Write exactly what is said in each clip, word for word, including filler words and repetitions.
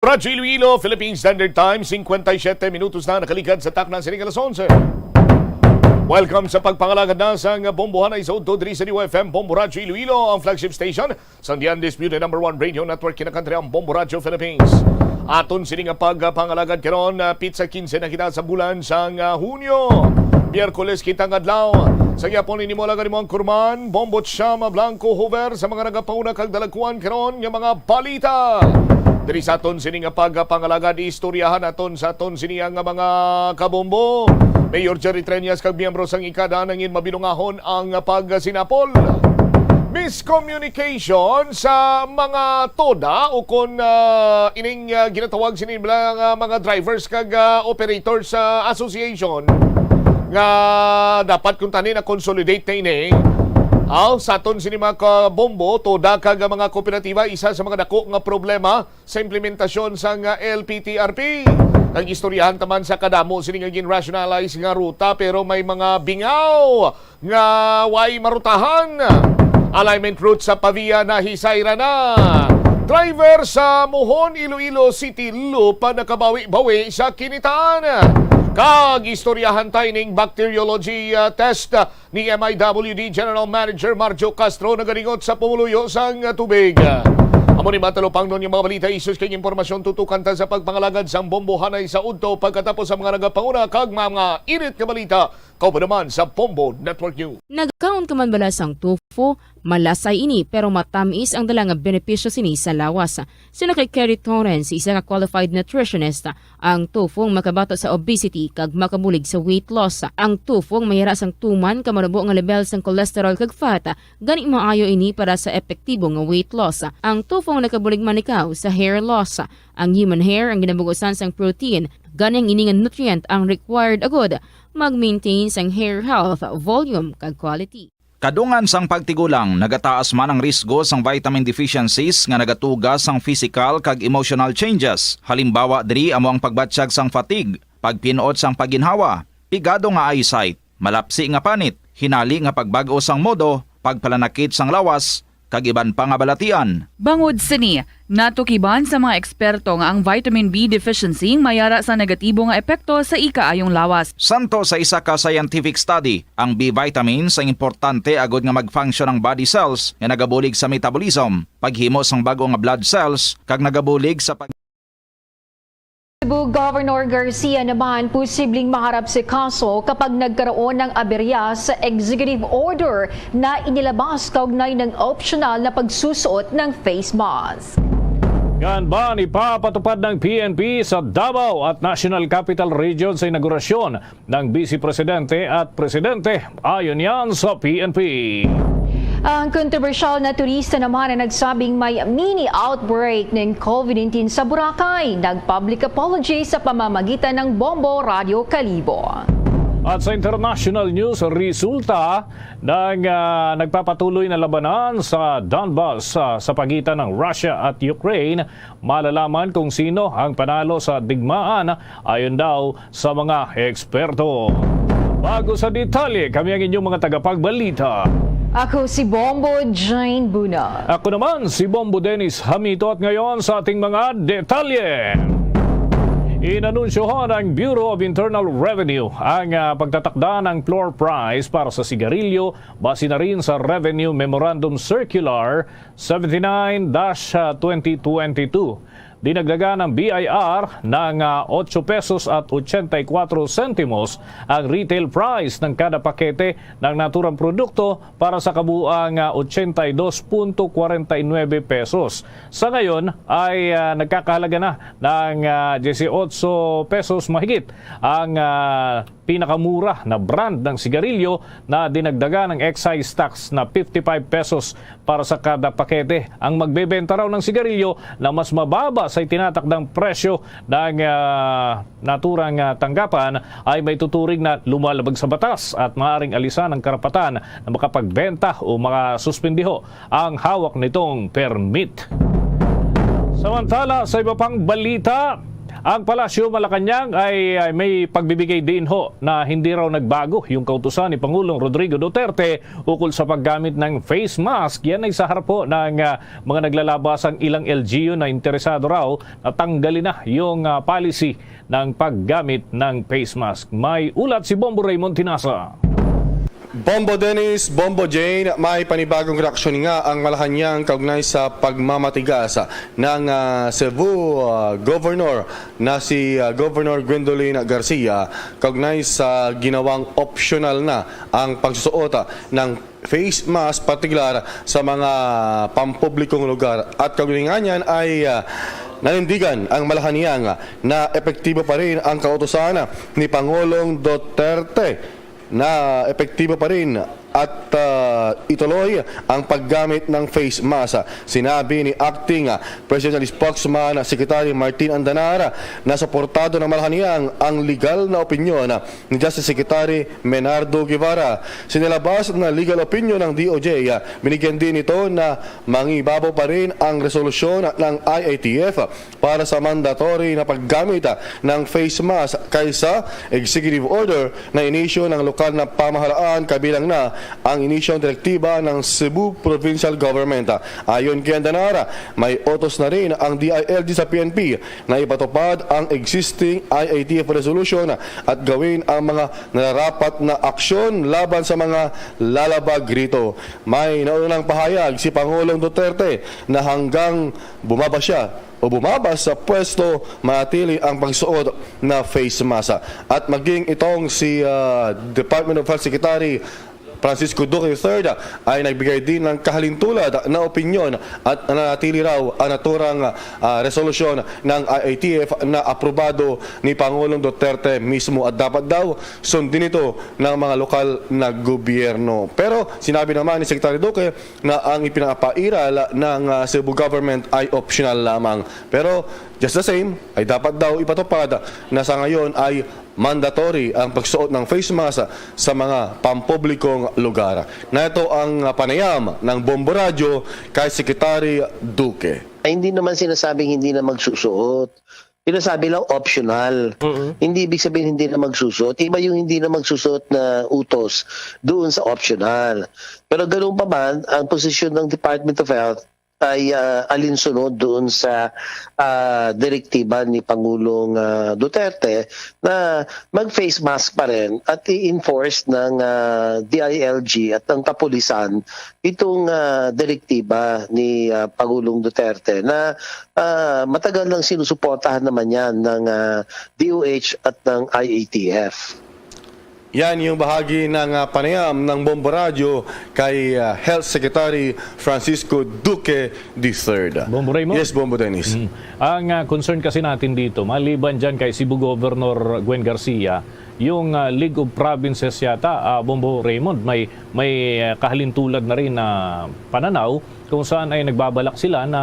Radyo Iloilo, Philippine Standard Time, cincuenta y siete minutos na nakaligad sa takna sining alas onse. Welcome sa pagpangalagad na sang Bombohanay sa udto diri sa New F M Bombo Radyo Iloilo, ang flagship station sang The Undisputed Number One Radio Network, kinakantri ang Bombo Radyo Philippines. Aton sini nga pagpangalagad karon, ah, pitsa quince na kita sa bulan sang, ah, Hunyo. Miyerkules kita nga adlaw. Sa gihapon ini mo lang mo ang kurman, Bombo Chama Blanco Hover sa mga nagapauna kag dalagkuan karon nga mga balita. Diri sa aton sini nga pagpangalagad, istoryahan naton sa aton sini nga mga kabombo. Mayor Jerry Treñas kag miyembro sang ikada nangin mabinungahon ang pagsinapol. Miscommunication sa mga TODA o kon, ah, ining, ah, ginatawag sini nila nga mga drivers kag, ah, operators, ah, association nga dapat kuntani na consolidate na ini. Aw, sa aton sini mga kabombo, TODA kag mga kooperatiba, isa sa mga dako nga problema sa implementasyon sang, ah, L P T R P. Nag-istoryahan ta man sa kadamo sini nga gin-rationalize nga ruta, pero may mga bingaw nga way marutahan. Alignment route sa Pavia nahisayra na. Driver sa Mohon, Iloilo City, Lupa nakabawi-bawi sa kinitaan. Kag istoryahan ta ining bacteriology, ah, test ni M I W D General Manager Marjo Castro nagalingot sa pumuluyo sang tubig. Amo ni matalupangnon nga mga balita, issues kag impormasyon tutukan ta sa pagpangalagad sang Bombohanay sa udto pagkatapos sa mga nagapanguna kag mga init nga balita. Kauban naman sa Bombo Network News. Nagkaon ka man bala sang tofu? Malasay ini, pero matamis ang dala nga benepisyo sini sa lawas. Suno kay Kerry Torrens, isa ka qualified nutritionist, ang tofu ang makabato sa obesity kag makabulig sa weight loss. Ang tofu ang mayara sang tuman ka manubo nga level sang cholesterol kag fat, gani maayo ini para sa epektibo nga weight loss. Ang tofu ang nakabulig man ikaw sa hair loss. Ang human hair ang ginabugusan sang protein, gani ang ini nga nutrient ang required agud mag-maintain sang hair health, volume, kag quality. Kadungan sang pagtigulang, nagataas man ang risgo sang vitamin deficiencies nga nagatuga sang physical kag emotional changes. Halimbawa diri amo ang pagbatyag sang fatigue, pagpin-ot sang pagginhawa, pigado nga eyesight, malapsi nga panit, hinali nga pagbag-o sang modo, pagpalanakit sang lawas, kag iban pa nga balatian. Bangod sini, natukiban sa mga eksperto nga ang vitamin B deficiency mayara sa negatibo nga epekto sa ikaayong lawas. Santo sa isa ka scientific study, ang B vitamins ang importante agud nga mag-function ang body cells nga nagabulig sa metabolism, paghimo sang bag-o nga blood cells, kag nagabulig sa pag- Cebu Governor Garcia naman posibleng maharap sa kaso kapag nagkaroon ng aberya sa executive order na inilabas kaugnay ng optional na pagsusuot ng face mask. Ngan ban ipapatupad ng P N P sa Davao at National Capital Region sa inaugurasyon ng Vice Presidente at Presidente, ayon yan sa P N P. Ang kontrobersyal na turista naman na nagsabing may mini outbreak ng COVID nineteen sa Boracay, nag-public apology sa pamamagitan ng Bombo Radyo Kalibo. At sa international news, resulta ng, ah, nagpapatuloy na labanan sa Donbas, ah, sa pagitan ng Russia at Ukraine, malalaman kung sino ang panalo sa digmaan, ayon daw sa mga eksperto. Bago sa detalye, kami ang inyong mga tagapagbalita. Ako si Bombo Jane Buna. Ako naman si Bombo Dennis Hamito, at ngayon sa ating mga detalye. Inanunsyohan ng Bureau of Internal Revenue ang, ah, pagtatakda ng floor price para sa sigarilyo base na rin sa Revenue Memorandum Circular seventy-nine dash twenty twenty-two. Dinagdagan ng B I R ng, ah, ocho pesos at ochenta y cuatro sentimos ang retail price ng kada pakete ng naturang produkto para sa kabuuang, ah, ochenta y dos punto kwarenta y nuebe pesos. Sa ngayon ay, ah, nagkakahalaga na ng, ah, dieciocho pesos mahigit ang, ah, pinakamura na brand ng sigarilyo na dinagdagan ng excise tax na fifty-five pesos para sa kada pakete. Ang magbebenta raw ng sigarilyo na mas mababa sa itinatakdang presyo ng, ah, naturang, ah, tanggapan ay may tuturing na lumalabag sa batas at maaaring alisan ang karapatan na makapagbenta o makasuspendiho ang hawak nitong permit. Samantala, sa iba pang balita, Ang Palasyo Malacañang ay, ay may pagbibigay diin ho na hindi raw nagbago yung kautusan ni Pangulong Rodrigo Duterte ukol sa paggamit ng face mask. Yan ay sa harap po ng, ah, mga naglalabas ang ilang L G U na interesado raw na tanggalin na yung, ah, policy ng paggamit ng face mask. May ulat si Bombo Raymond Tinasa. Bombo Dennis, Bombo Jane, may panibagong reaksyon nga ang Malacañang kaugnay sa pagmamatigas ng, ah, Cebu, ah, Governor na si, ah, Governor Gwendolyn Garcia kaugnay sa ginawang optional na ang pagsusuot, ah, ng face mask, partikular sa mga pampublikong lugar. At kaugnay niyan ay, ah, nanindigan ang Malacañang na epektibo pa rin ang kautusan ni Pangulong Duterte na epektibo pa rin at, ah, ituloy ang paggamit ng face mask. Sinabi ni Acting, ah, Presidential Spokesman, ah, Secretary Martin Andanar na suportado ng Malacañang ang legal na opinyon, ah, ni Justice Secretary Menardo Guevara. Sinilabas na legal opinion ng D O J, ah, binigyan din ito na mangibabaw pa rin ang resolusyon ng I A T F para sa mandatory na paggamit, ah, ng face mask kaysa executive order na inisyu ng lokal na pamahalaan, kabilang na ang inisyong direktiba ng Cebu Provincial Government. Ayon kay Andanar, may utos na rin ang D I L G sa P N P na ipatupad ang existing I A T F resolution at gawin ang mga nararapat na aksyon laban sa mga lalabag rito. May naunang pahayag si Pangulong Duterte na hanggang bumaba siya o bumaba sa pwesto, manatili ang pagsuot na face mask. At maging itong si, ah, Department of Health Secretary Francisco Duque the third ay nagbigay din ng kahalintulad na opinyon at nanatili raw ang naturang, ah, resolusyon ng I A T F na aprobado ni Pangulong Duterte mismo, at dapat daw sundin ito ng mga lokal na gobyerno. Pero sinabi naman ni Secretary Duque na ang ipinapairal ng, ah, Cebu government ay optional lamang. Pero just the same, ay dapat daw ipatupad na sa ngayon ay mandatory ang pagsuot ng face mask sa mga pampublikong lugar. Na ito ang, ah, panayam ng Bombo Radyo kay Secretary Duque. Ay, hindi naman sinasabing hindi na magsusuot. Sinasabi lang optional. Mm-mm. Hindi ibig sabihin hindi na magsusuot. Iba yung hindi na magsusuot na utos doon sa optional. Pero ganun pa man, ang posisyon ng Department of Health ay, ah, alinsunod doon sa, ah, direktiba ni Pangulong, ah, Duterte na mag-face mask pa rin at i-enforce ng, ah, D I L G at ng kapulisan itong, ah, direktiba ni, ah, Pangulong Duterte na, ah, matagal nang sinusuportahan naman yan ng, ah, D O H at ng I A T F. Yan yung bahagi ng, ah, panayam ng Bombo Radyo kay, ah, Health Secretary Francisco Duque the third. Bombo Raymond? Yes, Bombo Dennis. Mm. Ang, ah, concern kasi natin dito, maliban dyan kay Cebu Governor Gwen Garcia, yung, ah, League of Provinces yata, ah, Bombo Raymond, may, may, ah, kahalintulad na rin na pananaw kung saan ay nagbabalak sila na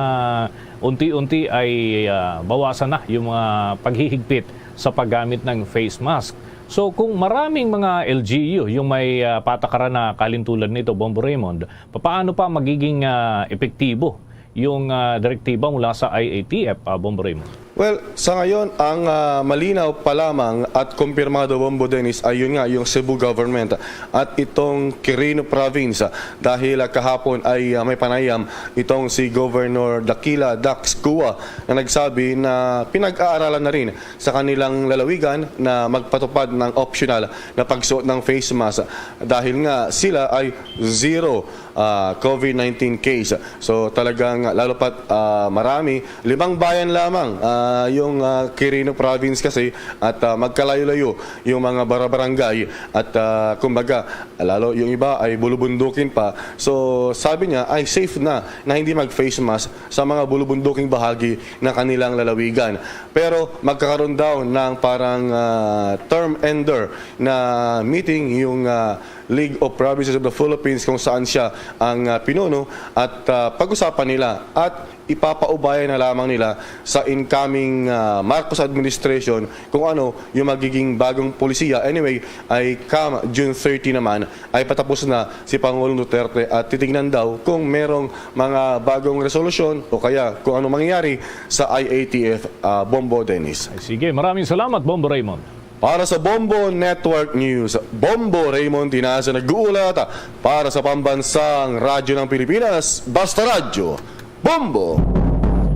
unti-unti ay, ah, bawasan na yung mga paghihigpit sa paggamit ng face mask. So, kung maraming mga L G U yung may, ah, patakaran na kahalintulad nito, Bombo Raymond, papaano pa magiging, ah, epektibo yung, ah, direktiba mula sa I A T F, ah, Bombo Raymond? Well, sa ngayon, ang, ah, malinaw pa lamang at kumpirmado, Bombo Dennis, ay yun nga, yung Cebu government at itong Quirino Province, ah, dahil, ah, kahapon ay, ah, may panayam itong si Governor Daquila Dax Cua na nagsabi na pinag-aaralan na rin sa kanilang lalawigan na magpatupad ng optional na pagsuot ng face mask dahil nga sila ay zero, ah, COVID nineteen case. So, talagang lalo pat, ah, marami, limang bayan lamang, ah, yung, ah, Quirino Province kasi at, ah, magkalayo-layo yung mga barabarangay at, ah, kumbaga, lalo yung iba ay bulubundukin pa. So, sabi niya ay safe na na hindi mag-face mask sa mga bulubunduking bahagi ng kanilang lalawigan. Pero magkakaroon daw ng parang, ah, term ender na meeting yung, ah, League of Provinces of the Philippines, kung saan siya ang, ah, pinuno, at, ah, pag-usapan nila at ipapaubaya na lamang nila sa incoming, ah, Marcos administration kung ano yung magiging bagong polisiya. Anyway, ay come June thirty naman ay patapos na si Pangulong Duterte at titignan daw kung merong mga bagong resolusyon o kaya kung ano mangyayari sa I A T F, ah, Bombo Dennis. Ay, sige, maraming salamat, Bombo Raymond. Para sa Bombo Network News, Bombo Raymond Tinaza nag-uulat para sa Pambansang Radyo ng Pilipinas, Basta Radyo, Bombo!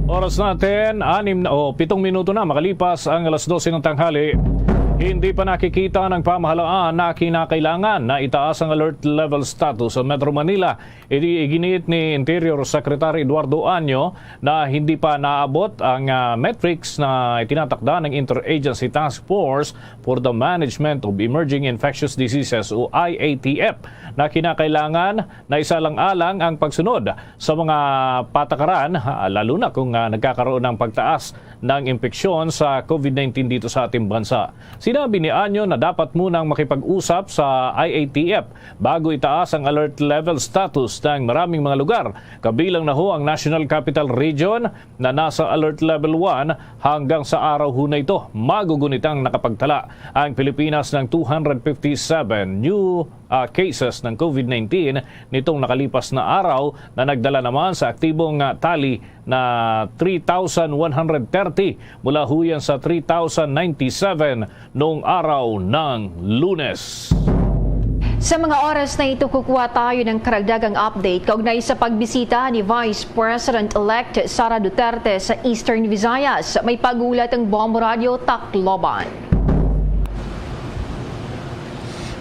Oras natin, anim na, o pitong minuto na makalipas ang alas dose ng tanghali. Hindi pa nakikita ng pamahalaan na kinakailangan na itaas ang alert level status sa Metro Manila. Iti iginiit ni Interior Secretary Eduardo Año na hindi pa naabot ang, ah, metrics na itinatakda ng Interagency Task Force for the Management of Emerging Infectious Diseases o I A T F na kinakailangan na isalang-alang ang pagsunod sa mga patakaran, ah, lalo na kung, ah, nagkakaroon ng pagtaas ng impeksyon sa COVID nineteen dito sa ating bansa. Sinabi ni Año na dapat munang makipag-usap sa I A T F bago itaas ang alert level status ng maraming mga lugar, kabilang na ho ang National Capital Region na nasa alert level one hanggang sa araw ho na ito. Magugunitang nakapagtala ang Pilipinas ng two hundred fifty-seven new, ah, cases ng COVID nineteen nitong nakalipas na araw, na nagdala naman sa aktibong, ah, tali na three thousand one hundred thirty mula ho yan sa three thousand ninety-seven noong araw ng Lunes. Sa mga oras na ito, kukuha tayo ng karagdagang update kaugnay sa pagbisita ni Vice President-elect Sara Duterte sa Eastern Visayas. May pag-uulat ang Bombo Radio Tacloban.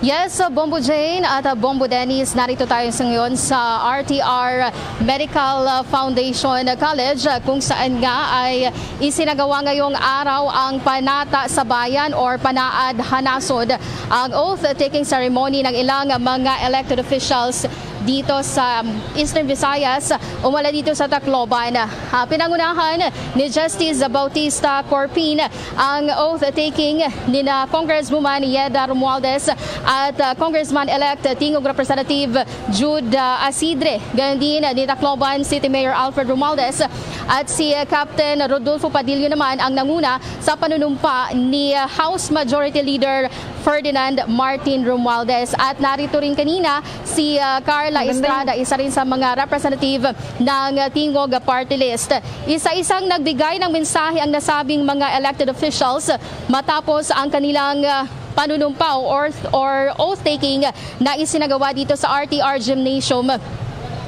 Yes, uh, Bombo Jane at, uh, Bombo Dennis, narito tayo sa ngayon sa R T R Medical, uh, Foundation College, uh, kung saan nga ay isinagawa ngayong araw ang Panata sa Bayan or Panaad ha Nasod, ang oath-taking ceremony ng ilang mga elected officials dito sa Eastern Visayas, umala dito sa Tacloban. Ah, pinangunahan ni Justice Bautista Corpin ang oath-taking nina Congresswoman Yeda Romualdez at, ah, Congressman-elect Tingog Representative Jude, ah, Asidre. Gayon din ni Tacloban City Mayor Alfred Romualdez at si, ah, Captain Rodolfo Padillo naman ang nanguna sa panunumpa ni, ah, House Majority Leader Ferdinand Martin Romualdez. At narito rin kanina si, ah, Carla Maganda yun. Estrada, isa rin sa mga representative ng Tingog Party List. Isa-isang nagbigay ng mensahe ang nasabing mga elected officials matapos ang kanilang, ah, panunumpa or, or oath-taking na isinagawa dito sa R T R Gymnasium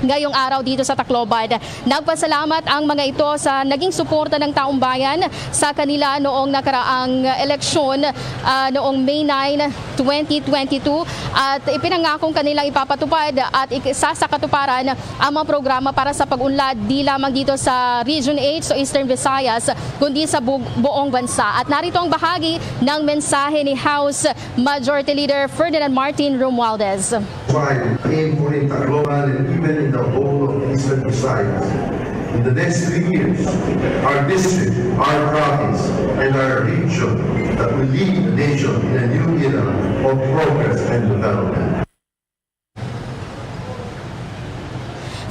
ngayong araw dito sa Tacloban. Nagpasalamat ang mga ito sa naging suporta ng taong bayan sa kanila noong nakaraang eleksyon, ah, noong May nine, twenty twenty-two, at ipinangakong kanilang ipapatupad at ik-, sa, sa katuparan ang mga programa para sa pag-unlad di lamang dito sa Region eight, sa Eastern Visayas, kundi sa bu-, buong bansa. At narito ang bahagi ng mensahe ni House Majority Leader Ferdinand Martin Romualdez. Five, aim for in Tacloban and even in the whole of Eastern Visayas. In the next three years, our district, our province, and our region that will lead the nation in a new era of progress and development.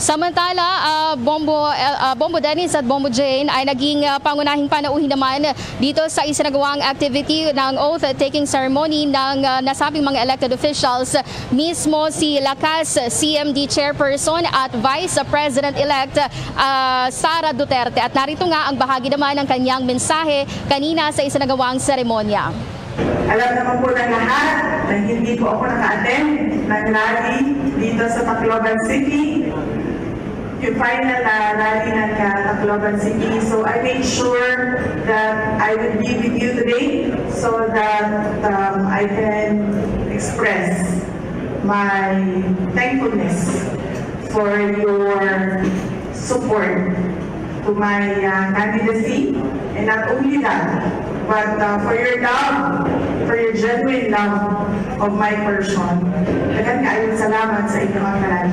Samantala, ah, Bombo, ah, Bombo Dennis at Bombo Jane ay naging, ah, pangunahing panauhin naman dito sa isinagawang activity ng oath-taking ceremony ng, ah, nasabing mga elected officials. Mismo si Lakas C M D Chairperson at Vice President-elect, ah, Sara Duterte. At narito nga ang bahagi naman ng kanyang mensahe kanina sa isinagawang seremonya. Alam naman po ng lahat na hindi po ako naka-attend ng rally dito sa Tacloban City. Yung final na rally ng, ah, Tacloban City. So I made sure that I would be with you today so that, um, I can express my thankfulness for your support to my, uh, candidacy, and not only that, but, uh, for your love, for your genuine love of my person. Daghan kaayo salamat sa inyong tanan.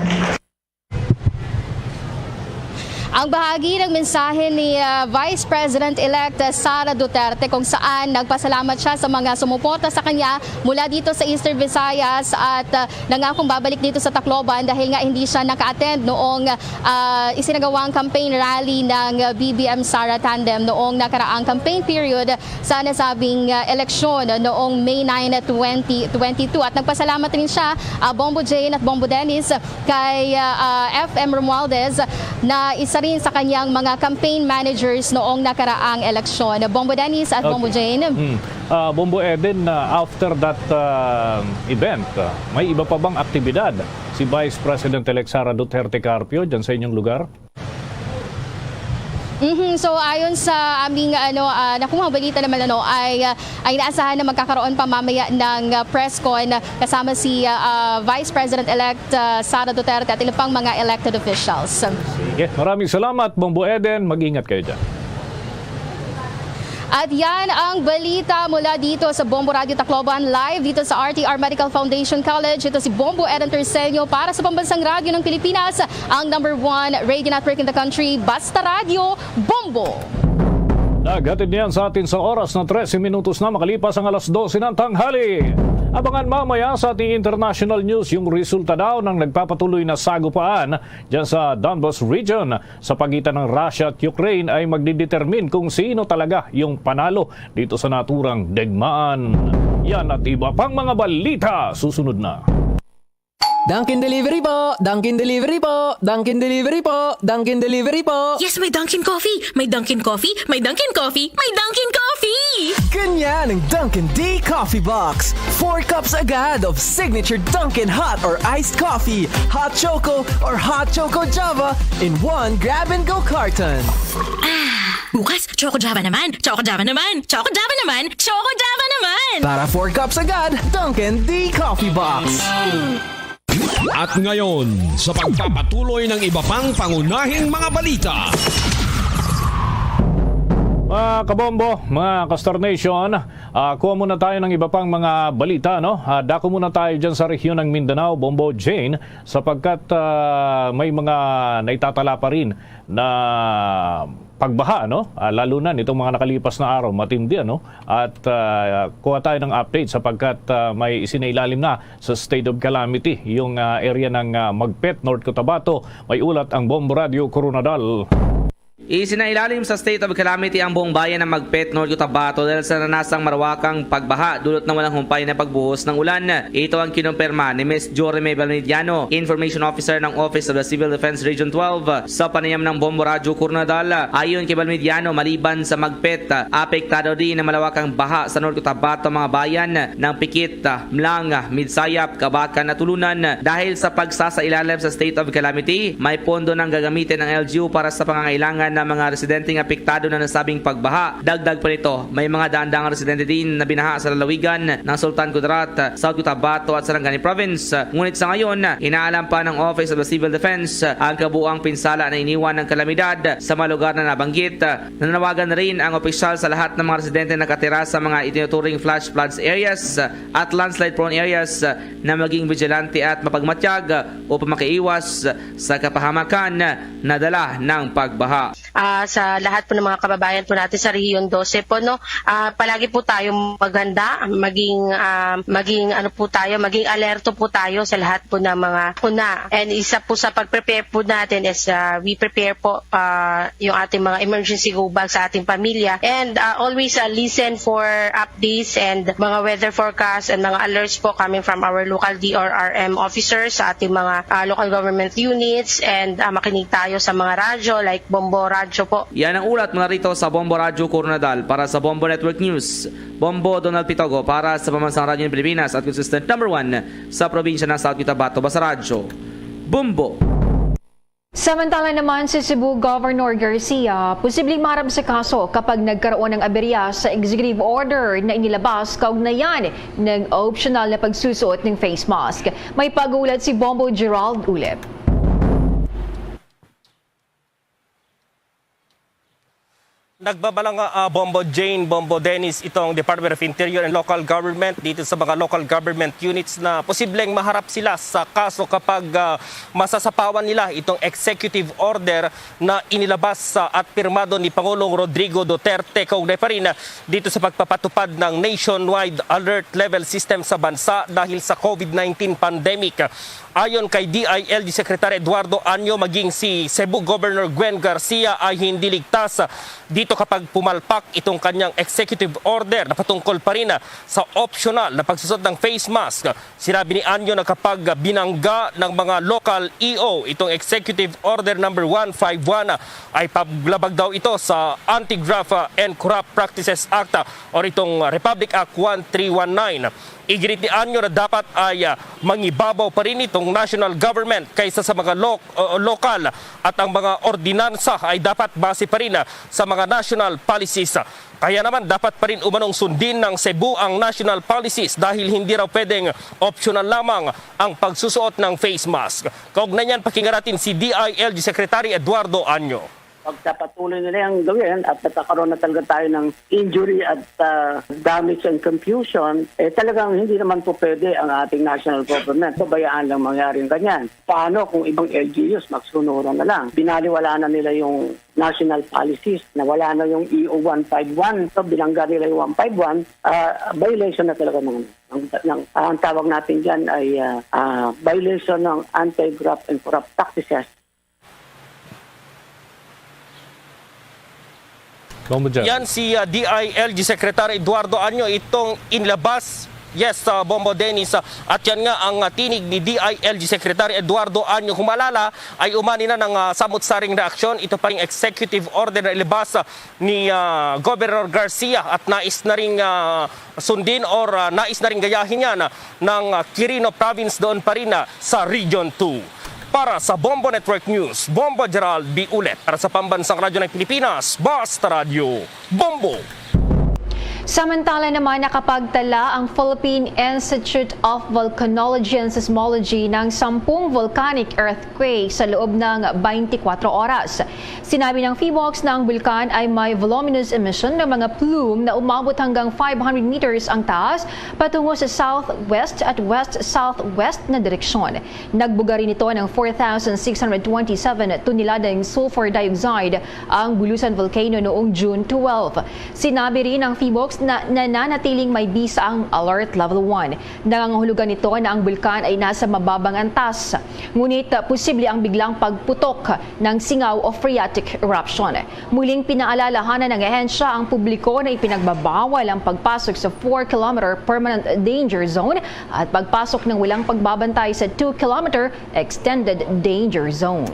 Ang bahagi ng mensahe ni, ah, Vice President-elect Sara Duterte, kung saan nagpasalamat siya sa mga sumuporta sa kanya mula dito sa Eastern Visayas at, ah, nangakong babalik dito sa Tacloban dahil nga hindi siya naka-attend noong, ah, isinagawang campaign rally ng B B M Sara Tandem noong nakaraang campaign period sa nasabing, ah, eleksyon noong May nine, twenty twenty-two. At nagpasalamat rin siya, ah, Bombo Jane at Bombo Dennis, kay, ah, ah, F M Romualdez, na isa rin sa kanyang mga campaign managers noong nakaraang eleksyon. Bombo Dennis at Bombo Okay. Jane. Hmm. Ah, Bombo Eden, ah, after that, ah, event, ah, may iba pa bang aktibidad si Vice President-elect Sara Duterte Carpio dyan sa inyong lugar? Mhm. So, ayon sa aming, ano, ah, nakuhang balita naman, ano, ay, ah, ay naasahan na magkakaroon pa mamaya ng, ah, press con kasama si, ah, ah, Vice President-elect, ah, Sara Duterte at ilang pang mga elected officials. Sige, maraming salamat, Bombo Eden. Mag-ingat kayo dyan. At yan ang balita mula dito sa Bombo Radio Tacloban, live dito sa R T R Medical Foundation College. Ito si Bombo Eden Terceño para sa Pambansang Radyo ng Pilipinas, ang number one radio network in the country. Basta Radyo, Bombo! Naghatid niyan sa atin sa oras na trese minutos na makalipas ang alas dose ng tanghali. Abangan mamaya sa ating international news yung resulta daw ng nagpapatuloy na sagupaan dyan sa Donbas region sa pagitan ng Russia at Ukraine ay magdidetermine kung sino talaga yung panalo dito sa naturang digmaan. Yan at iba pang mga balita susunod na. Dunkin Delivery po! Dunkin Delivery po! Dunkin Delivery po! Dunkin Delivery po! Yes, may Dunkin Coffee! May Dunkin Coffee! May Dunkin Coffee! May Dunkin Coffee! Ganyan ang Dunkin D Coffee Box. Four cups agad of signature Dunkin hot or iced coffee, hot choco or hot choco Java in one grab-and-go carton. Ah, bukas, Choco Java naman! Choco Java naman! Choco Java naman! Choco Java naman! Para four cups agad, Dunkin D Coffee Box. At ngayon, sa pagpapatuloy ng iba pang pangunahing mga balita. Mga kabombo, mga Kastar Nation, ah, kuha muna tayo ng iba pang mga balita, no? Ah, dako muna tayo dyan sa rehiyon ng Mindanao, Bombo Jane, sapagkat, ah, may mga naitatala pa rin na pagbaha, no? Ah, lalo na nitong mga nakalipas na araw, matindi, ano? At, ah, kuha tayo ng update sapagkat, ah, may isinailalim na sa state of calamity yung, ah, area ng, ah, Magpet, North Cotabato. May ulat ang Bombo Radio Coronadal. Isinailalim sa state of calamity ang buong bayan ng Magpet, North Cotabato dahil sa nanasang marawakang pagbaha dulot ng walang humpay na pagbuhos ng ulan. Ito ang kinumpirma ni Miss Jory May Balmediano, Information Officer ng Office of the Civil Defense Region twelve, sa panayam ng Bombo Radyo Coronadal. Ayon kay Balmediano, maliban sa Magpet, apektado din ang malawakang baha sa North Cotabato, mga bayan ng Pikit, Mlang, Midsayap, Kabacan at Tulunan. Dahil sa pagsasailalim sa state of calamity, may pondo nang gagamitin ng L G U para sa pangangailangan ng mga residenteng apektado ng nasabing pagbaha. Dagdag pa nito, may mga daan-daang residente din na binaha sa lalawigan ng Sultan Kudarat, South Cotabato at Sarangani Province. Ngunit sa ngayon, inaalam pa ng Office of the Civil Defense ang kabuang pinsala na iniwan ng kalamidad sa mga lugar na nabanggit. Nanawagan na rin ang opisyal sa lahat ng mga residente na nakatira sa mga itinuturing flash floods areas at landslide prone areas na maging vigilante at mapagmatyag upang makaiwas sa kapahamakan na dala ng pagbaha. Ah, sa lahat po ng mga kababayan po natin sa Rehiyon dose po, no, ah, palagi po tayo maghanda, maging, ah, maging ano po tayo, maging alerto po tayo sa lahat po ng mga una. And isa po sa pag-prepare po natin is, ah, we prepare po, ah, yung ating mga emergency go bag sa ating pamilya. And, ah, always, ah, listen for updates and mga weather forecast and mga alerts po coming from our local D R R M officers sa ating mga, ah, local government units. And, ah, makinig tayo sa mga radyo like Bombo Radyo po. Yan ang ulat mula rito sa Bombo Radyo Coronadal. Para sa Bombo Network News, Bombo Donald Pitogo para sa Pambansang Radyo ng Pilipinas at consistent number one sa probinsya ng South Cotabato. Basta Radyo, Bombo! Samantala naman, si Cebu Governor Garcia posibleng maharap sa kaso kapag nagkaroon ng aberya sa executive order na inilabas kaugnayan ng optional na pagsusuot ng face mask. May pag-uulat si Bombo Gerald Ulep. Nagbabalanga, ah, Bombo Jane, Bombo Dennis, itong Department of Interior and Local Government dito sa mga local government units na posibleng maharap sila sa kaso kapag, ah, masasapawan nila itong executive order na inilabas sa at pirmado ni Pangulong Rodrigo Duterte kaugnay pa rin, ah, dito sa pagpapatupad ng nationwide alert level system sa bansa dahil sa COVID nineteen pandemic. Ayon kay D I L G Secretary Eduardo Anyo, maging si Cebu Governor Gwen Garcia ay hindi ligtas dito kapag pumalpak itong kanyang executive order na patungkol pa rin sa optional na pagsusot ng face mask. Sinabi ni Anyo na kapag binangga ng mga local E O itong Executive Order number one five one, ay paglabag daw ito sa Anti-Graft and Corrupt Practices Act o itong Republic Act one three one nine. Iginit ni Anyo na dapat ay, ah, mangibabaw pa rin itong national government kaysa sa mga lo-, o lokal, at ang mga ordinansa ay dapat base pa rin, ah, sa mga national policies. Kaya naman dapat pa rin umanong sundin ng Cebu ang national policies dahil hindi raw pwedeng optional lamang ang pagsusuot ng face mask. Kaugnay niyan, pakinggan natin si D I L G Secretary Eduardo Anyo. Pagpapatuloy nila yung gawin at nagkakaroon na talaga tayo ng injury at, ah, damage and confusion, eh, talagang hindi naman po pwede ang ating national government. Pabayaan lang mangyari yung ganyan. Paano kung ibang L G Us magsunuran na lang? Binaliwala na nila yung national policies na wala na yung E O one five one. So, bilangga nila yung one five one, ah, violation na talaga ng, ng, ng, ang tawag natin dyan ay, ah, ah, violation ng Anti-Graft and Corrupt Practices. Yan si, ah, D I L G Secretary Eduardo Anyo itong inilabas. Yes, ah, Bombo Dennis, ah, at yan nga ang, ah, tinig ni D I L G Secretary Eduardo Anyo. Kung maalala, ay umani na ng, ah, samot-saring reaksyon ito pa ring executive order na ilabas, ah, ni, ah, Governor Garcia at nais na ring, ah, sundin or, ah, nais na ring gayahin yan, ah, ng, ah, Quirino Province doon pa rin, ah, sa Region two. Para sa Bombo Network News, Bombo Gerald B. Ulet. Para sa Pambansang Radyo ng Pilipinas, Basta Radyo, Bombo! Samantala naman, nakapagtala ang Philippine Institute of Volcanology and Seismology ng sampung volcanic earthquake sa loob ng twenty-four oras. Sinabi ng PHIVOLCS na ang bulkan ay may voluminous emission ng mga plume na umabot hanggang five hundred meters ang taas patungo sa southwest at west-southwest na direksyon. Nagbuga rin ito ng four thousand six hundred twenty-seven toneladang sulfur dioxide ang Bulusan Volcano noong June twelve. Sinabi rin ng PHIVOLCS na nananatiling may bisa ang Alert Level one. Nangangahulugan ito na ang bulkan ay nasa mababang antas. Ngunit, ah, posible ang biglang pagputok ng singaw o phreatic eruption. Muling pinaalalahanan ng ahensya ang publiko na ipinagbabawal ang pagpasok sa four kilometer permanent danger zone at pagpasok ng walang pagbabantay sa two kilometer extended danger zone.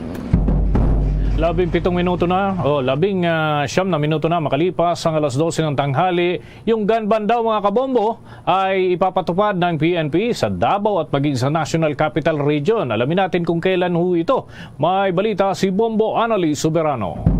Labing pitong minuto na, o labing, ah, siyam na minuto na makalipas ang alas dose ng tanghali. Yung gun ban daw, mga kabombo, ay ipapatupad ng P N P sa Davao at maging sa National Capital Region. Alamin natin kung kailan ho ito. May balita si Bombo Annalie Soberano.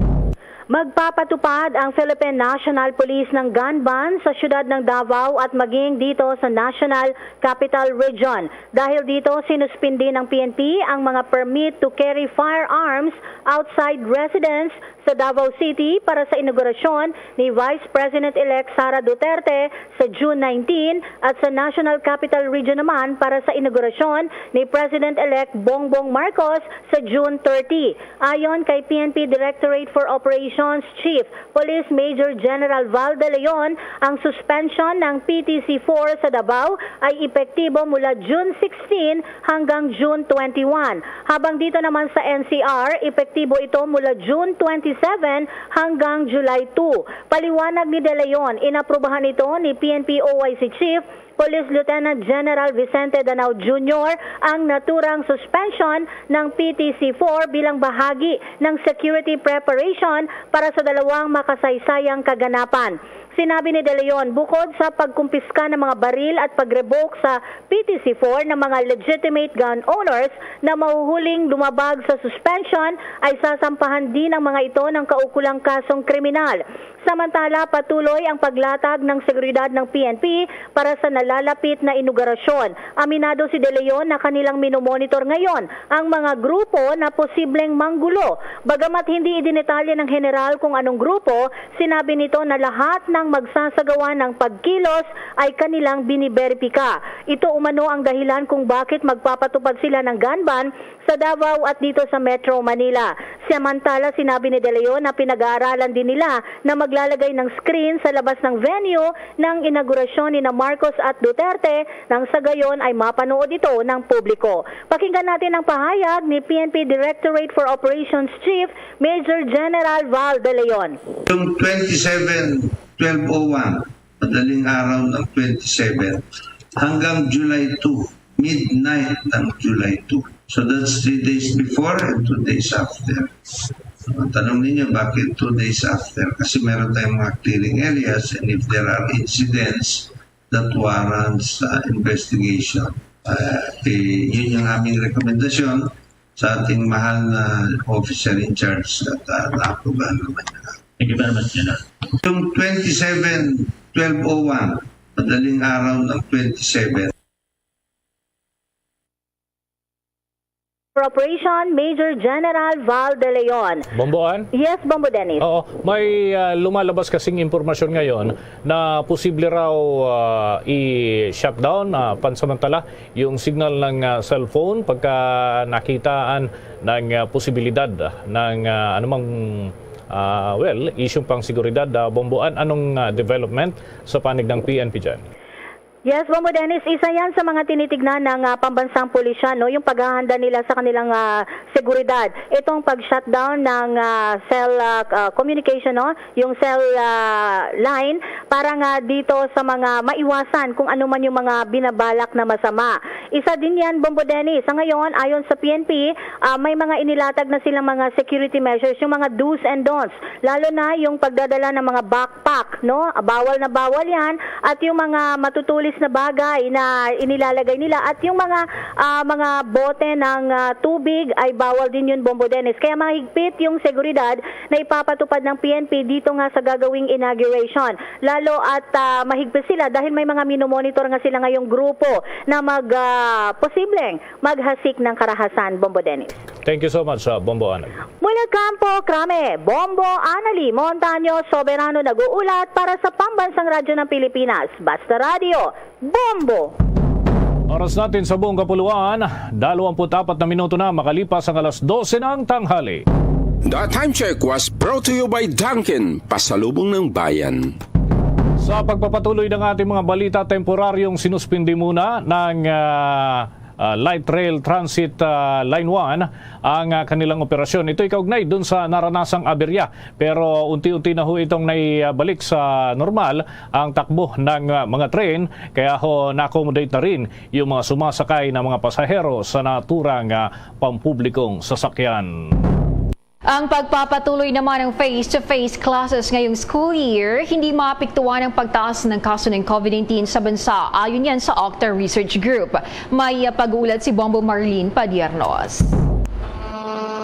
Magpapatupad ang Philippine National Police ng gun ban sa siyudad ng Davao at maging dito sa National Capital Region. Dahil dito, sinuspindi ng P N P ang mga permit to carry firearms outside residence sa Davao City para sa inaugurasyon ni Vice President-elect Sara Duterte sa June nineteen at sa National Capital Region naman para sa inaugurasyon ni President-elect Bongbong Marcos sa June thirty. Ayon kay P N P Directorate for Operations Chief Police Major General Val De Leon, ang suspension ng P T C four sa Davao ay epektibo mula June sixteen hanggang June twenty-one. Habang dito naman sa N C R, epektibo ito mula June twenty-seven hanggang July two. Paliwanag ni De Leon, inaprubahan ito ni P N P O I C Chief Police Lieutenant General Vicente Danao Junior ang naturang suspension ng P T C four bilang bahagi ng security preparation para sa dalawang makasaysayang kaganapan. Sinabi ni De Leon, bukod sa pagkumpiska ng mga baril at pag-revoke sa P T C four ng mga legitimate gun owners na mahuhuling lumabag sa suspension, ay sasampahan din ang mga ito ng kaukulang kasong kriminal. Samantala, patuloy ang paglatag ng seguridad ng P N P para sa nalalapit na inaugurasyon. Aminado si De Leon na kanilang minomonitor ngayon ang mga grupo na posibleng manggulo. Bagamat hindi idinetalye ng general kung anong grupo, sinabi nito na lahat ng magsasagawa ng pagkilos ay kanilang biniberipika. Ito umano ang dahilan kung bakit magpapatupad sila ng gun ban sa Davao at dito sa Metro Manila. Samantala, sinabi ni De Leon na pinag-aaralan din nila na maglalagay ng screen sa labas ng venue ng inaugurasyon ni na Marcos at Duterte, nang sa gayon ay mapanood ito ng publiko. Pakinggan natin ang pahayag ni P N P Directorate for Operations Chief Major General Val De Leon. Yung twenty-seven, twelve oh one, madaling araw ng twenty-seven, hanggang July two, midnight ng July two. So that's three days before and two days after. Ang tanong ninyo, bakit two days after? Kasi meron tayong mga clearing areas, and if there are incidents that warrants uh, investigation, uh, eh, yun yung aming rekomendasyon sa ating mahal na officer in charge at uh, na-approvean naman niya. Thank you very much, General. Yung twenty-seven, twelve oh one, madaling araw ng twenty-seven, Operation Major General Val De Leon. Bomboan? Yes, Bombo Dennis. Oo, may ah, lumalabas kasing impormasyon ngayon na posible raw ah, i-shutdown ah, pansamantala yung signal ng ah, cellphone pagka nakitaan ng ah, posibilidad ah, ng ah, anumang ah, well, issue pang seguridad. Ah, Bomboan, anong ah, development sa panig ng P N P dyan? Yes, Bombo Dennis, isa yan sa mga tinitignan ng ah, pambansang pulisya, no, yung paghahanda nila sa kanilang ah, seguridad. Itong pag-shutdown ng ah, cell ah, ah, communication, no, yung cell ah, line para nga dito sa mga maiwasan kung ano man yung mga binabalak na masama. Isa din yan, Bombo Dennis. Sa ngayon, ayon sa P N P, ah, may mga inilatag na silang mga security measures, yung mga do's and don'ts, lalo na yung pagdadala ng mga backpack, no? Bawal na bawal yan. At yung mga matutulis na bagay na inilalagay nila at yung mga ah, mga bote ng ah, tubig ay bawal din yun, Bombo Dennis. Kaya mahigpit yung seguridad na ipapatupad ng P N P dito nga sa gagawing inauguration. Lalo at ah, mahigpit sila dahil may mga minomonitor nga sila ngayong grupo na mag ah, posibleng maghasik ng karahasan, Bombo Dennis. Thank you so much, uh, Bombo Anag. Mula Campo Crame, Bombo Anali Montaño Soberano nag-uulat para sa Pambansang Radyo ng Pilipinas, Basta Radyo, Bombo! Oras natin sa buong kapuluan, dalawampu't apat na minuto na makalipas ang alas dose ng tanghali. The time check was brought to you by Dunkin, pasalubong ng bayan. Sa pagpapatuloy ng ating mga balita, temporaryong sinuspindi muna ng ah, ah, Light Rail Transit ah, Line one ang ah, kanilang operasyon. Ito'y kaugnay dun sa naranasang aberya. Pero unti-unti na ho itong naibalik sa normal ang takbo ng ah, mga train. Kaya ho na-accommodate na rin yung mga sumasakay na mga pasahero sa naturang ah, pampublikong sasakyan. Ang pagpapatuloy naman ng face-to-face classes ngayong school year, hindi maapektuhan ang pagtaas ng kaso ng COVID nineteen sa bansa, ayon yan sa Octa Research Group. May pag-uulat si Bombo Marlene Padiernos.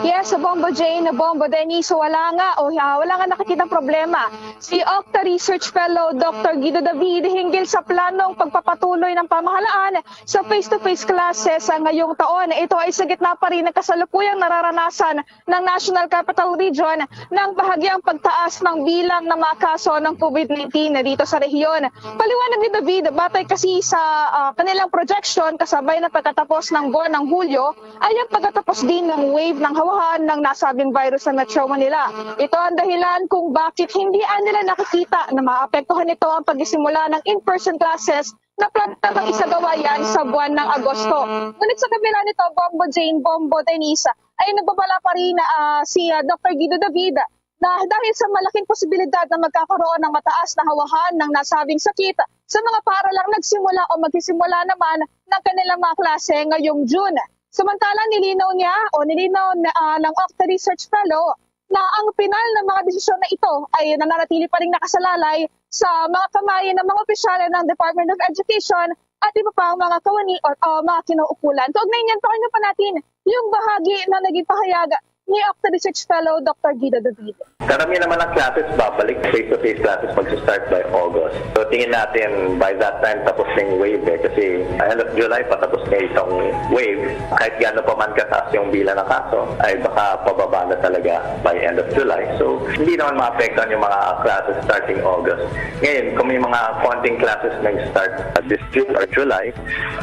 Yes, Bombo Jane, Bombo Dennis, wala nga o ah, wala nga nakikitang problema si Octa Research Fellow Doctor Guido David hinggil sa planong pagpapatuloy ng pamahalaan sa face-to-face classes sa ngayong taon. Ito ay sa gitna pa rin ng kasalukuyang nararanasan ng National Capital Region ng bahagyang pagtaas ng bilang ng mga kaso ng COVID nineteen na dito sa rehiyon. Paliwanag ni David, batay kasi sa ah, kanilang projection kasabay ng pagkatapos ng buwan ng Hulyo, ay ang pagkatapos din ng wave ng hawahan ng nasabing virus sa Metro Manila. Ito ang dahilan kung bakit hindi nila nakikita na maapektuhan nito ang pagsisimula ng in-person classes na planong isagawa yan sa buwan ng Agosto. Ngunit sa kabila nito, Bombo Jane, Bombo Denise, ay nagbabala pa rin ah, si ah, Doctor Guido David na dahil sa malaking posibilidad na magkakaroon ng mataas na hawahan ng nasabing sakit sa mga paaralang nagsimula o magsisimula naman ng kanilang mga klase ngayong June. Samantala, nilinaw niya o nilinaw na, ah, ng Octa Research Fellow na ang pinal ng mga desisyon na ito ay nananatili pa rin nakasalalay sa mga kamay ng mga opisyales ng Department of Education at iba pang mga kawani o, o mga kinauukulan. Kaugnay niyan, pakinggan pa natin yung bahagi na naging pahayag ni Octa Research Fellow Doctor Guido David. Karamihan naman ng classes babalik, face-to-face classes magsa-start by August. So tingin natin by that time tapos na yung wave eh, kasi end of July patapos na itong wave. Kahit gaano pa man kataas yung bilang ng kaso, ay baka pababa na talaga by end of July. So hindi naman maapektuhan yung mga classes starting August. Ngayon, kung may mga konting classes nag-start this June or July,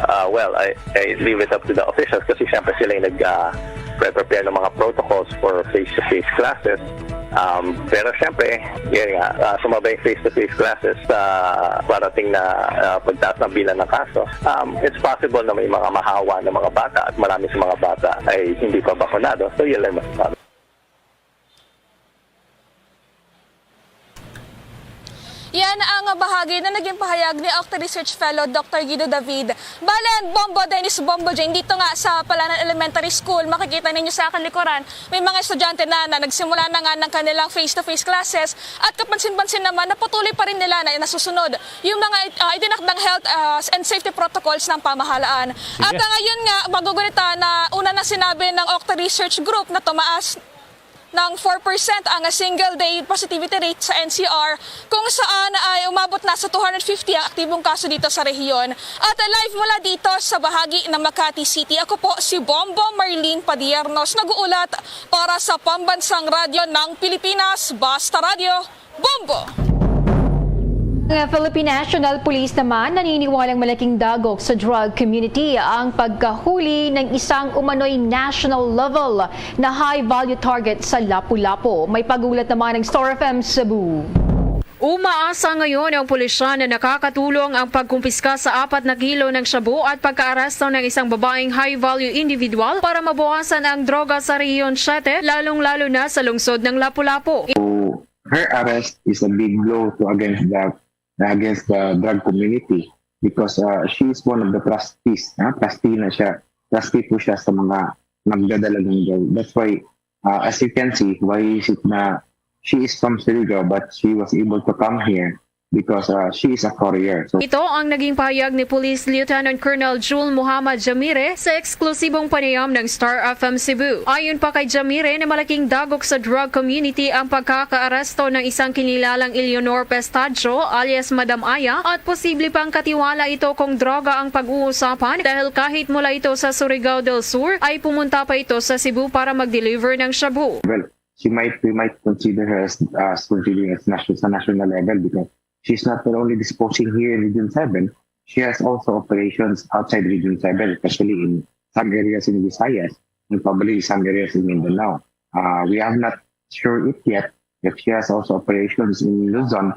uh, well, I, I leave it up to the officials kasi siyempre sila yung nag, uh, pre-prepare ng mga protocols for face-to-face classes. Um, pero siyempre, yun nga, uh, sumabay face-to-face classes sa parating na uh, pagtaas ng bilang ng kaso. Um, it's possible na may mga mahawa ng mga bata at marami sa mga bata ay hindi pa bakunado. So yun lang masasabi. Yan ang bahagi na naging pahayag ni Octa Research Fellow Doctor Guido David. Balen, Bombo Dennis, Bombo Jane, dito nga sa Palanan Elementary School, makikita ninyo sa aking likuran, may mga estudyante na, na nagsimula na nga ng kanilang face-to-face classes at kapansin-pansin naman na patuloy pa rin nila na nasusunod yung mga ah, itinakdang health ah, and safety protocols ng pamahalaan. At ah, ngayon nga, magugunita na una na sinabi ng Octa Research Group na tumaas ng four percent ang single day positivity rate sa N C R, kung saan ay umabot na sa two hundred fifty ang aktibong kaso dito sa rehiyon. At live mula dito sa bahagi ng Makati City, ako po si Bombo Marlene Padiernos, nag-uulat para sa Pambansang Radyo ng Pilipinas, Basta Radyo, Bombo! Ang Philippine National Police naman naniniwalang malaking dagok sa drug community ang pagkahuli ng isang umano'y national level na high-value target sa Lapu-Lapu. May pag-ulat naman ng Star F M Cebu. Umaasa ngayon ang pulisya na nakakatulong ang pagkumpiska sa apat na kilo ng shabu at pagkaaresto ng isang babaeng high-value individual para mabawasan ang droga sa Rehiyon Siete, lalong-lalo na sa lungsod ng Lapu-Lapu. Her arrest is a big blow to against the against the drug community because uh, she is one of the trustees, ha? Trustee na siya. Trustee po siya sa mga nagdadala ng drug. That's why, uh, as you can see, why is it na she is from Surigao but she was able to come here because uh, she is a courier. So, Ito ang naging pahayag ni Police Lieutenant Colonel Jul Muhammad Jamire sa eksklusibong panayam ng Star F M Cebu. Ayon pa kay Jamire na malaking dagok sa drug community ang pagkakaaresto ng isang kinilalang Eleanor Pestacho alias Madam Aya at posible pang katiwala ito kung droga ang pag-uusapan dahil kahit mula ito sa Surigao del Sur ay pumunta pa ito sa Cebu para mag-deliver ng shabu. Well, she might, we might consider her as, as considering as nation, sa national level because she's not only disposing here in Region seven, she has also operations outside Region seven, especially in some areas in Visayas and probably some areas in Mindanao. Uh, we have not sure it yet if she has also operations in Luzon,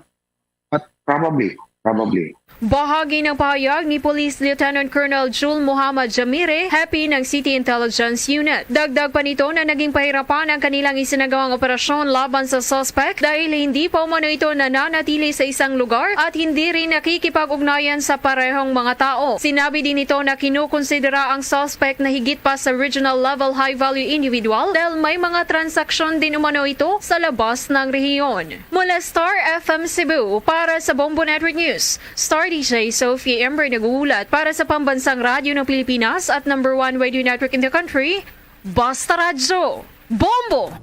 but probably, probably. Bahagi ng pahayag ni Police Lieutenant Colonel Jul Muhammad Jamire, hepe ng City Intelligence Unit. Dagdag pa nito na naging pahirapan ang kanilang isinagawang operasyon laban sa suspect dahil hindi pa umano ito nananatili sa isang lugar at hindi rin nakikipag-ugnayan sa parehong mga tao. Sinabi din nito na kinukonsidera ang suspect na higit pa sa regional level high-value individual dahil may mga transaksyon din umano ito sa labas ng rehiyon. Mula Star F M Cebu, para sa Bombo Network News, Star D J Sophie Ember nag-uulat para sa Pambansang Radyo ng Pilipinas at number one radio network in the country, Basta Radyo, Bombo!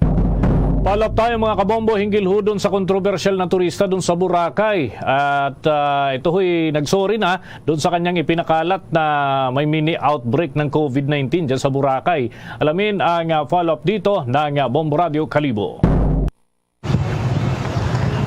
Palap tayo, mga kabombo, hinggil ho dun sa kontrobersyal na turista dun sa Boracay. At ah, ito ho'y nag-sorry na dun sa kanyang ipinakalat na may mini outbreak ng COVID nineteen dyan sa Boracay. Alamin ang ah, follow-up dito ng ah, Bombo Radio Kalibo.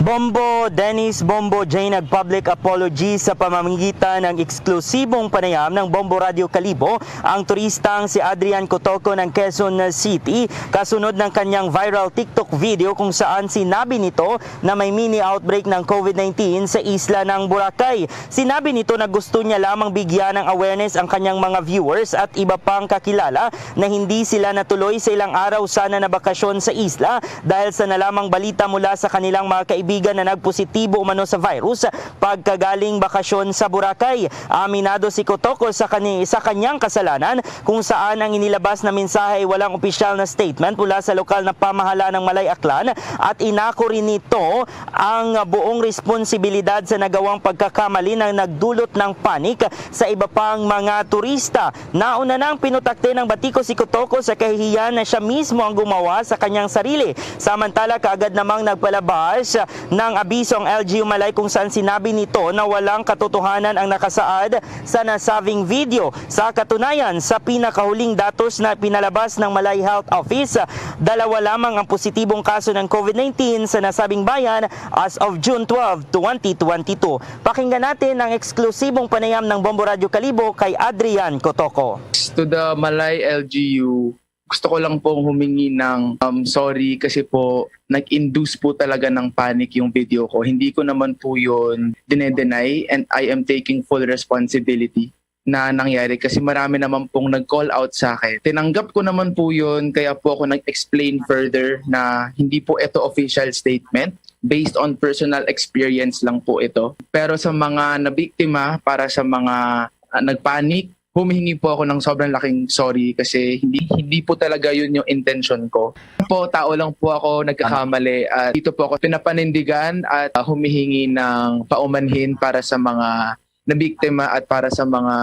Bombo Dennis, Bombo Jay, nag-public apology sa pamamagitan ng eksklusibong panayam ng Bombo Radio Kalibo ang turistang si Adrian Cotoco ng Quezon City, kasunod ng kanyang viral TikTok video kung saan sinabi nito na may mini outbreak ng COVID nineteen sa isla ng Boracay. Sinabi nito na gusto niya lamang bigyan ng awareness ang kanyang mga viewers at iba pang kakilala na hindi sila natuloy sa ilang araw sana na bakasyon sa isla dahil sa nalamang balita mula sa kanilang mga kaibigan nga nagpositibo umano sa virus pagkagaling bakasyon sa Boracay. Aminado si Kotoko sa kani-, sa kanyang kasalanan, kung saan ang inilabas na mensahe ay walang opisyal na statement mula sa lokal na pamahalaan ng Malay Aklan, at inako rin nito ang buong responsibilidad sa nagawang pagkakamali na nagdulot ng panik sa iba pang mga turista. Nauna nang pinutakti ng Batiko si Kotoko sa kahihiyan na siya mismo ang gumawa sa kanyang sarili. Samantala, kaagad namang nagpalabas ng abiso ang L G U Malay, kung saan sinabi nito na walang katotohanan ang nakasaad sa nasabing video. Sa katunayan, sa pinakahuling datos na pinalabas ng Malay Health Office, dalawa lamang ang positibong kaso ng COVID nineteen sa nasabing bayan as of June twelve, twenty twenty-two. Pakinggan natin ang eksklusibong panayam ng Bombo Radyo Kalibo kay Adrian Cotoco. To the Malay L G U, gusto ko lang pong humingi ng, um, sorry kasi po nag-induce po talaga ng panic yung video ko. Hindi ko naman po yun dine-deny, and I am taking full responsibility na nangyari kasi marami naman pong nag-call out sa akin. Tinanggap ko naman po yun, kaya po ako nag-explain further na hindi po ito official statement. Based on personal experience lang po ito. Pero sa mga nabiktima, para sa mga, ah, nagpanik, humihingi po ako ng sobrang laking sorry kasi hindi, hindi po talaga yun yung intention ko. Po, tao lang po ako nagkakamali at dito po ako pinapanindigan at, ah, humihingi ng paumanhin para sa mga nabiktima at para sa mga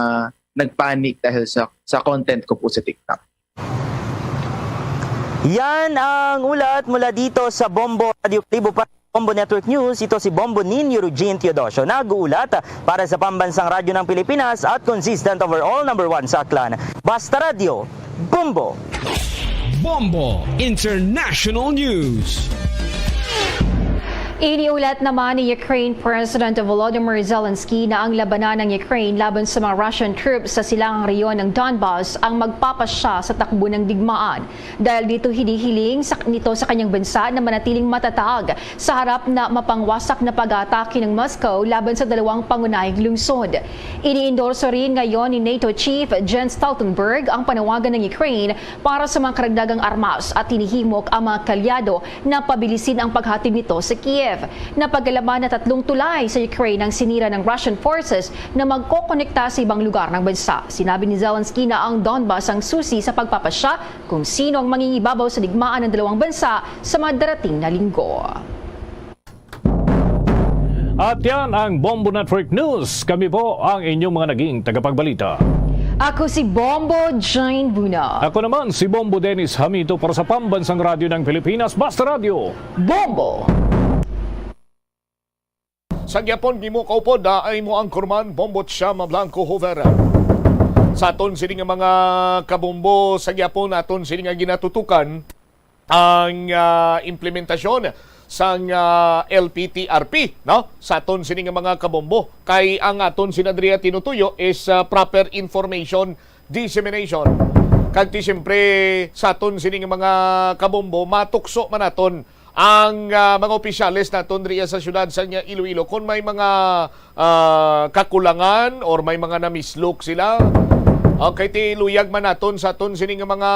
nagpanik dahil sa, sa content ko po sa TikTok. Yan ang ulat mula dito sa Bombo Radio Kalibo. Para sa Bombo Network News, ito si Bombo Ninyo Eugene Teodosio, nag-uulat para sa Pambansang Radyo ng Pilipinas at consistent overall number one sa Aklan. Basta Radyo, Bombo! Bombo International News. Iniulat naman ni Ukraine President Volodymyr Zelensky na ang labanan ng Ukraine laban sa mga Russian troops sa silangang rehiyon ng Donbas ang magpapasya sa takbo ng digmaan. Dahil dito, hinihiling sa, nito sa kanyang bansa na manatiling matatag sa harap na mapangwasak na pag-aatake ng Moscow laban sa dalawang pangunahing lungsod. Iniendorso rin ngayon ni NATO Chief Jens Stoltenberg ang panawagan ng Ukraine para sa mga karagdagang armas at hinihimok ang mga kaalyado na pabilisin ang paghatid nito sa Kiev. Napagalaman na tatlong tulay sa Ukraine ang sinira ng Russian forces na magkokonekta sa ibang lugar ng bansa. Sinabi ni Zelensky na ang Donbas ang susi sa pagpapasya kung sino ang mangingibabaw sa digmaan ng dalawang bansa sa mga darating na linggo. At yan ang Bombo Network News. Kami po ang inyong mga naging tagapagbalita. Ako si Bombo Jane Buna. Ako naman si Bombo Dennis Hamito para sa Pambansang Radyo ng Pilipinas, Basta Radyo. Bombo! Sa gyapon nimo kaupod, ah, ay mo ang kurman, Bombo Chama Blanco Hoover. Sa aton sini nga mga kabombo, sa gyapon aton sini nga ginatutukan, ang, ah, implementasyon sang, ah, L P T R P, no? Sa aton sini nga mga kabombo, kay ang aton sinadria tinutuyo is, ah, proper information dissemination. Kag ti siyempre, sa aton sini nga mga kabombo, matukso man naton ang, ah, mga opisyales naton diri sa siyudad sa nga Iloilo kon may mga ah, kakulangan or may mga namislok sila. Okay, ti luyag man naton sa aton sini nga mga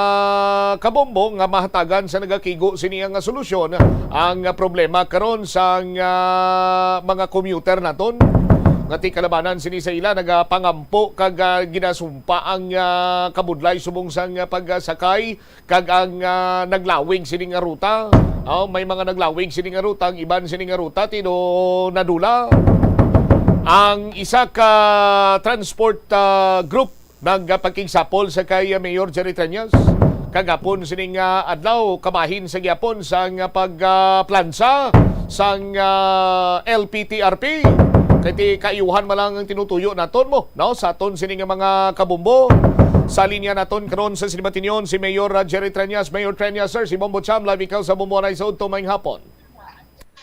kabombo nga mahatagan sa nagakigo sini nga solusyon ang problema karon sa, ah, mga commuter naton nga ti kalabanan sini sa ila nagapangampo kag, ah, ginasumpa ang, ah, kabudlay subong sang pagsakay kag ang, ah, naglawig sini nga ruta. Oh, may mga naglawig sini nga ruta, ang iban sini nga ruta ti do nadula. Ang isa ka transport, ah, group nagpakigsapol sa kay Mayor Jerry Treñas kagapon sining, ah, adlaw, kabahin sa gyapon sang pag, ah, plansa sang, ah, L P T R P. Kay ti kaayuhan man lang ang tinutuyo naton mo, no? Sa aton sini nga mga kabombo. Sa linya naton karon sa Sinibatinyon si Mayor, ah, Jerry Treñas. Mayor Treñas, sir, si Bombo Cham, live ikaw sa Bombo Anay sa Udto. Maayong hapon.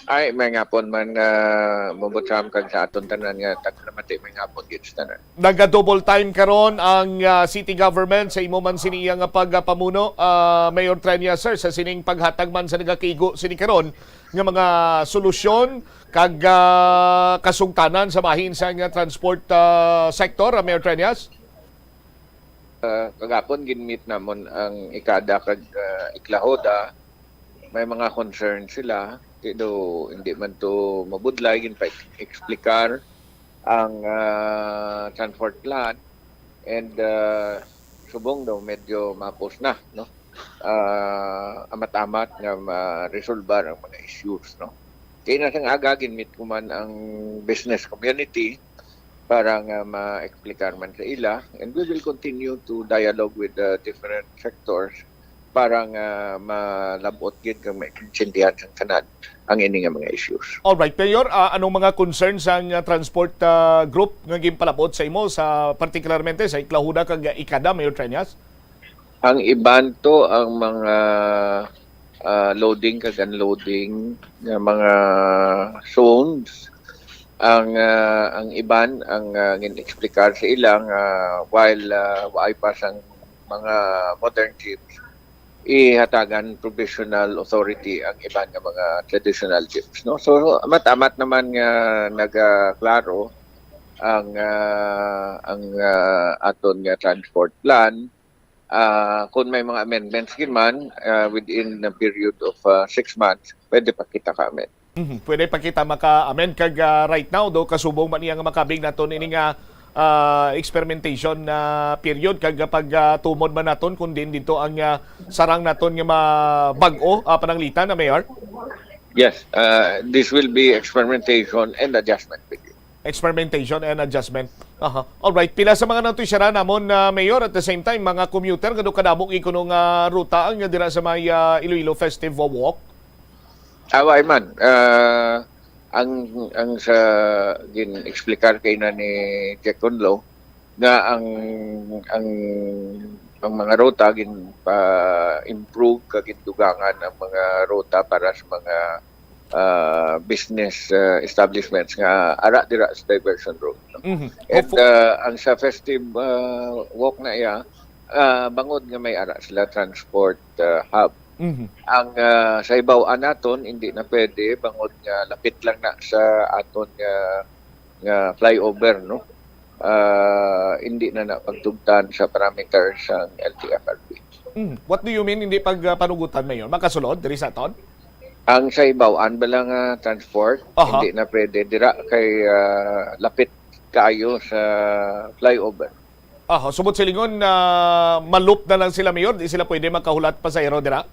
Ay, maayong hapon man, ah, Bombo Cham, kag sa aton tanan nga tagpalamati, maayong hapon gyud sa tanan. Naga-double time karon ang, ah, city government sa imo man sini nga pagpamuno, ah, Mayor Treñas, sir, sa sining paghatag man sa nagakigo sini karon nga mga solusyon kag, ah, kasugtanan sa bahin sa nga transport, ah, sector, ah, Mayor Treñas? Ah, kagapon gin-meet namon ang ikada kag, ah, iklahoda may mga concern sila. Di daw, hindi man to mabudlay, ginpa-explicar ang, ah, transport plan. And, ah, subong daw medyo mapos na, no? Ah, amat-amat nga ma-resolbar ang mga issues, no? Kaya na sang aga, ginmeet ko man ang business community para nga ma-explicar man sa ila. And we will continue to dialogue with the different sectors para nga malab-ot gid kag maintindihan sang tanan ang ini nga mga issues. Alright, Mayor, ah, anong mga concerns ang, ah, transport, ah, group nga ginpalab-ot sa imo, sa partikularmente sa Iklahuna kag Ikada, Mayor Treñas? Ang iban to ang mga, ah, loading kag unloading nga mga zones. Ang, ah, ang iban ang, ah, gin-explicar sa ila nga while, ah, waay pa sang mga modern jeeps, ihatagan provisional authority ang iban nga mga traditional jeeps, no? So, amat-amat naman nga nagaklaro ang, ah, ang, ah, aton nga transport plan. Ah, kung may mga amendments gid man, ah, within a period of, ah, six months, pwede pa kita ka-amend. Mhm. Pwede pa kita maka-amend kag, ah, right now, do, kasubong man niya nga makabig naton ini nga, ah, experimentation, ah, period kag pagtumon man naton kung diin dito ang, ah, sarang naton nga mabag-o, ah, pananglitan na, Mayor? Yes, ah, this will be experimentation and adjustment period. Experimentation and adjustment. Aha. Alright. Pila sa mga natusyaran namon, ah, Mayor, at the same time, mga commuter, nga kadamo gid kuno nga ruta ang dira sa may, ah, Iloilo Festive Walk? Away man. Ah, ang, ang sa gin-explicar kay na ni Jack Conlo, nga ang, ang, ang mga ruta ginpa-improve kag gindugangan ang mga ruta para sa mga, ah, business, ah, establishments nga ara dira sa diversion road, no? Mhm. And, Hopeful- ah, ang sa festive, ah, walk na iya, ah, bangod nga may ara sila transport, ah, hub. Mhm. Ang, ah, sa hibaw-an naton, hindi na pwede, bangod nga lapit lang na sa aton nga, nga flyover, no? Ah, hindi na na pagtugtan sa parameters sang L T F R B. Mm. What do you mean, hindi pag, ah, panugutan, Mayor? Makasulod diri sa aton? Ang sa hibaw-an bala nga transport, Aha. hindi na pwede dira kay, ah, lapit kaayo sa flyover. Aha, subot silingon, ah, ma-loop na lang sila, Mayor? Di sila pwede makahulat pasahero dira?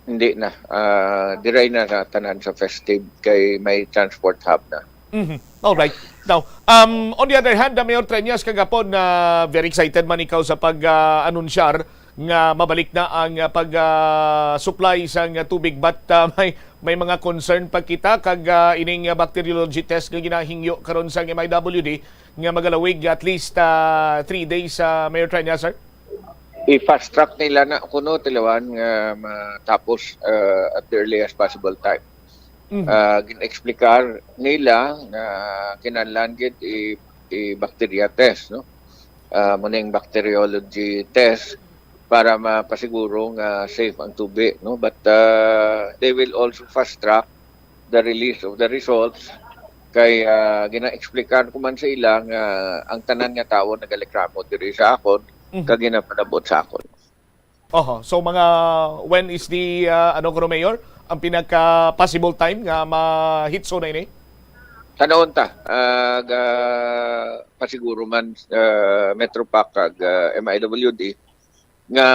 Hindi na. Ah, diray na sa tanan sa festive kay may transport hub na. Mhm. Alright. Now, um, on the other hand, uh, Mayor Treñas, kagapon, uh, very excited man ikaw sa pag, uh, anunsyar nga mabalik na ang, uh, pag, uh, supply sang tubig, but, uh, may, may mga concern pa kita kag, uh, ining, uh, bacteriology test nga ginahingyo karon sang M I W D nga magalawig at least, uh, three days, uh, Mayor Treñas, sir? I-fast track nila na kuno, Tilawan, nga matapos, uh, at the earliest possible time. Mhm. Ah, gin-explicar nila nga kinahanglan gid i, i-bacteria test, no? Ah, mo ning bacteriology test para mapasiguro nga safe ang tubi, no? But, ah, they will also fast track the release of the results kay, ah, gina-explicar ko man sa ila nga ang tanan nga tawo nagalikramo diri sa akon, Mhm. kag ginapalab-ot sa akon. Oho. So, mga, when is the, ah, ano, kuno, Mayor, ang pinaka possible time nga ma-hitso na ini? Tanawon ta, ah, ga-, pasiguro man, ah, Metro Pac kag, ah, M I W D nga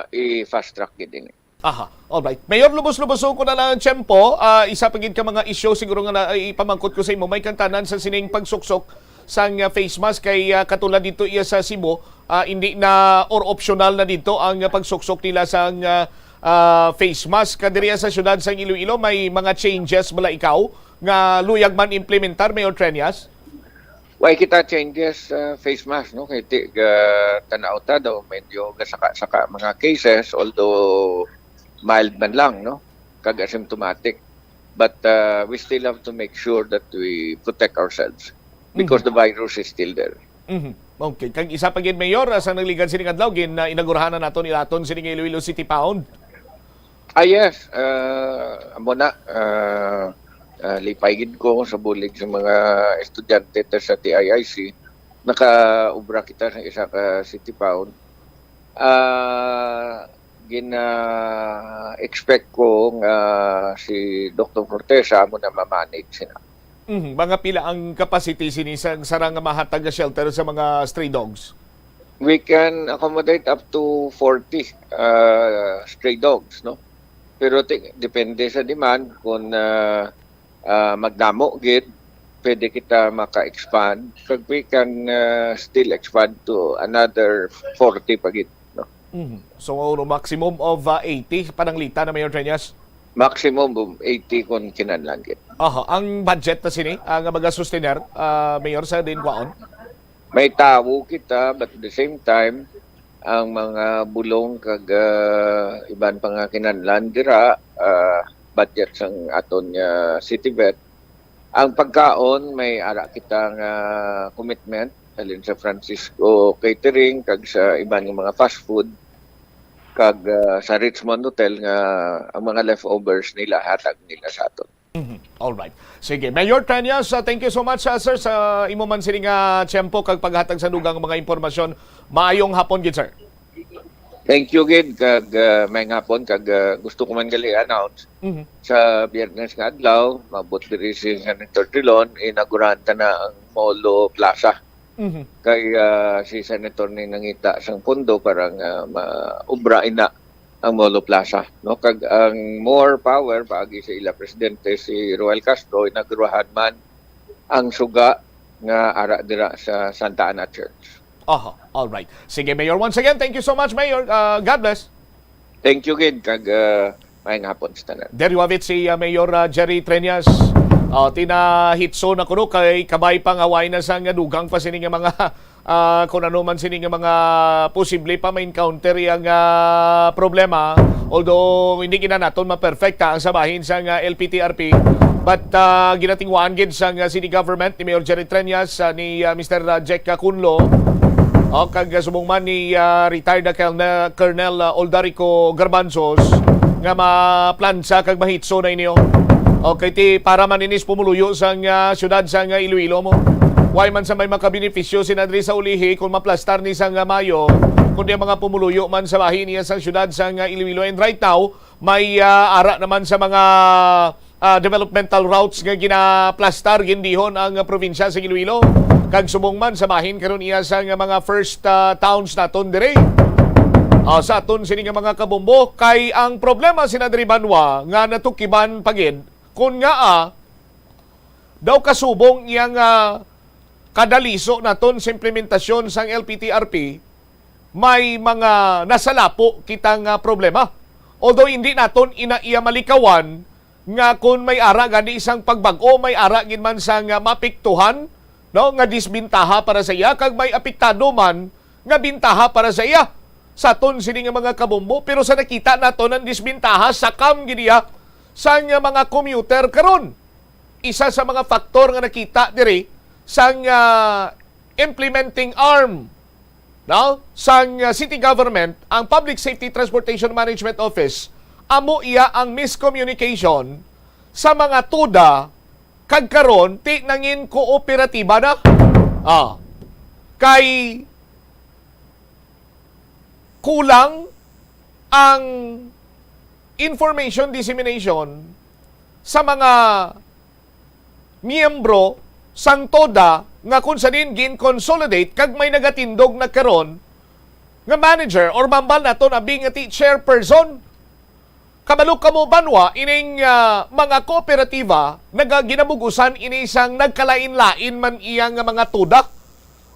i-fast track gid ini. Aha, alright. Mayor, lubos-luboson ko na lang ang tiyempo. Ah, isa pa gid ka mga issue siguro nga na, ay, ipamangkot ko sa imo, may kantanan sa sining pagsuksok sang, ah, face mask kay, ah, katulad dito iya sa Cebu, ah, hindi na or optional na dito ang, ah, pagsuksok nila sang, ah, ah, face mask. Kadiri sa siyudad sang Iloilo, may mga changes bala ikaw nga luyag man implementar, Mayor Treñas? Way kita changes sa face mask, no? Kay ti-, ga-, tanaw ta daw medyo gasaka-saka mga cases, although mild man lang, no? Kag asymptomatic. But, uh, we still have to make sure that we protect ourselves because Mhm. the virus is still there. Mhm. Okay. Kag isa pa gid, Mayor, ah, sa nagligad sining adlaw, gin, ah, inaugurahan na naton ilaton sining Iloilo City Pound. Ah, yes. Ah, amo na, ah, ah, lipay gid ko sa bulig sa mga estudyante ta sa T I I C. Nakaubra kita sa isa ka City Pound. Ah, gina-expect ko nga si Doktor Cortez amo na ma-manage sina. Mhm. Mga pila ang capacity sini sa sarang nga mahatag nga shelter sa mga stray dogs? We can accommodate up to forty uh, stray dogs, no? Pero ti- depende sa demand kung uh, uh, magdamo gid, pwede kita maka-expand. Kag we can uh, still expand to another forty pa gid, no? Mhm. So, ano, maximum of uh, eighty pananglitan na, Mayor Treñas? Maximum of eighty kung kinahanglan gid. Aha, ang budget na sini, ang mga sustener, ah, Mayor, sa diin kwaon? May tawo kita, but at the same time, ang mga bulong kag ah, iban pa nga kinahanglan dira, ah, budget sang aton nga city vet. Ang pagkaon, may ara kita nga commitment halin sa Francisco Catering kag sa iban nga mga fast food kag ah, sa Richmond Hotel nga ang mga leftovers nila hatag nila sa aton. Mhm. All right. Sige, Mayor Treñas, uh, thank you so much, uh, sir, sa imo man sini nga tiyempo kag paghatag sa dugang mga impormasyon. Maayong hapon gid, sir. Thank you gid kag uh, may hapon kag uh, gusto ko man gali announce Mhm. sa Biyernes nga adlaw, maabot diri si Senator Trilon, inagurahan ta na ang Molo Plaza. Mhm. Kay ah, si Senator ni nangita sang pondo para nga maubra ina ang Molo Plaza, no? Kag ang more power paagi sa ila presidente si Roel Castro, inagurahan man ang suga nga ara dira sa Santa Ana Church. Aha, all right. Sige, Mayor, once again, thank you so much, Mayor. Uh, God bless. Thank you gid kag uh, maayong hapon sa tanan. There you have it, si uh, Mayor uh, Jerry Treñas. Uh, tinahitso na kuno kay kabay pa nga way na sa nga dugang pa sini nga mga uh, kung ano man sini nga mga posible pa ma-encounter yang uh, problema. Although hindi gina naton ma-perfect ang sa bahin sa nga L P T R P, but uh, ginatingwaan gid sa nga city government ni Mayor Jerry Treñas, uh, ni uh, Mister Jack Cunlo, o kag uh, subong man ni uh, retired na Colonel, Colonel uh, Oldarico Garbanzos nga maplansa kag mahitso na inyo. Okay, ti para man inis pumuluyo sang uh, syudad sang uh, Iloilo mo. Way man sa may makabenepisyo sina diri sa ulihi kung maplastar ni sang uh, Mayo, kundi ang mga pumuluyo man sa bahin niya sang syudad sang uh, Iloilo. And right now, may uh, ara naman sa mga uh, developmental routes nga ginaplastar gindihon ang uh, probinsya sa Iloilo. Kag subong man sa bahin karon iya sa nga mga first uh, towns naton diri. Uh, sa aton sini nga mga kabombo, kay ang problema sina diri banwa nga natukiban pagid kun nga uh, daw kasubong iya nga kadaliso naton sa implementasyon sang L P T R P, may mga nasalapo kita nga problema. Although hindi naton ina iya malikawan nga kung may ara gani isang pagbag-o, may ara gid man sang mapiktuhan, no, nga disbintaha para sa iya, kag may apektado man nga bintaha para sa iya sa aton sini nga mga kabombo. Pero sa nakita naton ang disbintaha sa kam gid iya sang mga commuter karon. Isa sa mga faktor nga nakita diri sang ah, implementing arm, no, sang ah, city government, ang Public Safety Transportation Management Office, amo iya ang miscommunication sa mga TODA, kag karon ti nangin kooperatiba na. Ah. Kay kulang ang information dissemination sa mga miyembro sang TODA nga kung sa diin gin-consolidate kag may nagatindog na karon nga manager or mambal naton abi nga ti chairperson. Kabalo kamo banwa ining ah, mga kooperatiba naga-, ginabugusan ini sang nagkalain-lain man iya nga mga TODA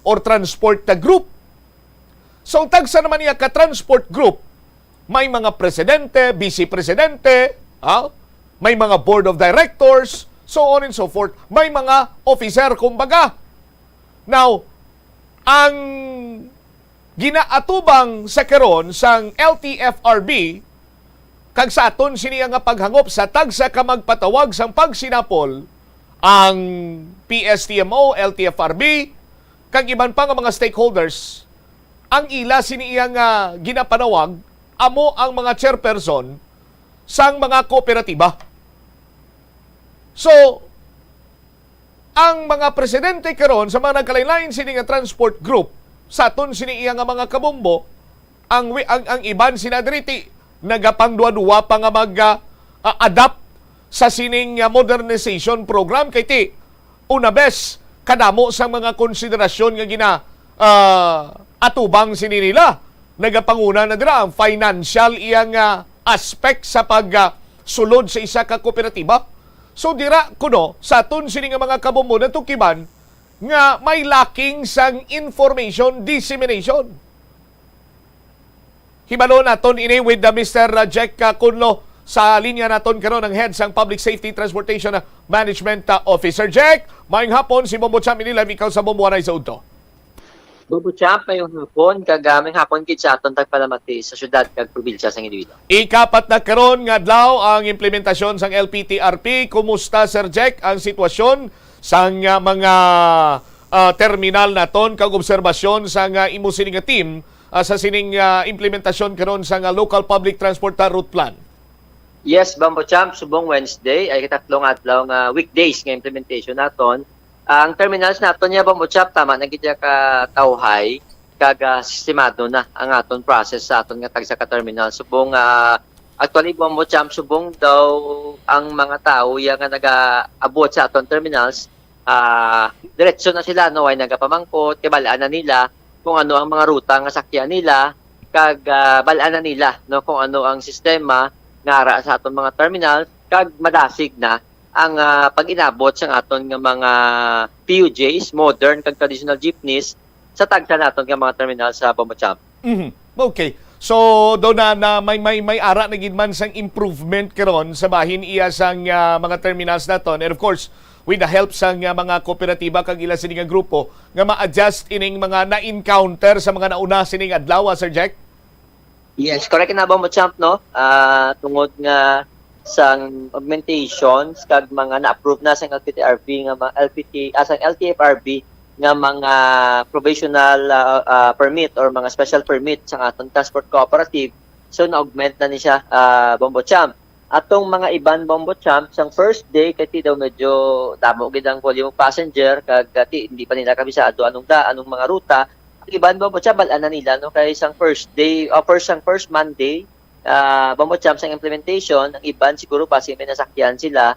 or transport na group. So tagsa naman iya ka transport group, may mga presidente, vice presidente, ha? May mga board of directors, so on and so forth. May mga officer, kumbaga. Now, ang ginaatubang sa karon sang L T F R B kag sa aton sini nga paghangop sa tagsa ka magpatawag sang pagsinapol, ang P S T M O, L T F R B, kag iban pa nga mga stakeholders, ang ila sini iya nga ginapanawag amo ang mga chairperson sang mga kooperatiba. So, ang mga presidente karon sa mga nagkalain-lain sini nga transport group, sa aton sini iya nga mga kabombo, ang wi-, ang, ang iban sina diri ti nagapangduwa-duwa pa nga mag, ah, ah, adapt sa sining, ah, modernization program, kay ti una bes kadamo sang mga konsiderasyon nga gina, ah, atubang sini nila. Nagapanguna na dira ang financial iyang, ah, aspect sa pag, ah, sulod sa isa ka kooperatiba. So dira kuno sa aton sini nga mga kabombo natukiban nga may lacking sang information dissemination. Hibalo naton ini with, uh, Mister Jack, uh, Kunlo. Sa linya naton karon ang head sang Public Safety Transportation, uh, Management, uh, Officer. Jack, maayong hapon. Si Bombo Champ ini live, ikaw sa Bombo Anay sa Udto. Bombo Champ, maayong hapon, kag, uh, maayong hapon gid sa aton tagpalamati sa syudad kag probinsya sang Iloilo. Ikapat na karon nga adlaw ang implementasyon sang L P T R P. Kumusta, Sir Jack, ang sitwasyon sang, uh, mga, uh, terminal naton kag obserbasyon sang, uh, imo sini nga team, ah, sa sining, ah, implementasyon karon sang, ah, Local Public Transport, ah, Route Plan? Yes, Bombo Champ, subong Wednesday ay katatlo nga adlaw nga weekdays nga implementation naton. Ang terminals naton niya, Bombo Champ, tama na gid ka tawhay kag, ah, sistemado na ang aton process sa aton nga tagsa ka terminal. Subong, ah, actually, Bombo Champ, subong daw ang mga tawo ya nga nagaabot sa aton terminals, ah, diretso na sila, no, way nagapamangkot, kay bal-an na nila kung ano ang mga ruta nga sakyan nila, kag, ah, bal-an na nila, no, kung ano ang sistema nga ara sa aton mga terminal, kag madasig na ang, ah, pag-inabot sang aton nga mga P U Js, modern kag traditional jeepneys, sa tagsa naton nga mga terminal sa Bombo Champ. Mhm. Okay. So, do na, na may, may, may ara na gid man sang improvement karon sa bahin iya sang, ah, mga terminals naton. And of course, with the help sang, ah, mga kooperatiba kag ila sini nga grupo nga ma-adjust ining mga na-encounter sa mga nauna sining adlaw, ah, Sir Jack? Yes, correct na ba mo, Champ, no? Ah, tungod nga sang augmentations kag mga na-approve na sang L P T R B nga mga L P T, ah, sang L T F R B nga mga provisional, ah, ah, permit or mga special permit sa aton transport cooperative. So, na-augment na ni siya, ah, Bombo Champ. Atong mga iban, Bombo Champ, sang first day, kay ti daw medyo damo gid ang volume of passenger, kag, ah, ti, hindi pa nila kabisado anong da, anong mga ruta. Ang iban, Bombo Champ, bal-an na nila, no? Kay sang first day, o first, sang first Monday, ah, Bombo Champ, sang implementation, ang iban siguro basi may nasakyan sila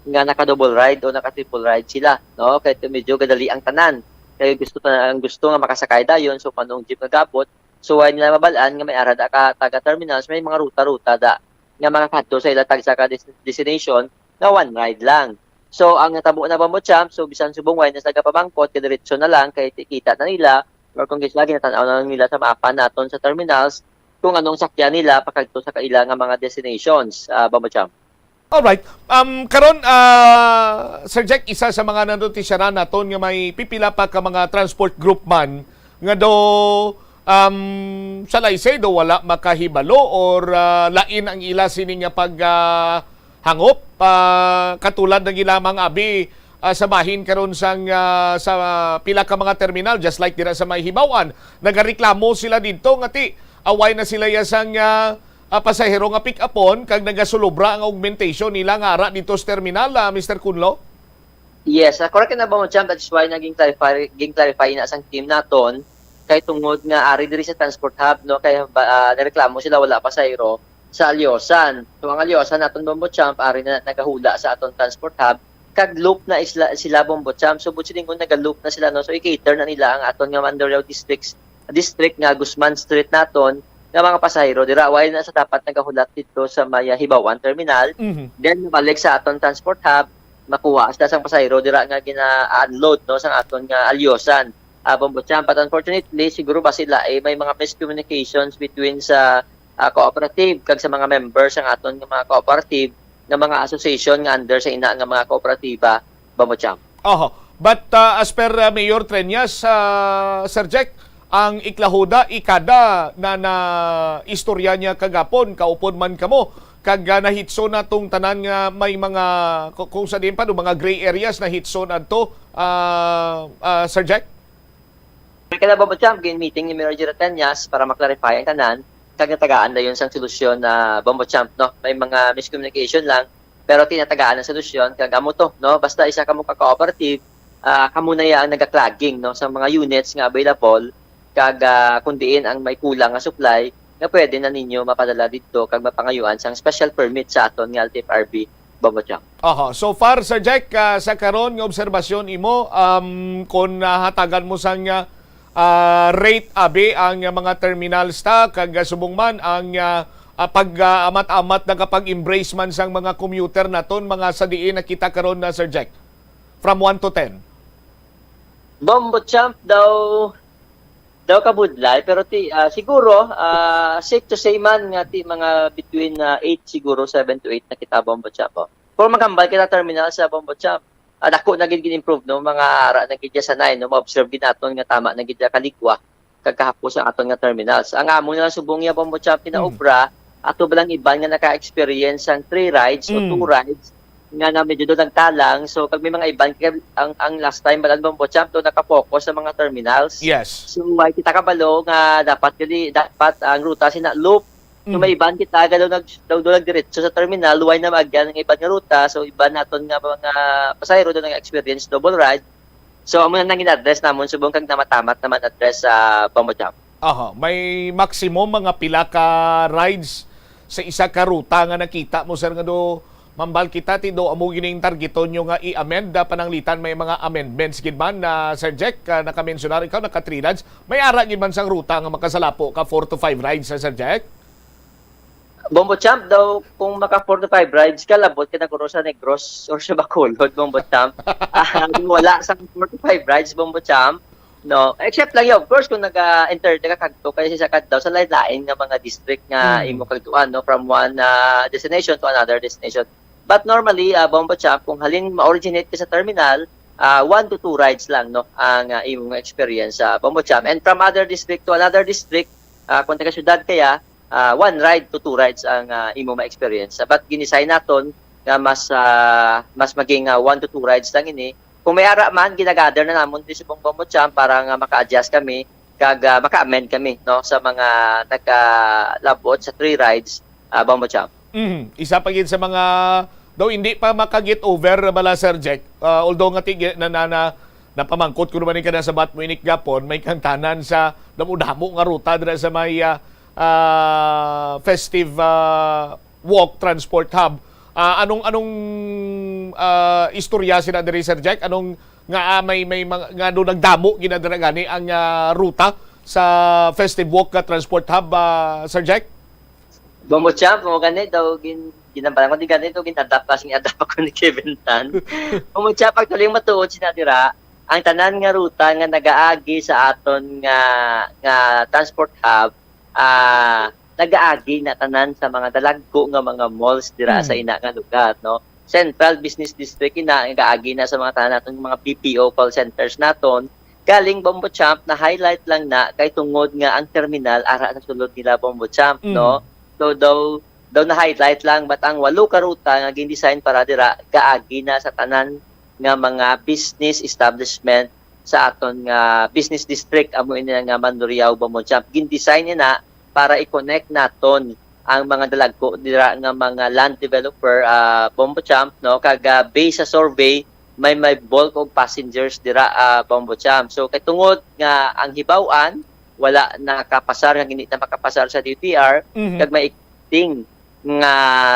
nga naka-double ride o naka-triple ride sila, no? Kay medyo gadali ang tanan. Kay gusto ta-, ang gusto nga makasakay dayon, so, panong jeep nga gabot, so, way nila mabal-an nga may ara da ka taga terminals, may mga ruta-ruta da nga makakadto sa ila tagsa ka des-, destination nga one ride lang. So, ang natabo na, Bombo Champ, so, bisan subong way na sila gapamangkot, kay diretso na lang, kay ti-, kita na nila, or kung gis-, lagi natan-aw na lang nila sa mapa naton sa terminals kung anong sakyan nila pakadto sa kaila nga mga destinations, ah, Bombo Champ. Alright. Um, karon, ah, Sir Jack, isa sa mga nanotisyaran naton nga may pipila pa ka mga transport group man nga do, um, shall I say, do wala makahibalo or, ah, lain ang ila sini nga pag, ah, hangop, ah, katulad na gid lamang abi, ah, sa bahin karon sang, ah, sa pila ka mga terminal, just like dira sa may Hibaw-an, nagareklamo sila didto nga ti away na sila ya sang, ah, ah, pasahero nga pick-upon kag nagasulobra ang augmentation nila nga ara dito sa terminal, ah, Mister Kunlo? Yes, ah, correct na ba mo, Champ? That is why naging clarify, ging clarify na sang team naton kay tungod nga ari diri sa transport hub, no, kay ba, ah, nareklamo sila wala pasahero sa Alyosan. So ang Alyosan naton, Bombo Champ, ari na nagahula sa aton transport hub, kag loop na isla, sila, Bombo Champ. So buot silingon naga-loop na sila, no. So i-cater na nila ang aton nga Mandaluyong districts, district nga Guzman Street naton nga mga pasahero dira, while na sa dapat nagahulat dito sa may, ah, Hibaw-an terminal. Mhm. Then mabalik sa aton transport hub, makuha sila sang pasahero dira nga gina-unload, no, sang aton nga Alyosan. Ah, Bombo Champ, but unfortunately, siguro ba sila, eh, may mga miscommunications between sa, ah, cooperative kag sa mga members sang aton nga mga cooperative nga mga association nga under sa ina nga mga kooperatiba, Bombo Champ. Oho. But, ah, as per, ah, Mayor Treñas, ah, Sir Jack, ang Iklahuda, ikada na, na istorya niya kagapon, kaupod man kamo, kag, ah, nahitso na tong tanan nga may mga, ku-, kung sa diin pa, no, mga gray areas nahitso na to, ah, ah, Sir Jack? May kala, Bombo Champ, gin-meeting ni Mayor Jerry Treñas para ma-clarify ang tanan, kag natagaan dayon sang solusyon na, Bombo Champ, no? May mga miscommunication lang, pero tinatagaan ang solusyon, kag amo to, no? Basta isa kamo ka cooperative, ah, kamo na ya ang nagaklogging, no, sa mga units nga available, kag, ah, kung diin ang may kulang nga supply, nga pwede na ninyo mapadala didto kag mapangayuan sang special permit sa aton nga L T F R B, Bombo Champ. Aha. So far, Sir Jack, ah, sa karon nga obserbasyon imo, um, kung nahatagan mo sang, ah, ah, rate, abi, ang, ah, mga terminals ta, kag, ah, subong man ang, ah, ah, pag, ah, amat-amat nakapag-embrace man sang mga commuter naton, mga sa diin nakita karon na, Sir Jack? From one to ten. Bombo Champ daw, daw kabudlay, pero ti, ah, siguro, ah, safe to say man nga ti mga between, ah, eight siguro, seven to eight na kita, Bombo Champ, oh. Pero maghambal kita terminal sa Bombo Champ. Ah, dako na gid gin-improve, no? Mga ara na gid sanay, no? Ma-observe gid naton nga tama na gid kaligwa kag kahapos ang aton nga terminals. Ang amo na lang subong niya, Bombo Champ, Mm. pinaobra, ato ba lang iban nga naka-experience sang three rides o Mm. two rides nga na medyo do nagtalang. So, kag may mga iban, kag ang, ang last time, balan, Bombo Champ, do naka-focus sa mga terminals. Yes. So, why kita kabalo nga dapat gali, dapat ang ruta sina loop. So, Mm. may iban kita, galo nag, daw, daw nagdiretso sa terminal, why na maagyan ang iban nga ruta? So, iban naton nga mga pasahero do nag-experience double ride. So, amo na nang in-address namon subong kag namatamat naman address sa Bombo Champ. Aha, may maximum mga pila ka rides sa isa ka ruta nga nakita mo, sir, nga do mambal kita ti do amo gining targeton nyo nga i-amend, ah, pananglitan may mga amendments gid man na, Sir Jack, ah, naka-mensionar ikaw, naka three rides. May ara gid man sang ruta nga makasalapo ka four to five rides, ah, Sir Jack? Bombo Champ daw, kung maka four to five rides ka, labot ka na guro sa Negros or sa Bacolod, Bombo Champ. Ah, wala sa four to five rides, Bombo Champ. No, except lang yun, of course, kung nag-enter ka kadto kay sa kadto sa lain-lain nga mga district nga Mm. imo kagtuan, no, from one, ah, destination to another destination. But normally, ah, Bombo Champ, kung halin ma-originate ka sa terminal, ah, one to two rides lang, no, ang, ah, imong experience sa Bombo Champ. And from other district to another district, ah, kung taga syudad kaya, ah, one ride to two rides ang, ah, imo ma-experience. But ginisign naton nga mas, ah, mas maging, ah, one to two rides lang ini. Kung may ara man, ginagather na namon diri sa Bombo Champ para nga maka-adjust kami kag, ah, maka-amend kami, no, sa mga nakalabot sa three rides, ah, Bombo Champ. Mhm. Isa pa gid sa mga, daw hindi pa maka-get over bala, Sir Jack. Ah, although nga ti-, na, na, na, napamangkot ko naman ni kana sa Batmo inik gapon, may kang tanan sa damo-damo nga ruta dira sa may, ah, ah, festive, ah, walk transport hub. Ah, anong, anong, ah, istorya sila diri, Sir Jack? Anong nga, ah, may, may mga, nga do nagdamo gina dira gani ang, ah, ruta sa festive walk nga transport hub, ah, Sir Jack? Bombo Champ, mo gani daw gin-, ginambalan ko di gani daw gin-adapt, kasi adapt ako ni Kevin Tan. Bombo Champ, actually, ang matuod sina dira, ang tanan nga ruta nga nagaagi sa aton nga, nga transport hub, ah, nagaagi na tanan sa mga dalagko nga mga malls dira sa Hmm. ina nga lugar, no? Central Business District ina, nagaagi na sa mga tanan naton nga mga B P O call centers naton. Galing, Bombo Champ, na-highlight lang na kay tungod nga ang terminal ara sa sulod nila, Bombo Champ, Mm. no? So, daw, daw na-highlight lang, but ang walo ka ruta nga gin-design para dira, gaagi na sa tanan nga mga business establishment sa aton nga business district, amo ini nga Mandurriao, Bombo Champ. Gin-design ina para i-connect naton ang mga dalagko dira nga mga land developer, ah, Bombo Champ, no? Kag, ah, based sa survey, may, may bulk of passengers dira, ah, Bombo Champ. So, kay tungod nga ang Hibaw-an wala nakapasar, nga hindi na makapasar sa D O T R, Mhm. kag may existing nga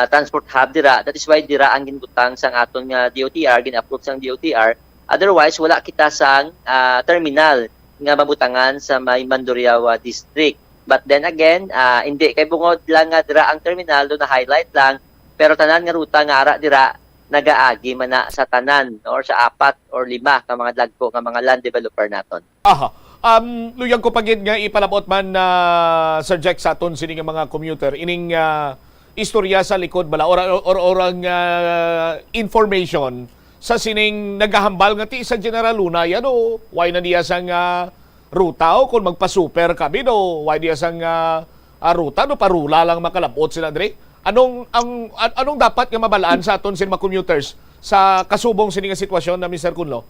transport hub dira, that is why dira ang ginbutang sang aton nga D O T R, gin-approve sang D O T R. Otherwise, wala kita sang, ah, terminal nga mabutangan sa may Mandurriao, ah, District. But then again, ah, hindi kay bungod lang nga dira ang terminal, do na-highlight lang, pero tanan nga ruta nga ara dira, nagaagi man na sa tanan or sa apat or lima ka mga dagko nga mga land developer naton. Aha. Um, luyag ko pa gid nga ipalabot man, ah, Sir Jack, sa aton sini nga mga commuter, ining, ah, istorya sa likod bala or, or, or ang, ah, information sa sining nagahambal nga ti sa General Luna yan, o why na niya sang, ah, ruta, o kung magpa-super kami, no, why niya sang, ah, ah, ruta, no, parula lang makalabot sila diri. Anong ang an-, anong dapat nga mabalaan sa aton sini mga commuters sa kasubong sini nga sitwasyon na, Mister Kunlo?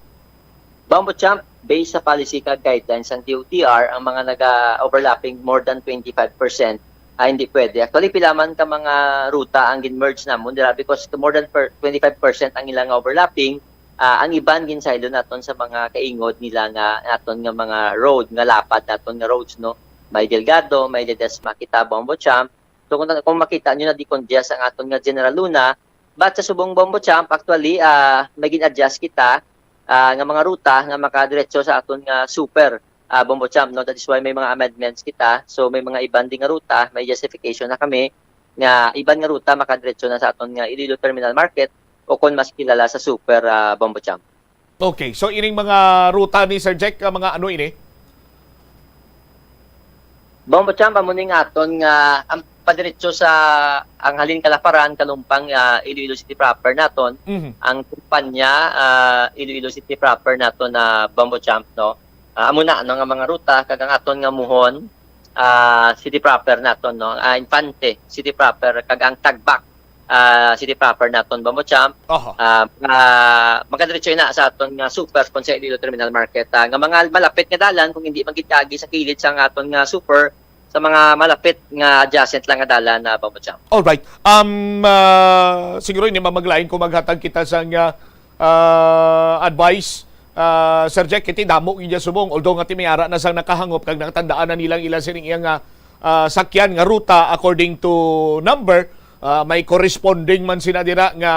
Bombo Champ, based sa policy kag guidelines sang D O T R, ang mga naga-overlapping more than twenty-five percent, ah, hindi pwede. Actually, pila man ka mga ruta ang gin-merge namon dira, because more than per-, twenty-five percent ang ilang overlapping, ah, ang iban ginsaylo naton sa mga kaingod nila nga naton nga mga road, nga lapad naton nga roads, no? may Delgado, may Ledesma kita, Bombo Champ. So kung, kung makita nyo na di kon diyas ang aton nga General Luna, but sa subong, Bombo Champ, actually, ah, may gin-adjust kita, ah, nga mga ruta nga makadiretso sa aton nga super, ah, Bombo Champ, no? That is why may mga amendments kita. So may mga iban din nga ruta, may justification na kami nga iban nga ruta makadiretso na sa aton nga Iloilo Terminal Market o kon mas kilala sa super, ah, Bombo Champ. Okay, so ining mga ruta ni Sir Jack, ah, mga ano ini? Bombo Champ, amo ning aton nga ang padiretso sa ang halin Kalaparan, Kalumpang, ah, Iloilo City proper naton. Mhm. Ang kumpanya, ah, Iloilo City proper naton na Bombo Champ, no? Ah, amo na, ano, nga mga ruta, kag ang aton nga Muhon, ah, City proper naton, no? Ah, Infante City proper, kag ang Tagbak, ah, City proper naton, Bombo Champ. Aha. Ah, ah, makadiretso na sa aton nga super kon sa Iloilo Terminal Market, ah, nga mga malapit nga dalan, kung hindi man gid kaagi sa kilid sang aton nga super, sa mga malapit nga adjacent lang nga dalan na, Bombo Champ. Alright. Um, ah, siguro hindi mamaglain kung maghatag kita sang, ah, ah, advice, ah, Sir Jack, kay ti damo gid subong. Although nga ti may ara na sang nakahangop kag nakatandaan na nilang ila sining iyang, ah, ah, sakyan nga ruta according to number, ah, may corresponding man sina dira nga,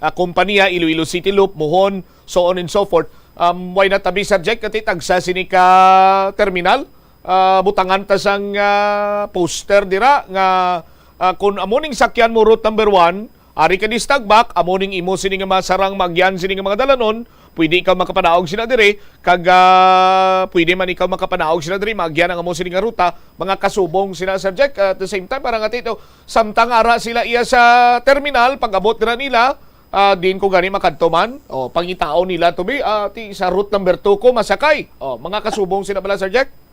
ah, kompanya, Iloilo City Loop, Muhon, so on and so forth. Um, why not abi, Sir Jack, kay ti tagsa sini ka terminal? Ah, butangan ta sang, ah, poster dira nga, ah, kung amo ning sakyan mo route number one, ari ka di sa Tagbak, amo ning imo sini nga masarang maagyan sini nga mga dalanon, pwede ikaw makapanaog sina diri, kag, ah, pwede man ikaw makapanaog sina diri, maagyan ang amo sini nga ruta, mga kasubong sina, Sir Jack. At the same time, para nga tito, samtang ara sila iya sa terminal, pag-abot dira nila, ah, din ko gani makadto man, o, pangitaon nila to be, ah, ti sa route number two ko masakay. O, mga kasubong sina bala, Sir Jack?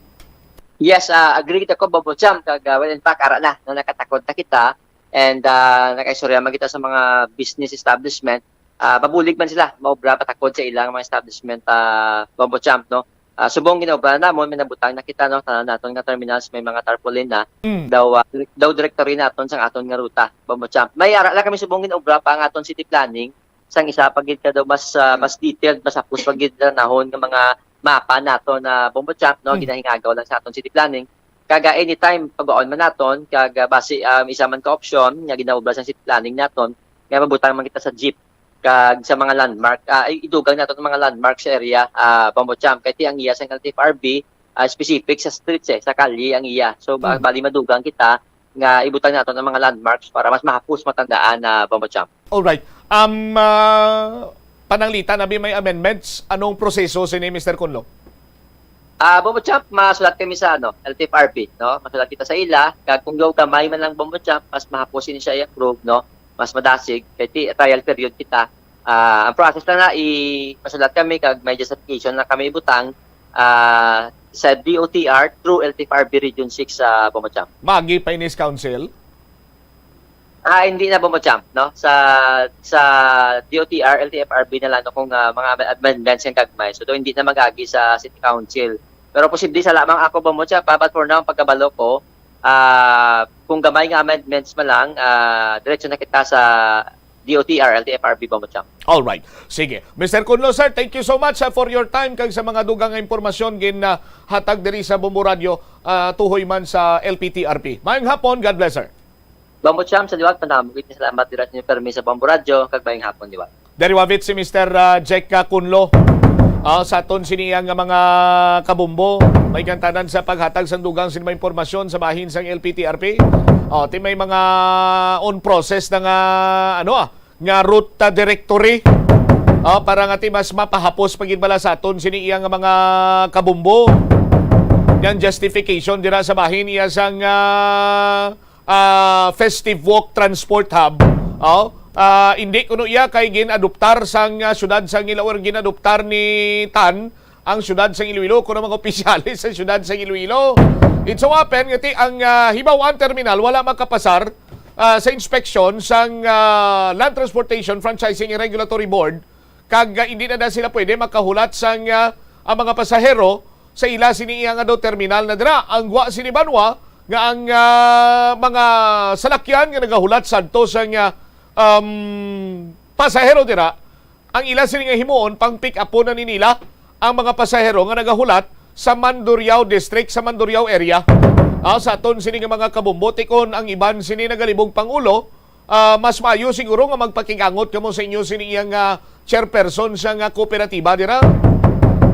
Yes, ah, agree kita ko, Bombo Champ, kag, ah, well, in fact, ara na, no, nakatakod na kita, and, ah, nakaistorya man kita sa mga business establishment, ah, mabulig man sila maobra patakod sa ilang mga establishment, ah, Bombo Champ, no? Ah, subong ginaobra namon, may nabutang na kita, no, sa naton nga terminals, may mga tarpaulin na. Mm. Daw, ah, daw directory naton sa aton nga ruta, Bombo Champ. May ara lang kami subong ginaobra pa ang aton city planning, sang isa pa gid ka daw mas, ah, mas detailed, mas hapos pa gid tanahon nga mga mapa nato na, Bombo Champ, no, Mm. ginahingagaw lang sa aton city planning. Kag, ah, anytime pagwaon man naton, kag, ah, basi, um, isa man ka option nga ginaobra sa city planning naton, nga mabutang man kita sa jeep kag sa mga landmark, ah, i-, idugang naton ang mga landmark sa area, ah, Bombo Champ, kay ti ang iya sa L T F R B, ah, specific sa streets, eh, sa kalye ang iya. So, ba-, Mm. bali madugang kita nga ibutang naton ang mga landmarks para mas mahapos matandaan na, Bombo Champ. Alright. Um, ah, pananglitan, abi may amendments. Anong proseso sini, Mister Kunlo? Ah, Bombo Champ, masulat kami sa, ano, L T F R B, no? Masulat kita sa ila, kag kung daw gamay man lang, Bombo Champ, mas mahapos ini siya i-approve, no? Mas madasig, kay ti-, trial period kita. Ah, ang process lang na, i-, masulat kami, kag may justification na kami ibutang, ah, sa D O T R through L T F R B Region six sa, Bombo Champ. Magi pa ini sa council? Ah, hindi na, Bombo Champ, no? Sa, sa D O T R, L T F R B na lang, no, kung, ah, mga amendments ang gagmay. So, do, hindi na mag-agi sa City Council. Pero posible sa lamang ako, Bombo Champ, ha? But for now, pagkabalo ko, ah, kung gamay nga amendments man lang, ah, diretso na kita sa D O T R, L T F R B, Bombo Champ. All right. Sige. Mister Kunlo, sir, thank you so much, ah, for your time kag sa mga dugang nga impormasyon gin, ah, hatag diri sa Bombo Radio, ah, tuhoy man sa L P T R P. Mayong hapon. God bless, sir. Bombo Champ, sa liwat, panamugit nga salamat dira sa inyo permi sa Bombo Radyo, kag mayong hapon, liwat. Diri wavit si Mister, ah, Jack, ah, Kunlo. Ah, sa aton sini nga mga kabombo, may kantanan sa paghatag sa dugang sini mga impormasyon sa bahin sang L P T R P. Oh, ti may mga on process na nga, ano, ah, nga route, ah, directory. Ah, para nga ti mas mapahapos pa gid bala sa aton sini iya nga mga kabombo. Yang justification dira sa bahin iya sang, ah, ah, Festive Walk Transport Hub. Oh, ah, hindi kuno iya kay gin-adoptar sang, ah, siyudad sang Iloilo, gin-adoptar ni Tan ang siyudad sang Iloilo, kuno mga opisyales sa siyudad sang Iloilo. It so happen nga ti ang, ah, Hibaw-an Terminal wala makapasar, ah, sa inspeksyon sang, ah, Land Transportation Franchising and Regulatory Board, kag, ah, hindi na, na sila pwede makahulat sang, ah, ang mga pasahero sa ila sini iya nga daw terminal na dira. Ang gwa sini banwa nga ang, ah, mga salakyan nga nagahulat sadto sang, ah, um, pasahero dira, ang ila sini nga himuon, pang pick upon na ni nila ang mga pasahero nga nagahulat sa Mandurriao District, sa Mandurriao area. Ah, sa aton sini nga mga kabombo, ti kon ang iban sini nagalibog pangulo, ah, mas maayo siguro nga magpakig-angot kamo sa inyo sini iyang, ah, chairperson sa nga kooperatiba dira.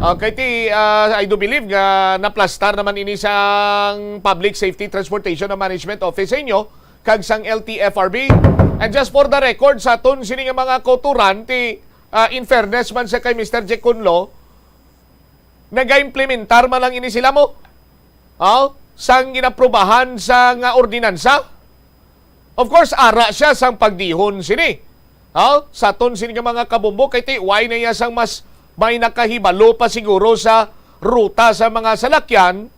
Ah, kay ti, ah, I do believe nga naplastar naman ini sang Public Safety Transportation and Management Office sa inyo kag sang L T F R B. And just for the record, sa aton sini nga mga kauturan, ti, ah, in fairness man sa kay Mister Jack Conlo, nagaimplementar man lang ini sila mo, oh, sang ginaprubahan sa nga ordinansa. Of course, ara siya sang pagdihon sini. Oh, sa aton sini nga mga kabombo, kay ti, why na iya sang mas may nakahibalo pa siguro sa ruta sa mga salakyan,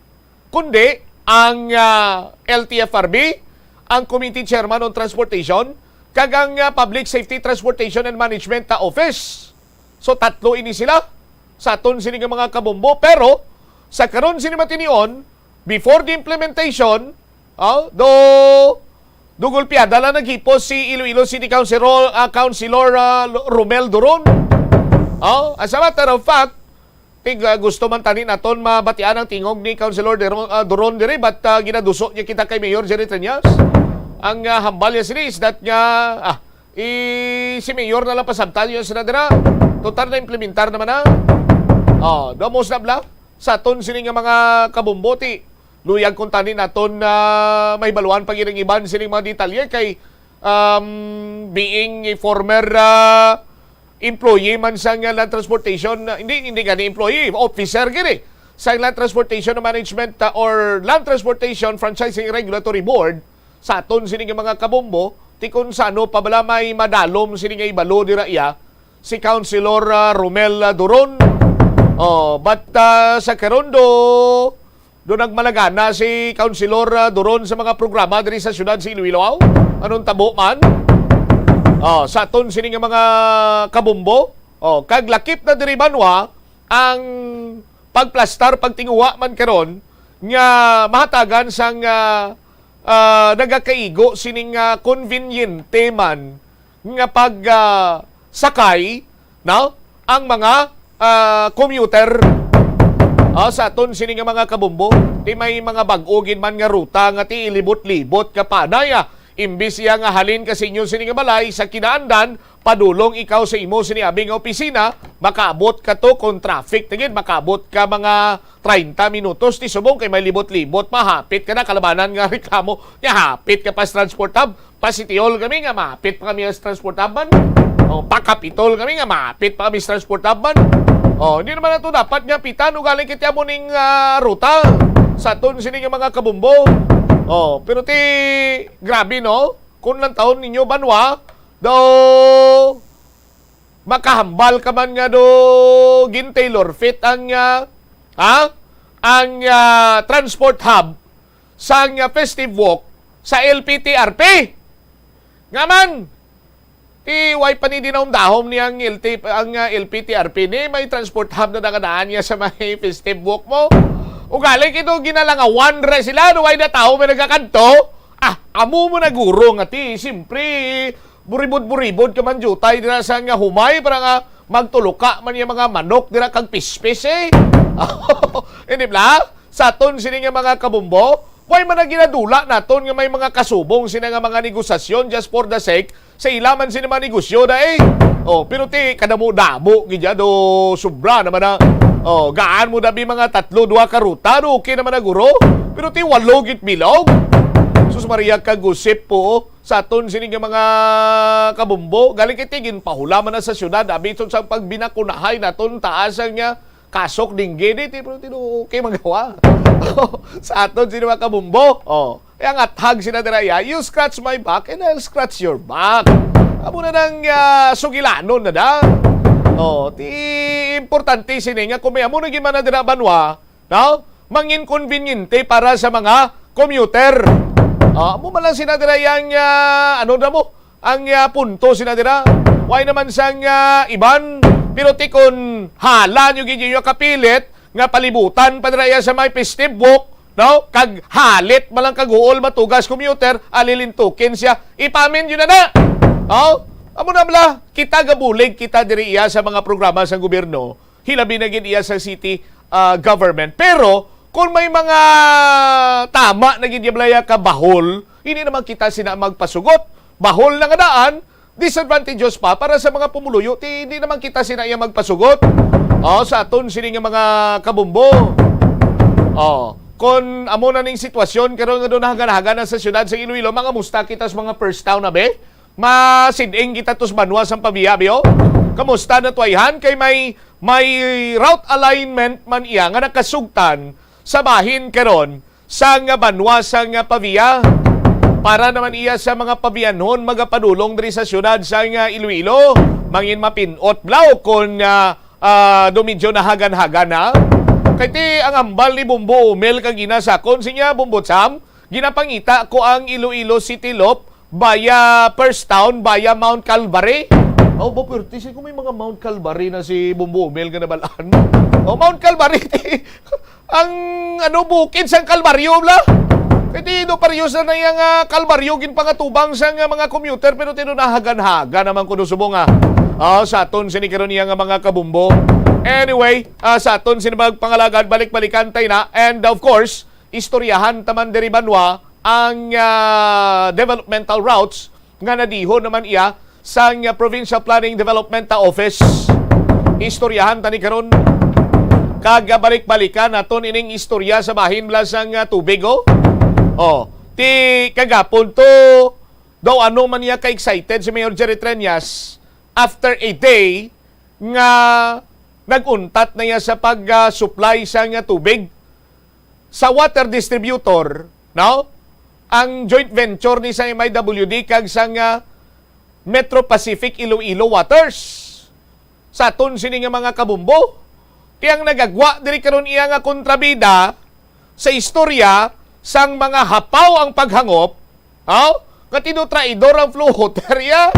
kundi ang, ah, L T F R B, ang Committee Chairman on Transportation, kag ang, ah, Public Safety Transportation and Management, ah, Office. So, tatlo ini sila sa aton sini nga mga kabombo. Pero sa karon sini matinion, before the implementation, oh, do do gulpiada lang naghipos si Iloilo City Councilor, ah, Councilor, ah, Romel Duron. Oh, as a matter of fact, tig, ah, gusto man tani naton mabatian ang tingog ni Councilor Duron, ah, Duron diri, but, ah, ginaduso niya kita kay Mayor Jerry Treñas. Ang, ah, hambal niya sini is that nga, ah, i-, si Mayor na lang pasabtan niya sila dira. Total na implementar naman na. Oh, damos na bla. Sa aton sini nga mga kabombo, ti luyag kung tani naton na mahibaluan pa gid ang iban sining mga detalye kay, um, being a former, ah, employee man sang, ah, Land Transportation, ah, hindi, hindi gani employee, officer gid eh, sa Land Transportation Management, ah, or Land Transportation Franchising Regulatory Board, sa aton sini nga mga kabombo, ti kung sano pa bala may madalom sini nga ibalo dira iya, si Councilor, ah, Romel, ah, Duron. Oh, but, ah, sa karon do, do nagmalagana si Councilor, ah, Duron sa mga programa diri sa siyudad sa Iloilo. Anong tabo man? Oh, sa aton sini nga mga kabombo. Oh, kag lakip na diri banwa ang pagplastar, pagtinguha man karon nga mahatagan sang, ah, ah, nagakaigo sining, ah, konbinyente man nga pag, ah, sakay, no? Ang mga, ah, commuter, ah, sa aton sini nga mga kabombo, ti may mga bag-o gid man nga ruta nga ti ilibot-libot ka panay, ah. Imbis iya nga halin ka sa inyo sini nga balay sa Kinaandan, padulong ikaw sa imo sini abi nga opisina, makaabot ka to kung traffic na gid, makaabot ka mga treinta minutos ti subong kay may libot-libot, mahapit ka na, kalabanan nga reklamo, nya hapit ka pa sa Transport Hub, pa City Hall kami nga mahapit pa kami sa Transport Hub man. O, pa Capitol kami nga mahapit pa kami sa Transport Hub man. O, hindi naman nato dapat nga pitan, ugali kiti amo ning, ah, ruta sa aton sini nga mga kabombo. O, pero ti, grabe, no? Kung lang taon ninyo, banwa, daw makahambal ka man nga do gin-tailor fit ang, ah, ha? Ang, ah, Transport Hub sang, ah, Festive Walk sa L P T R P. Nga man, ti way pa ni dinahom-dahom ni ang L T, ang, ah, L P T R P ni may Transport Hub na nagadaan niya sa may Festive Walk mo. Ugali kito ginalangawan ra sila, do way na tao may nagakadto. Ah, amo mo na guro nga ti, siyempre, buribod-buribod ka man jutay dira sa nga humay para nga magtuluka man yung mga manok dira kag pispis eh. Hindi bla? Sa aton sini nga mga kabumbo, way man ang ginadula naton nga may mga kasubong sina nga mga negosasyon just for the sake sa ila man sini mga negosyo da eh. Oh, pero ti kadamo-damo gid ya do sobra naman na. Oh, gaan mo dabi mga tatlo, duha ka ruta, do okay naman na guro. Pero ti walo gid bilog. Sus Maria, kagusip po. Sa aton sini nga mga kabumbo, galing kay ti ginpahula man na sa syudad, abi tod sa pagbinakunahay naton taas ang, ah, kasok dingge di, ti, pero ti okay magawa. Sa aton sini mga kabumbo, oh, kaya ang athag sila dira, ya, "You scratch my back and I'll scratch your back." Amo na nang, ah, sugilanon na da. Oh, ti importante sini nga kung may amo na gid man na dira banwa, no? Mangin konbinyente para sa mga commuter. Ah, amo man lang sina dira yang, ah, ano na mo? Ang, ah, punto sina dira. Why naman sang, ah, iban? Pero ti kon hala nyo gid yung kapilit nga palibutan pa dira iya sa may Festive Walk, no? Kag halit man lang kag huol matugas commuter, alilintukin siya. Ipamin yun na na. Oh? Amo na bala, kita gabulig kita diri iya sa mga programa sa gobyerno. Hilabi na gid iya sa city, ah, government. Pero kung may mga tama na gid, Yablaya, ka bahol, hindi naman kita sina magpasugot. Bahol na nga daan, disadvantageous pa para sa mga pumuluyo, ti hindi naman kita sina iya magpasugot. Oh, sa aton sini nga mga kabumbo. Oh, kung amo na ning sitwasyon karon nga doon nahaganahagan na sa siyudad sa Iloilo, mga musta kita sa mga first town na be? Masiding kita tos banwa sang Pavia, biyo? Kamusta na tuwayhan? Kay may, may route alignment man iya nga nakasugtan sa bahin karon sang banwa sang Pavia. Para naman iya sa mga Pavianhon magapadulong diri sa siyudad sang Iloilo, mangin mapin-ot blaw kon, ah, ah, do medyo nahagan-hagan na. Kay ti ang hambal ni Bumbo Umel kag ina sakon sinya, Bumbo Sam, ginapangita ko ang Iloilo City Loop via First Town, via Mount Calvary. Oh, ba, pwerte siya kung may mga Mount Calvary na si Bumbo Umel nga nabalaan. Oh, Mount Calvary, ti, ang, ano, bukid sang Kalbaryo, bla? Kay ti, do, parehas na na yang, ah, Kalbaryo, ginpangatubang sang, ah, mga commuter, pero ti, do, nahagan-hagan naman kuno subong, ah. Ah, sa aton sini karon iya nga mga kabumbo. Anyway, ah, sa aton sini magpangalagad, balik-balikan tayo na. And of course, istoryahan taman diri banwa ang, ah, developmental routes nga nadihon naman iya sang, ah, Provincial Planning Development Office. Istoryahan tani karon kag, ah, balik-balikan naton ining istorya sa bahin bala sang, ah, tubig, oh. Oh, ti kagapon to, daw ano man niya ka-excited si Mayor Jerry Treñas after a day nga nag-untat na iya sa pag, ah, supply sang, ah, tubig sa water distributor, no? Ang joint venture ni sa M I W D kag sang, ah, Metro Pacific Iloilo Waters. Sa aton sini nga mga kabumbo, ti ang nagagwa diri karon iya nga kontrabida sa istorya sang mga hapaw ang paghangop, ha? Nga ti do traidor ang flow water iya.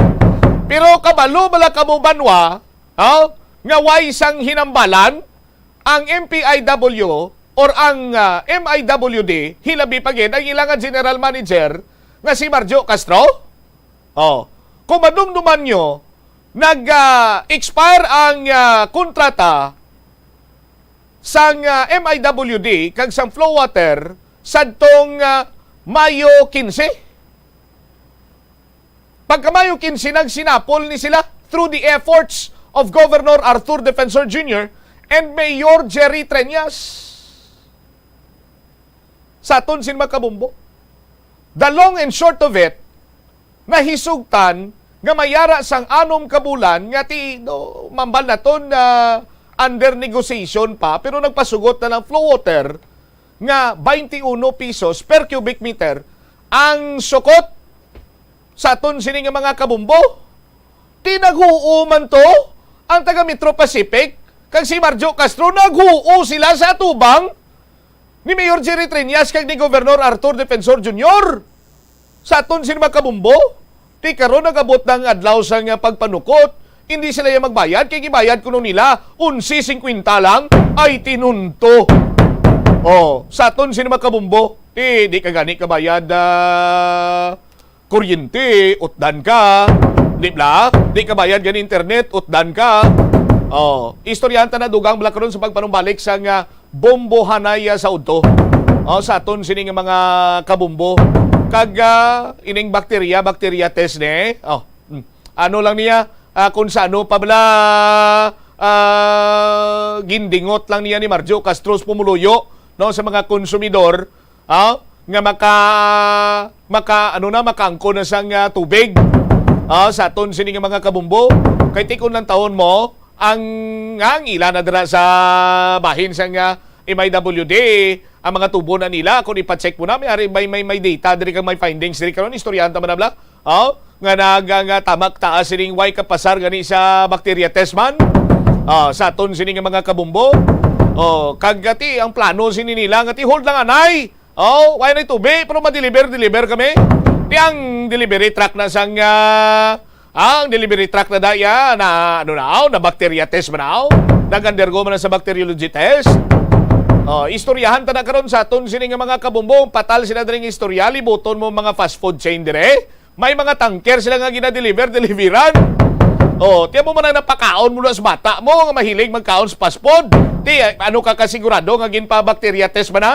Pero kabalo bala kamo banwa, ha? Nga way sang hinambalan ang M P I W or ang, ah, M I W D, hilabi pa gid ang ila nga general manager nga si Marjo Castro? Oh, kung madumduman nyo, nag, ah, expire ang, ah, kontrata sang, ah, M I W D kag sang Flow Water sadtong, ah, Mayo kinse. Pagka Mayo kinse, nagsinapol ni sila through the efforts of Governor Arthur Defensor Junior and Mayor Jerry Treñas. Sa aton sin mga kabumbo, the long and short of it, nahisugtan nga may ara sang anom ka bulan nga ti, no, mambal naton na under negotiation pa, pero nagpasugot na lang Flow Water nga twenty-one pesos per cubic meter ang sukot sa aton sini nga mga kabumbo. Ti naghuo man to ang taga Metro Pacific kag si Marjo Castro, naghuo sila sa atubang ni Mayor Jerry Treñas kag ni Gobernador Arthur Defensor Junior. Sa aton sini mga kabumbo, ti karon nagabot na ang adlaw sang pagpanukot, hindi sila iya magbayad, kay gibayad kuno nila onse singkwenta lang. Ay, tinunto. Oh, sa aton sini mga kabumbo, ti di ka gani kabayad, ah, kuryente, utdan ka. Di bala? Di ka bayad gani internet, utdan ka. Oh, istoryahan ta na dugang bala karon sa pagpanumbalik sang, ah, bombohanay, ah, sa udto. Oh, sa aton sini nga mga kabumbo. Kag, ah, ining bakterya, bakterya test ni. Oh, hmm. Ano lang niya, ah, kung sa ano pa bala, ah, gindingot lang niya ni Marjo Castro sa pumuluyo, no, sa mga konsumidor, ah, nga maka, maka, ano na, makaangkon na sang, ah, tubig, ah, sa aton sini nga mga kabumbo. Kay ti kon lantawon mo, ang, nga ang ila na dira sa bahin sang, ah, M I W D, ang mga tubo na nila, kung ipa-check mo na, may, ari, may, may, may data diri kag may findings diri karon, istoryahan ta man na bala. Oh, nga nag-, nga tamak taas sining way kapasar gani sa bacteria test man. Oh, sa aton sini nga mga kabumbo. Oh, kag ti ang plano sini nila nga ti hold lang anay. Oh, way na tubi, pero ma-deliver, deliver kami. Ti ang delivery truck na sang, ah, ang delivery truck na daya na, ano na, oh, na bacteria test man na, oh. Nag-undergo man na sa bacteriology test. Oh, istoryahan ta na karon sa aton sini nga mga kabumbo, patal sila dring istorya, libuton mo mga fast food chain dire. May mga tanker sila nga gina-deliver, deliveran. Oh, tiyan mo man ang napakaon mo na sa bata mo nga mahilig magkaon sa fast food. Ti, ano ka kasigurado nga ginpa-bacteria test ba na?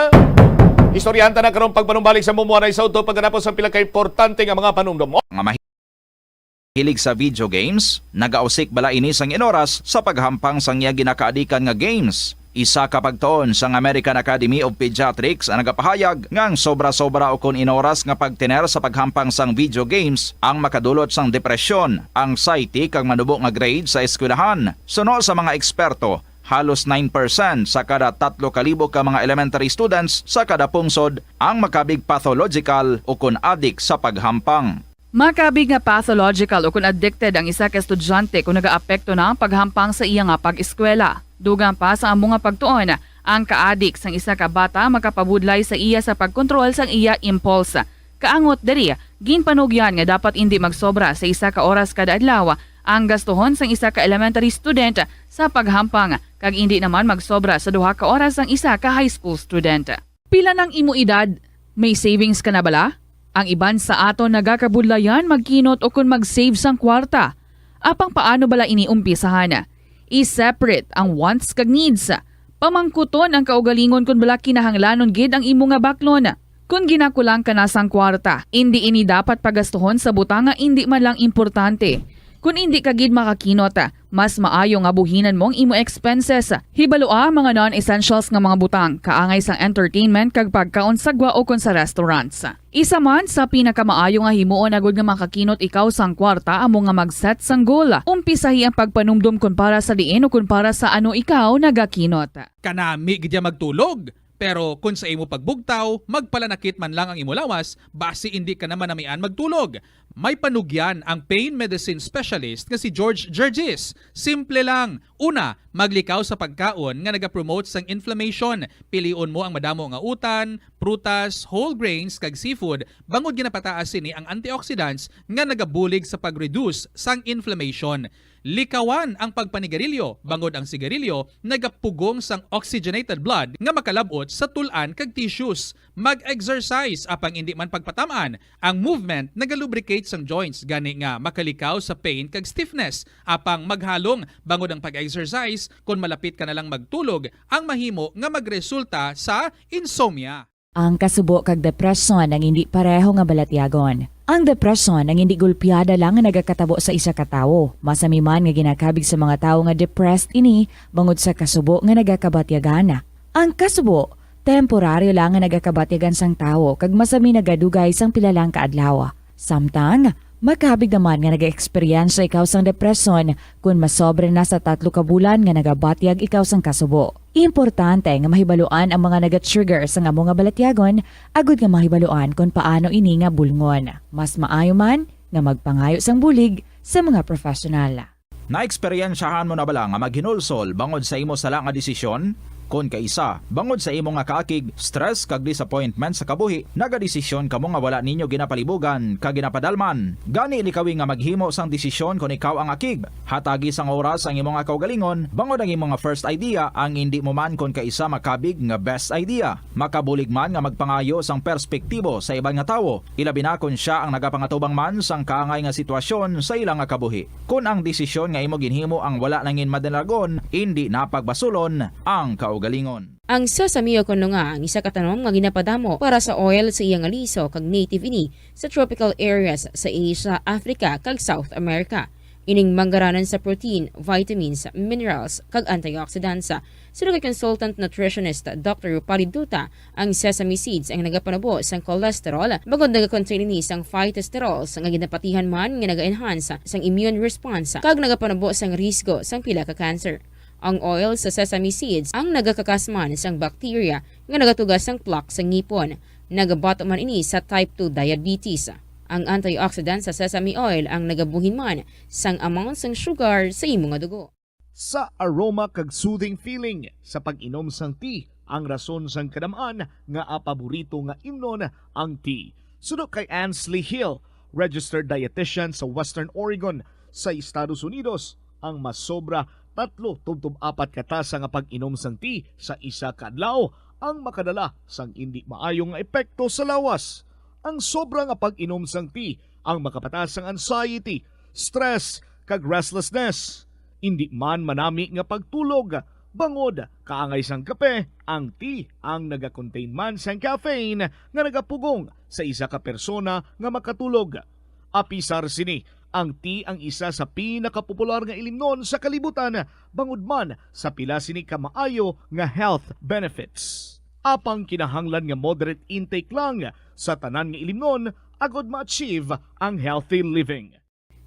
Istoryahan ta na karon pagpanumbalik sa mumuanay sa udto pagkatapos ang pila ka importante nga mga panumdom. Nga mahilig sa video games, nagausik bala ini sang inoras sa paghampang sang iya ginakaadikan nga games. Isa ka pagtuon sang American Academy of Pediatrics ang nagapahayag nga ang sobra-sobra ukon inoras nga pagtener sa paghampang sang video games ang makadulot sang depresyon, anxiety, kag manubo nga grade sa eskwelahan. Suno sa mga eksperto, halos nine percent sa kada tatlo ka libo ka mga elementary students sa kada pungsod ang makabig pathological ukon adik sa paghampang. Makabig nga pathological ukon addicted ang isa ka estudyante kon nagaapekto na ang paghampang sa iya nga pag-eskwela. Dugang pa sa amo nga pagtuon, ang kaadik sang isa ka bata makapabudlay sa iya sa pagkontrol sang iya impulse. Kaangot diri, ginpanugyan nga dapat indi magsobra sa isa ka oras kada adlaw ang gastuhon sang isa ka elementary student sa paghampang, kag indi naman magsobra sa duha ka oras ang isa ka high school student. Pila nang imo edad? May savings ka na bala? Ang iban sa aton nagakabudlayan magkinot ukon mag-save sang kwarta. Apang paano bala ini umpisahan? I-separate ang wants kag needs. Pamangkuton ang kaugalingon kon bala kinahanglanon gid ang imo nga baklon. Kon ginakulang ka na sang kwarta, indi ini dapat pagastuhon sa butang nga indi man lang importante. Kon indi ka gid makakinot, mas maayo nga buhinan mo ang imo expenses. Hibalua ang mga non-essentials nga mga butang, kaangay sang entertainment kag pagkaon sa gwa ukon sa restaurants. Isa man sa pinakamaayo nga himuon agud nga makakinot ikaw sang kwarta amo nga mag-set sang goal. Umpisahi ang pagpanumdom kon para sa diin ukon para sa ano ikaw nagakinot. Kanami gid ya magtulog, pero kon sa imo pagbugtaw, magpalanakit man lang ang imo lawas, basi indi ka na manamian magtulog. May panugyan ang pain medicine specialist nga si George Gergis. Simple lang. Una, maglikaw sa pagkaon nga nagapromote sang inflammation. Pilion mo ang madamo nga utan, prutas, whole grains, kag seafood, bangod ginapataas sini ang antioxidants nga nagabulig sa pag-reduce sang inflammation. Likawan ang pagpanigarilyo, bangod ang sigarilyo nagapugong sang oxygenated blood nga makalab-ot sa tul-an kag tissues. Mag-exercise, apang indi man pagpatam-an. Ang movement nagalubricate sang joints, gani nga makalikaw sa pain kag stiffness. Apang maghalong, bangod ang pag-exercise, kon malapit ka na lang magtulog, ang mahimo nga magresulta sa insomnia. Ang kasubo kag depresyon ang indi pareho nga balatyagon. Ang depresyon ang indi gulpiada lang nga nagakatabo sa isa ka tawo. Masami man nga ginakabig sa mga tawo nga depressed ini bangod sa kasubo nga nagakabatyagan. Ang kasubo, temporaryo lang nga nagakabatyagan sang tawo kag masami nagadugay sang pila lang ka adlaw. Samtang, makabig naman nga nag-eksperyensya ikaw sang depresyon kon masobra na sa tatlo ka bulan nga nagabatyag ikaw sang kasubo. Importante nga mahibaluan ang mga naga-trigger sang amo nga balatyagon agud nga mahibaluan kon paano ini nga bulngon. Mas maayo man nga magpangayo sang bulig sa mga professional. Naeksperyensyahan mo na bala nga maghinulsol bangod sa imo sala nga desisyon? Kon kaisa, bangod sa imo nga kaakig, stress kag disappointment sa kabuhi, nagadesisyon kamo nga wala ninyo ginapalibugan kag ginapadalman. Gani, likawi nga maghimo sang desisyon kon ikaw ang akig. Hatagi sang oras ang imo nga kaugalingon, bangod ang imo nga first idea ang indi mo man kon kaisa makabig nga best idea. Makabulig man nga magpangayo sang perspektibo sa iban nga tawo, ilabi na kon sia ang nagapangatubang man sang kaangay nga sitwasyon sa ila nga kabuhi. Kon ang desisyon nga imo ginhimo ang wala nangin madalagon, indi na pagbasulon ang kaugalingon. Ang sesame o kon nga ang isa ka tanom nga ginapadamo para sa oil sa iya nga liso kag native ini sa tropical areas sa Asia, Africa, kag South America. Ining manggaranan sa protein, vitamins, minerals, kag antioxidants. Suno kay consultant nutritionist Doctor Rupali Duta, ang sesame seeds ang nagapanubo sang cholesterol, bangod nagakontain ini sang phytosterols nga ginapatihan man nga naga-enhance sang immune response kag nagapanubo sang risgo sang pila ka cancer. Ang oil sa sesame seeds ang nagakakas man sang bacteria nga nagatuga sang plaque sa ngipon. Nagabato man ini sa type two diabetes. Ang antioxidant sa sesame oil ang nagabuhin man sang amount sang sugar sa imo nga dugo. Sa aroma kag soothing feeling sa pag-inom sang tea ang rason sang kadam-an nga paborito nga imnon ang tea. Suno kay Ansley Hill, registered dietitian sa Western Oregon sa Estados Unidos, ang masobra tatlo tubtob apat ka tasa nga pag-inom sang tea sa isa ka adlaw ang makadala sang indi maayo nga epekto sa lawas. Ang sobra nga pag-inom sang tea ang makapataas sang anxiety, stress, kag restlessness. Indi man manami nga pagtulog, Bangod kaangay sang kape, ang tea ang nagakontain man sang caffeine nga nagapugong sa isa ka persona nga makatulog. Apisar sini, ang tea ang isa sa pinakapopular nga ilimnon sa kalibutan bangod man sa pila sini ka maayo nga health benefits. Apang kinahanglan nga moderate intake lang sa tanan nga ilimnon agod ma-achieve ang healthy living.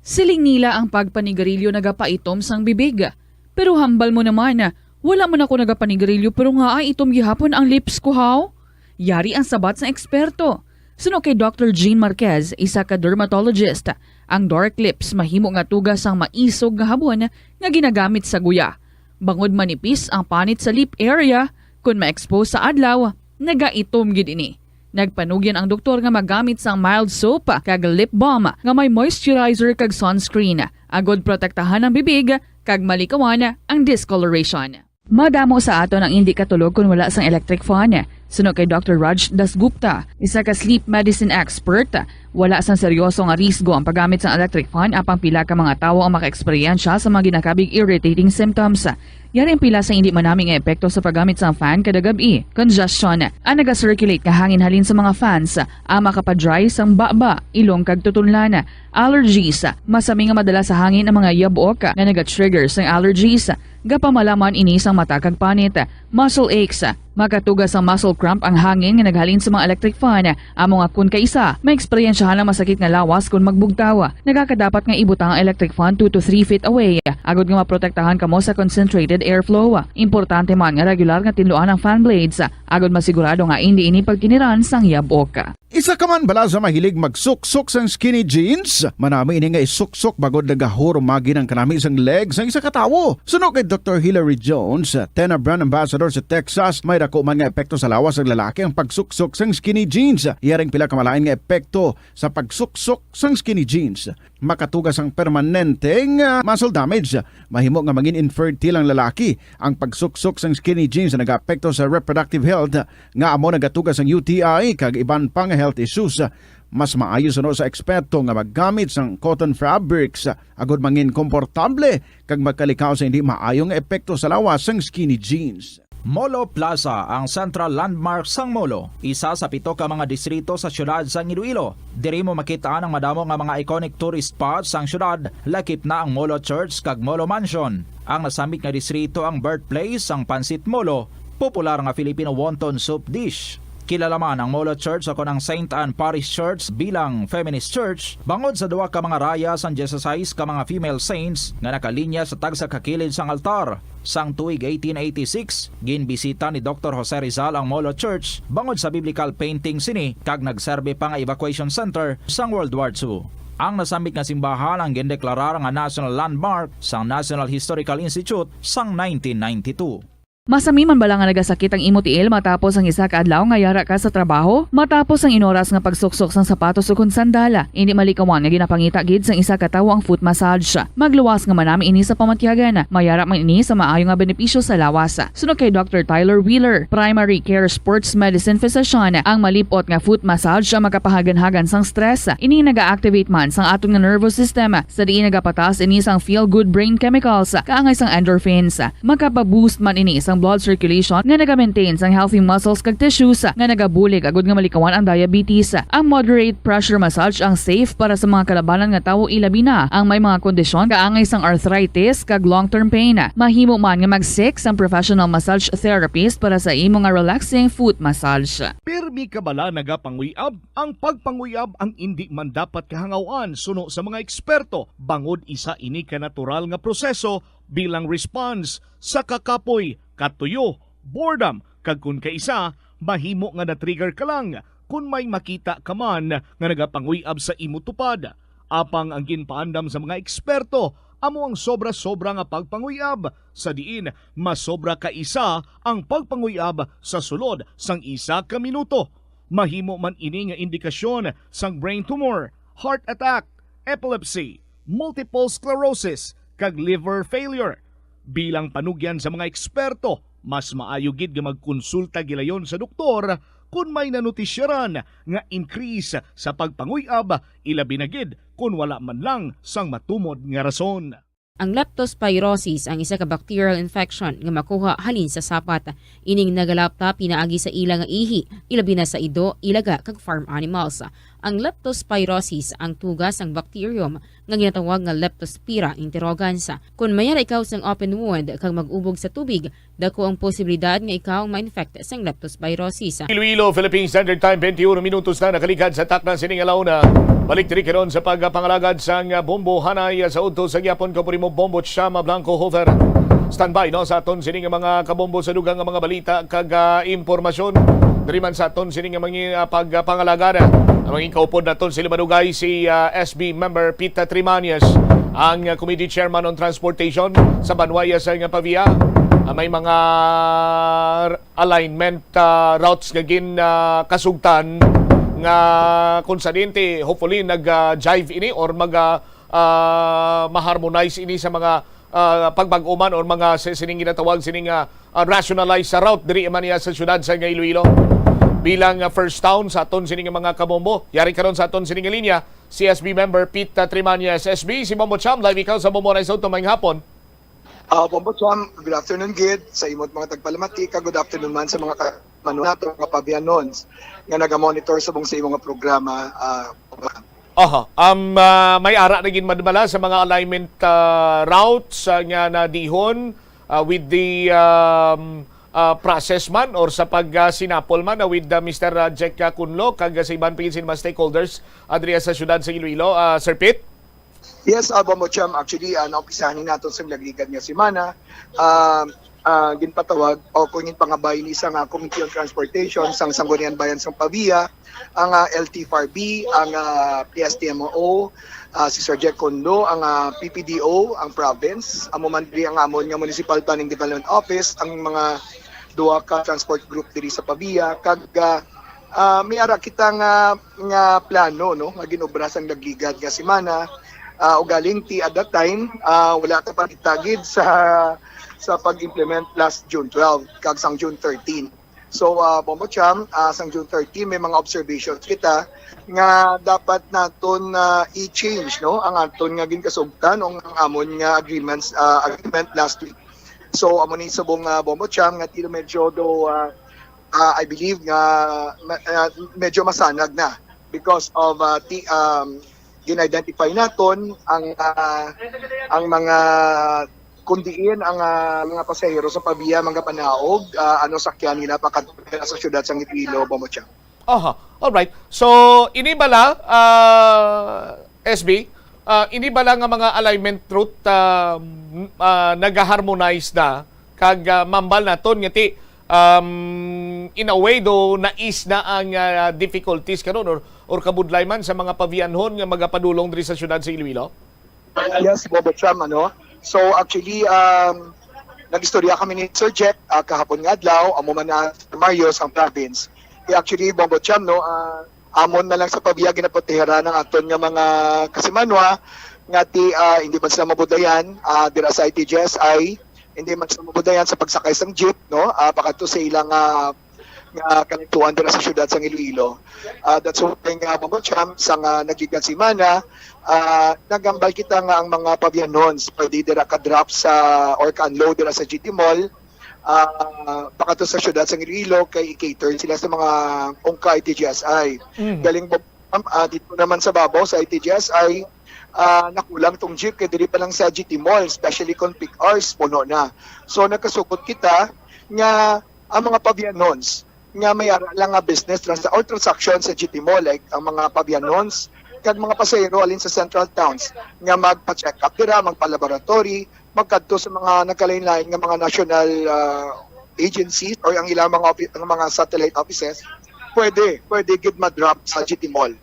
Siling nila ang pagpanigarilyo nagapaitom sang bibig. Pero hambal mo naman, wala man ako nagapanigarilyo pero nga ay itom gihapon ang lips ko, haw? Yari ang sabat sang eksperto. Suno kay Doctor Jean Marquez, isa ka dermatologist, ang dark lips mahimo nga tuga sang maisog nga habon nga ginagamit sa guya. Bangod manipis ang panit sa lip area, kun ma-expose sa adlaw, nagaitom gid ini. Nagpanugyan ang doktor nga magamit sang mild soap kag lip balm nga may moisturizer kag sunscreen, agod protektahan ang bibig kag malikawan ang discoloration. Madamo sa aton ang indi katulog kon wala sang electric fan. Suno kay Doctor Raj Dasgupta, isa ka sleep medicine expert, wala sang seryoso nga risgo ang paggamit sang electric fan, apang pila ka mga tawo ang makaeksperyensya sa mga ginakabig irritating symptoms. Yari ang pila sa indi manami nga epekto sa paggamit sang fan kada gab-i. Congestion, ang naga-circulate nga hangin halin sa mga fans, ang makapa-dry sang baba, ilong kag tutunlan. Allergies, masami nga madala sa hangin ang mga yabok nga naga-trigger sang allergies. Gapamala man ini sang mata kag panit. Muscle aches, makatuga sang muscle cramp ang hangin nga naghalin sa mga electric fan. Amo nga kun kaisa, maeksperiensyahan ang masakit nga lawas kun magbugtaw. Nagakadapat nga ibutang ang electric fan two to three feet away, agod nga maprotektahan kamo sa concentrated airflow. Importante man nga regular nga tinluan ang fan blades, agod masigurado nga indi ini pagkiniran sang yabok. Isa ka man bala sa mahilig magsuksok sang skinny jeans? Manami ini nga isuksok bangod nagahurumagi ang kanami sang leg sang isa ka tawo. Suno kay Doctor Hilary Jones, Tena brand ambassador sa Texas, may dako man nga epekto sa lawas sang lalaki ang pagsuksok sang skinny jeans. Yaring pila ka malain nga epekto sa pagsuksok sang skinny jeans. Makatuga sang permanente nga muscle damage. Mahimo nga mangin infertile ang lalaki. Ang pagsuksok sang skinny jeans nagaapekto sa reproductive health, nga amo nagatuga sang U T I kag iban pa nga health issues. Mas maayo suno sa eksperto nga maggamit sang cotton fabrics agod mangin komportable kag magkalikaw sa hindi maayo nga epekto sa lawas sang skinny jeans. Molo Plaza, ang central landmark sang Molo, isa sa pito ka mga distrito sa siyudad sang Iloilo. Diri mo makit-an ang madamo nga mga iconic tourist spots sang siyudad, lakip na ang Molo Church kag Molo Mansion. Ang nasambit nga distrito ang birthplace sang Pancit Molo, popular nga Filipino wonton soup dish. Kilala man ang Molo Church, o kon ang Saint Anne Parish Church, bilang feminist church bangod sa duha ka mga raya sang dieciséis ka mga female saints nga nakalinya sa tagsa ka kilid sang altar. Sang tuig eighteen eighty-six, ginbisita ni Doctor Jose Rizal ang Molo Church bangod sa biblical painting sini kag nagserbi pa nga evacuation center sang World War Two. Ang nasambit nga simbahan ang gindeklarar nga National Landmark sang National Historical Institute sang nineteen ninety-two. Masami man bala nga nagasakit ang imo tiil matapos ang isa ka adlaw nga yara ka sa trabaho? Matapos ang inoras nga pagsuksok sang sapatos ukon sandal, indi malikawan nga ginapangita gid sang isa ka tawo ang foot massage. Magluwas nga manami ini sa pamatyagan. Mayara man ini sa maayo nga benepisyo sa lawas. Suno kay Doctor Tyler Wheeler, primary care sports medicine physician, ang malip-ot nga foot massage ang makapahaganhagan sang stress. Ini naga-activate man sang aton nga nervous system, sa diin nagapataas ini sang feel-good brain chemicals, kaangay sang endorphins. Makapa-boost man ini sang blood circulation nga naga-maintain sang healthy muscles kag tissues nga nagabulig agud nga malikawan ang diabetes. Ang moderate pressure massage ang safe para sa mga kalabanan nga tawo, ilabi na ang may mga kondisyon kaangay sang arthritis kag long-term pain. Mahimo man nga mag-seek sang professional massage therapist para sa imo nga relaxing foot massage. Pirmi ka bala nagapanguyab? Ang pagpanguyab ang indi man dapat kahangaw-an suno sa mga eksperto, bangod isa ini ka natural nga proseso bilang response sa kakapoy, katuyo, boredom, kag kon kaisa, mahimo nga na-trigger ka lang kon may makita ka man nga nagapanguy-ab sa imo tupad. Apang ang ginpaandam sa mga eksperto amo ang sobra-sobra nga pagpanguy-ab, sa diin masobra ka isa ang pagpanguy-ab sa sulod sang isa ka minuto. Mahimo man ini nga indikasyon sang brain tumor, heart attack, epilepsy, multiple sclerosis, kag liver failure. Bilang panugyan sa mga eksperto, mas maayo gid nga magkonsulta gilayon sa doktor kon may nanutisyaran nga increase sa pagpanguy-ab, ilabi na gid kon wala man lang sang matumod nga rason. Ang leptospirosis ang isa ka bacterial infection nga makuha halin sa sapat. Ining nagalapta pinaagi sa ila nga ihi, ilabi na sa ido, ilaga, kag farm animals. Ang leptospirosis ang tuga sang bacterium nga ginatawag nga Leptospira interrogans. Kon mayara ikaw sang open wound kag mag-ubog sa tubig, dako ang posibilidad nga ikaw ma-infect sang leptospirosis. Iloilo, Philippine Standard Time, twenty-one minutos na nakaligad sa takna sining alauna. Balik diri karon sa pagpangalagad sang bombo hanay sa udto sa gihapon. Ko po nimo, Bombo Chama Blanco Hofer. Standby, no, sa aton sining mga kabombo sa dugang nga mga balita kag, ah, impormasyon. Diri man sa aton sining mga, ah, pagpangalagad. Ang mga kaupod naton sila madugay si, ah, S B member Pita Trimañez, ang, ah, committee chairman on transportation sa Banwaya sa nga Pavia. Ah, may mga alignment, ah, routes nga gin, ah, kasugtan nga kung sa dinti, hopefully, nag, ah, jive ini or mag, ah, ah, ma-harmonize ini sa mga, ah, pagbag-o man or mga si-, sining ginatawag sining, ah, ah, rationalized sa route diri man niya sa siyudad sa nga Iloilo. Bilang, ah, first town sa aton sining mga kabombo, yari karon sa aton sining linya, C S B member Pete, ah, Trimaño, S S B, si Bombo Cham, live ikaw sa Bombo Rizal, tumayong hapon. Ah, Bombo Cham, good afternoon gid sa imong mga tagpalamati, kag good afternoon man sa mga ka-, mano nato, mga pabianons nga naga-monitor subong sa imong programa, ah, Bombo Cham. Aha, um, ah, may ara na gid madmala sa mga alignment, ah, routes, ah, nga nadihon, ah, with the, um, ah, process man or sa pag, ah, sinapol man, ah, with, ah, Mister, ah, Jack, ah, Kunlo kag, ah, sa iban pa gid sini mga stakeholders, ah, diri sa siyudad sa Iloilo, ah, Sir Pete? Yes, ah, Bombo Cham. Actually, ah, naumpisahan ni naton sa nagligad nga semana. Ah, ah, ginpatawag o kung ginpangabay ni sa nga Committee on Transportation sang Sangguniang Bayan sang Pavia, ang, ah, L T F R B, ang, ah, P S T M O, ah, si Sir Jack Condo, ang, ah, P P D O, ang province, amo man diri ang amon nga Municipal Planning Development Office, ang mga duha ka transport group diri sa Pavia, kag, ah, ah, may ara kita nga, nga plano, no, nga ginobra sang nagligad nga semana. Ah, ugaling ti at that time, ah, wala ka pa gid sa, sa pag-implement last June twelve kag sang June thirteen. So, ah, Bombo Cham, ah, sang June thirteen, may mga observations kita nga dapat naton, ah, i-change, no, ang aton nga ginkasugtan o ang amon nga agreements, ah, agreement last week. So, amo ni subong, ah, Bombo Cham, nga tila medyo do, ah, ah, I believe nga ma-, ah, medyo masanag na because of, ah, ti-, um, gin-identify naton ang, ah, ang mga, kung diin ang, ah, mga pasahero sa Pavia magapanaog, ah, ano sakyan nila pakadto sa siyudad sang Iloilo, Bombo Cham. Aha, alright. So, ini bala, ah, S B, ah, ini bala nga mga alignment route, ah, m-, ah, nagaharmonize na kag, ah, mambal naton nga ti, um, in a way do na-ease na ang, ah, difficulties karon or, or kabudlay man sa mga pavianhon nga magapadulong diri sa siyudad sa Iloilo? Yes, Bombo Cham, ano? So, actually, um, nag-istorya kami ni Sir Jack, ah, kahapon nga adlaw, amo man na Sir Mario sang province. Eh, actually, Bombo Cham, no, ah, amon na lang sa Pavia ginapatiharan ang aton nga mga kasimanwa nga ti, ah, hindi man sila mabudayan, ah, dira sa I T G S I, hindi man sila mabudayan sa pagsakay sang jeep, no? Ah, pakadto sa ilang, ah, nga kalintuan dira sa siyudad sang Iloilo. Ah, that's why nga, Bombo Cham, sa nga nagligad semana, ah, nagambal kita nga ang mga pabianons pwede dira ka-drop sa or ka-unload dira sa G T Mall, ah, pakadto sa siyudad sang Iloilo kay i-cater sila sa mga ungka I T G S I. Mm. Galing, Bombo Cham, ah, dito naman sa babaw sa I T G S I, ah, nakulang tong jeep kay diri pa lang sa G T Mall, especially kon peak hours, puno na. So, nagkasugot kita nga ang mga pabianons nga may ara lang nga business trans-, or transaction sa G T Mall, like ang mga pabianons kag mga pasahero alin sa central towns nga magpa-check up dira, magpa-laboratory, magkadto sa mga nagkalain-lain nga mga national, ah, agencies or ang ilang mga opi-, ang mga satellite offices, pwede, pwede gid ma-drop sa G T Mall.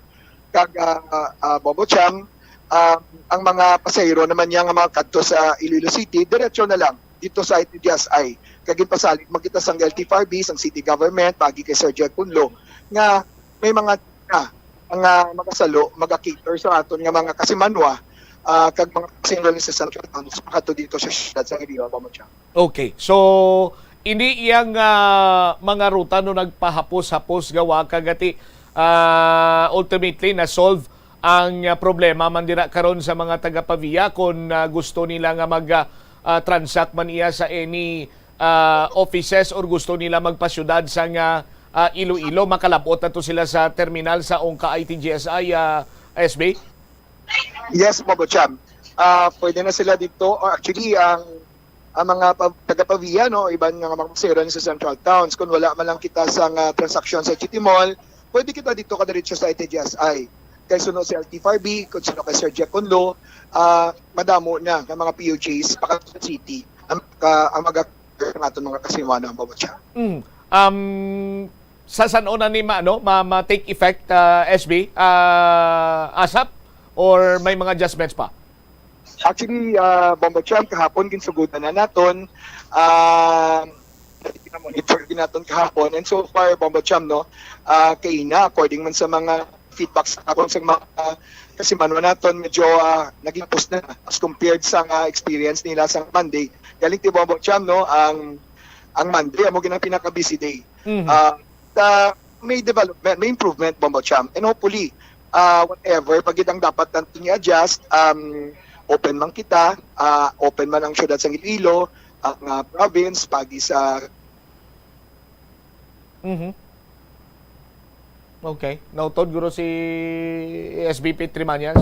Kag, ah, ah, Bombo Cham, ah, ang mga pasahero naman niya nga mga kadto sa Iloilo City, diretso na lang dito sa I T G S I. Kag ginpasalig man kita sang L T F R B, sang city government, pagi kay Sir Jack Punlo, nga may mga na nga magasalo, maga-cater sa aton nga mga kasimanwa, ah, kag mga pasahero sa Central Town, sa pagkadto dito sa siyudad sa Iloilo, Bombo Cham. Okay. So, ini iyang, ah, mga ruta no nagpahapos-hapos gawa kag ati, ah, ultimately na-solve ang, ah, problema man dira karon sa mga taga Pavia, kon, ah, gusto nila nga mag, ah, ah, transact man iya sa any, ah, offices, or gusto nila magpasyudad sa nga, ah, Iloilo, makalabot na to sila sa terminal sa Ongka I T G S I, ah, S B? Yes, Bobo Cham. Ah, pwede na sila dito. Or actually, ang, ang mga pa-, taga Pavia, no, iban nga mga pasahero sa central towns, kung wala man lang kita sa nga transaksyon sa G T Mall, pwede kita dito kadiretso sa I T G S I. Kay suno si L T five B, kung suno kay Sir Jack Conlo, ah, madamo na nga mga P U Js pa sa city ang, ka, ang mag-, ang aton mga kasimanan, Bobo Cham. Mm. Um, sa san-o na ni ma-, ano, ma-, ma-take effect, ah, S B, ah, ASAP, or may mga adjustments pa? Actually, ah, Bombo Cham, kahapon ginsugutan na naton, ah, monitor din naton kahapon, and so far, Bombo Cham, no, ah, kay na, according man sa mga feedback sa akon sa mga kasimanwa naton, medyo, ah, naging tapos na as compared sa nga experience nila sa Monday. Galing ti Bombo Cham, no, ang, ang Monday amo gid ang pinaka busy day. Mhm. Ah, ta-, may development, may improvement, Bombo Cham. And hopefully, ah, whatever pa gid ang dapat natin i-adjust, um, open man kita, ah, open man ang syudad sa Iloilo, ang, ah, province, pagi sa Mhm. Okay. Nautod guro si S B P Trimanias.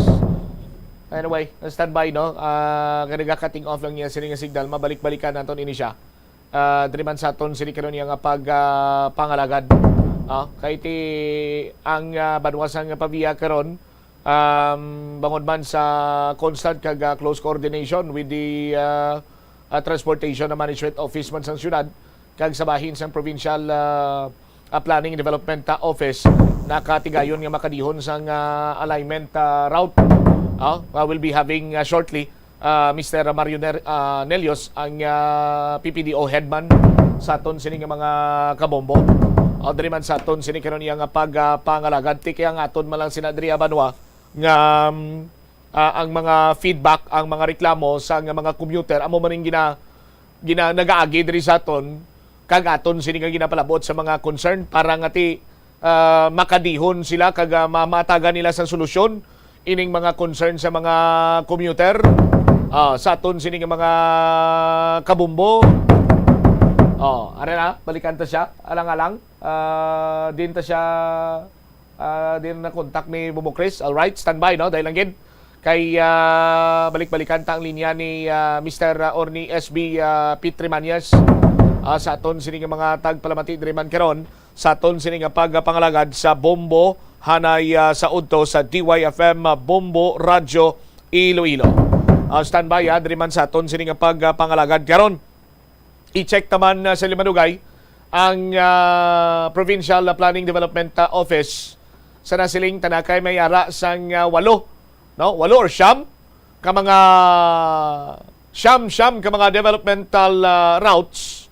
Anyway, standby, no? Ah, kay naga-cutting off lang niya sini nga signal. Mabalik-balikan naton ini siya. Ah, diri man sa aton sini karon niya nga pag, ah, pangalagad. Ah, kay ti ang, ah, banwa sang Pavia karon, um, bangod man sa constant kag, ah, close coordination with the, ah, ah, Transportation Management Office man sang syudad, kag sa bahin sang Provincial, ah, ah, Planning and Development, ah, Office, nakatigayon nga makadihon sang, ah, alignment, ah, route, ah, ah, will be having, ah, shortly, ah, Mister Mario Ner-, ah, Nelios, ang, ah, P P D O headman sa aton sini nga mga kabombo. O, diri man sa aton sini karon iya nga pag, ah, pangalagad, ti kay ang aton man lang sina diri, ah, banwa nga, um, ah, ang mga feedback, ang mga reklamo sa nga mga commuter, amo man ang gina-, gina-, nagaagi diri sa aton, kag aton sini nga ginapalabot sa mga concern para nga ti, ah, makadihon sila kag, ah, ma-, matagan nila sang solusyon ining mga concern sa mga commuter. Ah, sa aton sini nga mga kabombo. Oh, ari na, balikan ta siya. Alang-alang, ah, din ta siya, ah, din na contact ni Bobo Chris. All right, standby, no? Dahil lang gid kay, ah, balik-balikan ta ang linya ni, ah, Mister Orny S B, ah, Pete Remanias, ah, sa aton sini nga mga tagpalamati diri man karon sa aton sini nga pagpangalagad sa Bombo, hanay, ah, sa udto sa D Y F M, ah, Bombo Radyo Iloilo. Ah, standby, ah, diri man sa aton sini nga pagpangalagad karon. I-check naman, ah, sa Limanugay ang, ah, Provincial Planning Development, ah, Office. Sa nasiling tanakay may ara sang, ah, walo, no? Walo or siyam ka mga, siyam, siyam ka mga developmental, ah, routes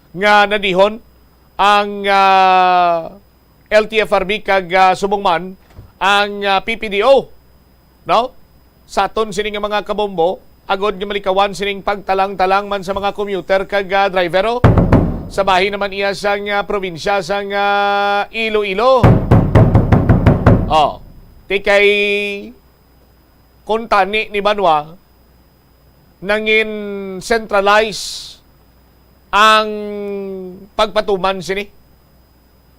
nga nadihon ang, ah, L T F R B kag, ah, subong man ang, ah, P P D O, no? Sa aton sini nga mga kabombo, agod nga malikawan sining pagtalang-talang man sa mga commuter kag, ah, driver, oh. Sa bahin naman iya sang, ah, probinsya sang, ah, Iloilo. Oh, ti kay kung tani ni banwa, nangin centralize ang pagpatuman sini.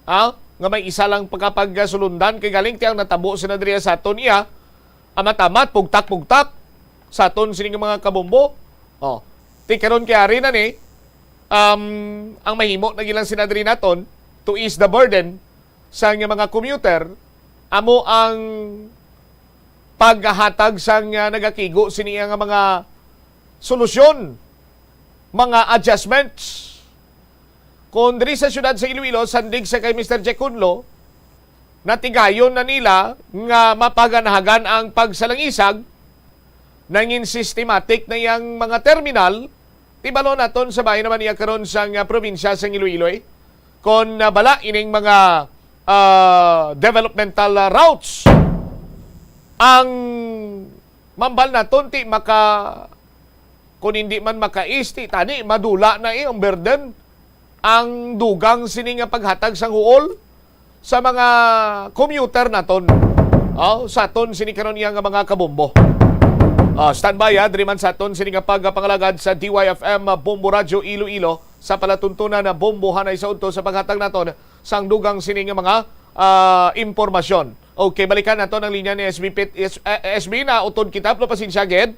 Ah, nga may isa lang pagkapagsulundan kay galing ti ang natabo sina diri sa aton iya, amat-amat, pugtak-pugtak sa aton sini nga mga kabombo. Oh, ti karon kay ari na ni, um, ang mahimo na gilang sina diri naton to ease the burden sa nga mga commuter, amo ang paghatag sang, ah, nagakigo sini nga mga solusyon, mga adjustments. Kung diri sa siyudad sa Iloilo, sandig sa kay Mister Jack Hunlo, natigayon na nila nga mapaganahagan ang pagsalangisag, nangin systematic na yang mga terminal. Ti balo naton sa bahin naman iya karon sang, ah, probinsya sang Iloilo, eh. Kon, ah, bala ining mga, ah, developmental, ah, routes, ang mambal naton ti maka-, kun hindi man makaisti, tani madula na, eh, ang burden, ang dugang sini nga paghatag sang huol sa mga commuter naton. Oh, sa aton sini karon iya nga mga kabombo. Ah, standby, ha, diri man sa aton sini nga pagpangalagad sa D Y F M Bombo Radyo Iloilo sa palatuntunan na bombohanay sa udto sa paghatag naton sang dugang sini nga mga, ah, impormasyon. Okay, balikan nato ang linya ni S B Pit, S, eh, S B, na utod kita, pero pasensya gid.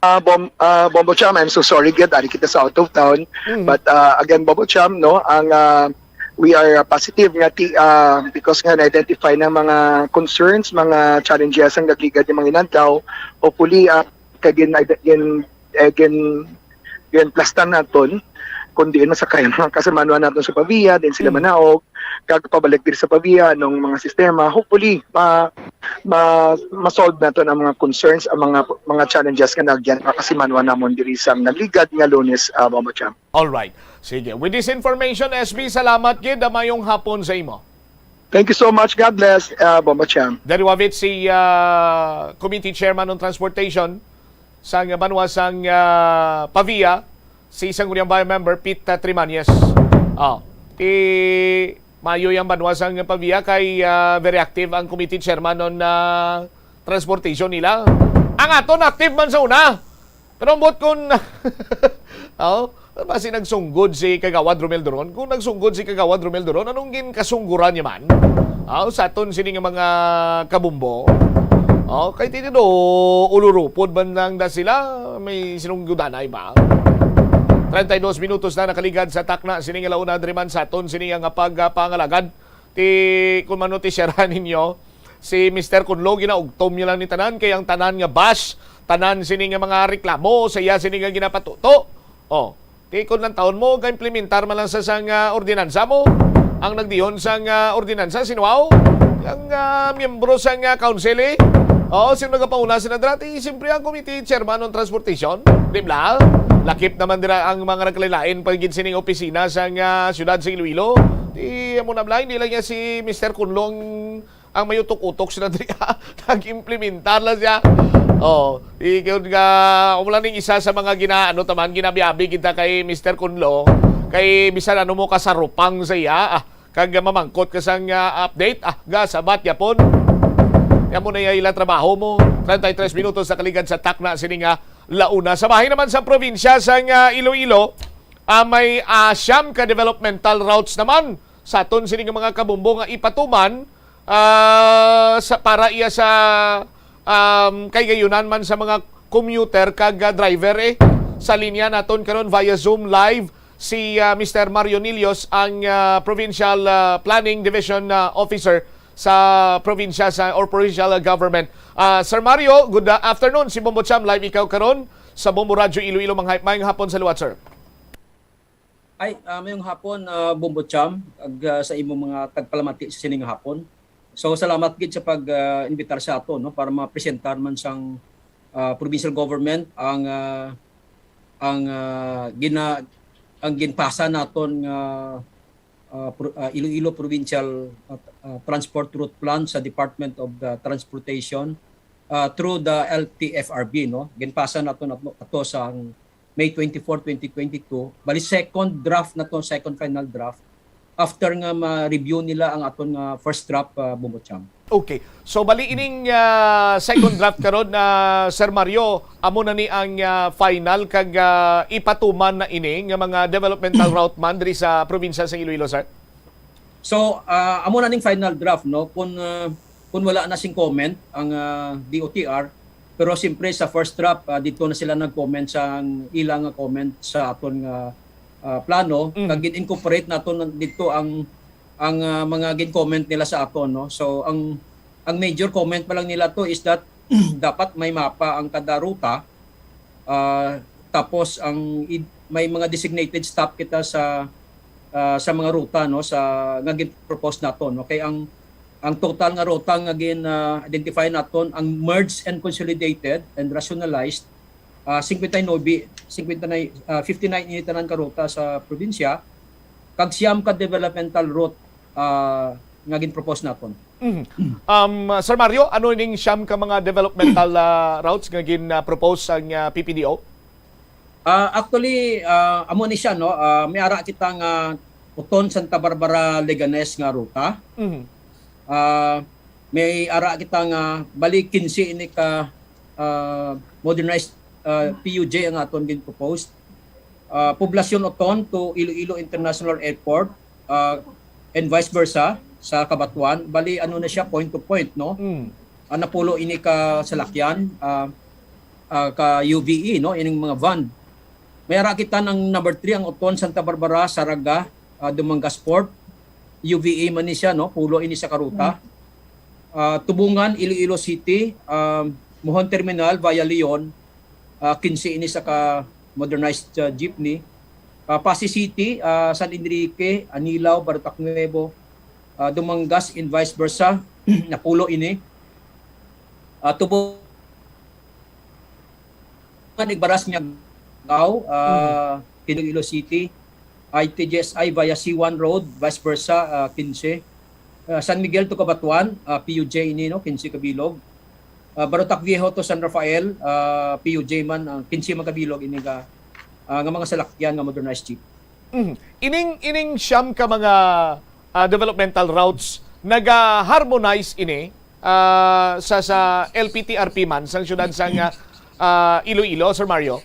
Ah, Bom-, ah, Bombo Cham, I'm so sorry gid, ari kita sa out of town. Mhm. But, ah, again, Bombo Cham, no, ang, ah, we are, ah, positive nga ti-, ah, because nga na-identify na mga concerns, mga challenges ang nagligad yung mga inadlaw. Hopefully, ah, kay gin-, gin-, eh, gin-, ginplastan naton, kung diin masakay ang mga kasimanwa naton sa Pavia, din sila Mm. manaog, kag pabalik diri sa Pavia, anong mga sistema. Hopefully, ma-, ma-, ma-solve naton ang mga concerns, ang mga, mga challenges nga nagyan, mga kasimanwa namon diri sa nagligad nga Lunes, ah, Bombo Cham. All right. Sige. With this information, S B, salamat gid. Ah, mayong hapon sa imo. Thank you so much. God bless, ah, Bombo Cham. Dari Wavit si, ah, Committee Chairman on Transportation sang banwa sang, ah, Pavia, si Sangguniang Bayan member Pete, ah, Trimañez. Oh, ti mayo yang banwa sang Pavia kay, ah, very active ang Committee Chairman on, ah, Transportation nila. Ang aton active man sa una. Pero ambot kun, oh, basi nagsunggod si Kagawad Romel Duron. Kung nagsunggod si Kagawad Romel Duron, anong ginkasungguran niya man? Oh, sa aton sini nga mga kabumbo. Oh, kay tinido, ulurupod man lang na sila, may sinunggudanay ba? Treinta y dos minutos na nakaligad sa takna sini nga launa diri man sa aton sini nga pagpangalagad. Ti, kun mano ti share ninyo, si Mister Kunlo, ginaugtom niya lang ni tanan, kay ang tanan nga bash, tanan sini nga mga reklamo sa iya sini nga ginapatuto. Oh, ti kun lang taon mo, ga-implementar man lang sa sang, ah, ordinansa mo. Ang nagdiyon sang, ah, ordinansa, sinuaw, ang, ah, miyembro sang, ah, council, eh. Oh, sino nagapauna sa nadra? Ti, siyempre, ang committee chairman ng transportation, di ba? Lakip naman dira ang mga nagkalain-lain pa gid sining opisina sang, ah, siyudad sa Iloilo. Ti, amo na bala, hindi lang niya si Mister Kunlong ang may utok-utok sila diri. Nag-implementar lang siya. Oh, di gyud nga, amo lang ning isa sa mga gina-, ano taman, ginabiabi kita kay Mister Kunlo. Kay bisan ano mo kasarupang sa iya, ah, kag mamangkot ka sang, ah, update, ah, ga sabat yapon. Amo na iya ilang trabaho mo. Treinta y tres minutos sa kaligad sa takna sini nga launa. Sa bahin naman sa probinsya sang, ah, Iloilo, ah, may, ah, siyam ka developmental routes naman sa aton sini nga mga kabumbo nga ipatuman, ah, sa, para iya sa, um, kay gayunan man sa mga commuter kag, ah, driver, eh. Sa linya naton karon via Zoom live si, ah, Mister Mario Nilios, ang, ah, Provincial, ah, Planning Division, ah, Officer sa probinsya sa, or provincial, ah, government. Ah, Sir Mario, good, ah, afternoon. Si Bombo Cham, live ikaw karon sa Bombo Radyo Iloilo. Manghay-, mayong hapon sa liwat, sir. Ay, ah, mayong hapon, ah, Bombo Cham, ag, ah, sa imong mga tagpalamati sa sining hapon. So, salamat gid sa pag, ah, imbitar sa ato, no, para ma-presentar man sang, ah, provincial government ang, ah, ang, ah, gina-, ang ginpasa naton nga, ah, pro-, ah, Iloilo Provincial, ah, ah, Transport Route Plan sa Department of the Transportation, ah, through the L T F R B, no? Ginpasa naton ato, ato sa May twenty-four, twenty twenty-two. Bali, second draft na to, second final draft. After nga ma-review nila ang aton nga first draft, ah, Bombo Cham. Okay. So, bali ining, ah, second draft karon na, Sir Mario, amo na ni ang, ah, final kag, ah, ipatuman na ini nga mga developmental route man diri sa probinsya sa Iloilo, sir? So, ah, amo na ning final draft, no? Kung, ah, kung wala na sing comment ang, ah, D O T R, pero siyempre sa first draft, ah, dito na sila nag-comment sa ila nga comment sa aton nga, ah, plano, Mm. kag gin-incorporate nato na dito ang, ang, ah, mga gin-comment nila sa aton, no? So, ang, ang major comment pa lang nila to is that dapat may mapa ang kada ruta, ah, tapos ang id-, may mga designated stop kita sa, ah, sa mga ruta, no, sa nga gin-propose nato, no? Kay ang, ang total nga ruta nga gin, ah, identify naton, ang merged and consolidated and rationalized, ah, cincuenta y nueve, cincuenta y nine, ah, fifty-nine ini tanan ka ruta sa probinsya, kag siyam ka developmental route, ah, nga gin-propose naton. Mhm. Um, Sir Mario, ano ning siyam ka mga developmental, ah, routes nga gin, ah, propose sang, ah, P P D O? Ah, actually, ah, amo ni siya, no? Ah, may ara kita nga Oton, Santa Barbara, Leganes nga ruta. Mhm. Ah, may ara kita nga bali kinse ini ka, ah, modernized, ah, P U J ang aton gin-propose. Ah, Poblacion Oton to Iloilo International Airport, ah, and vice versa sa Cabatuan. Bali, ano na siya, point to point, no? Mm. Ah, napulo ini ka salakyan, ah, ah, ka U V E, no? Ining mga van. May ara kita ng number three, ang Oton Santa Barbara, Saraga, ah, Dumangas Port. U V E man ni siya, no? Pulo ini sa karuta. Ah, Tubungan, Iloilo City, ah, Mohon Terminal via Leon, ah, kinse ini sa ka modernized, ah, jeepney. Ah, Passi City, ah, San Enrique, Anilao, Barotac Nuevo, ah, Dumangas and vice versa, napulo ini. Ah, Tubungan, Igbaras, Miagao, ah, Iloilo City, I T G S I via C one Road, vice versa, ah, kinse. Ah, San Miguel to Cabatuan, ah, P U J ini, no, kinse ka bilog. Ah, Barotac Viejo to San Rafael, ah, P U J man, ah, kinse man ka bilog ini nga, ah, nga mga salakyan nga modernized jeep. Mhm. Ining, ining siyam ka mga, ah, developmental routes, naga-harmonize ini, ah, sa, sa L P T R P man, sa siyudad sang, ah, ah, Iloilo, Sir Mario?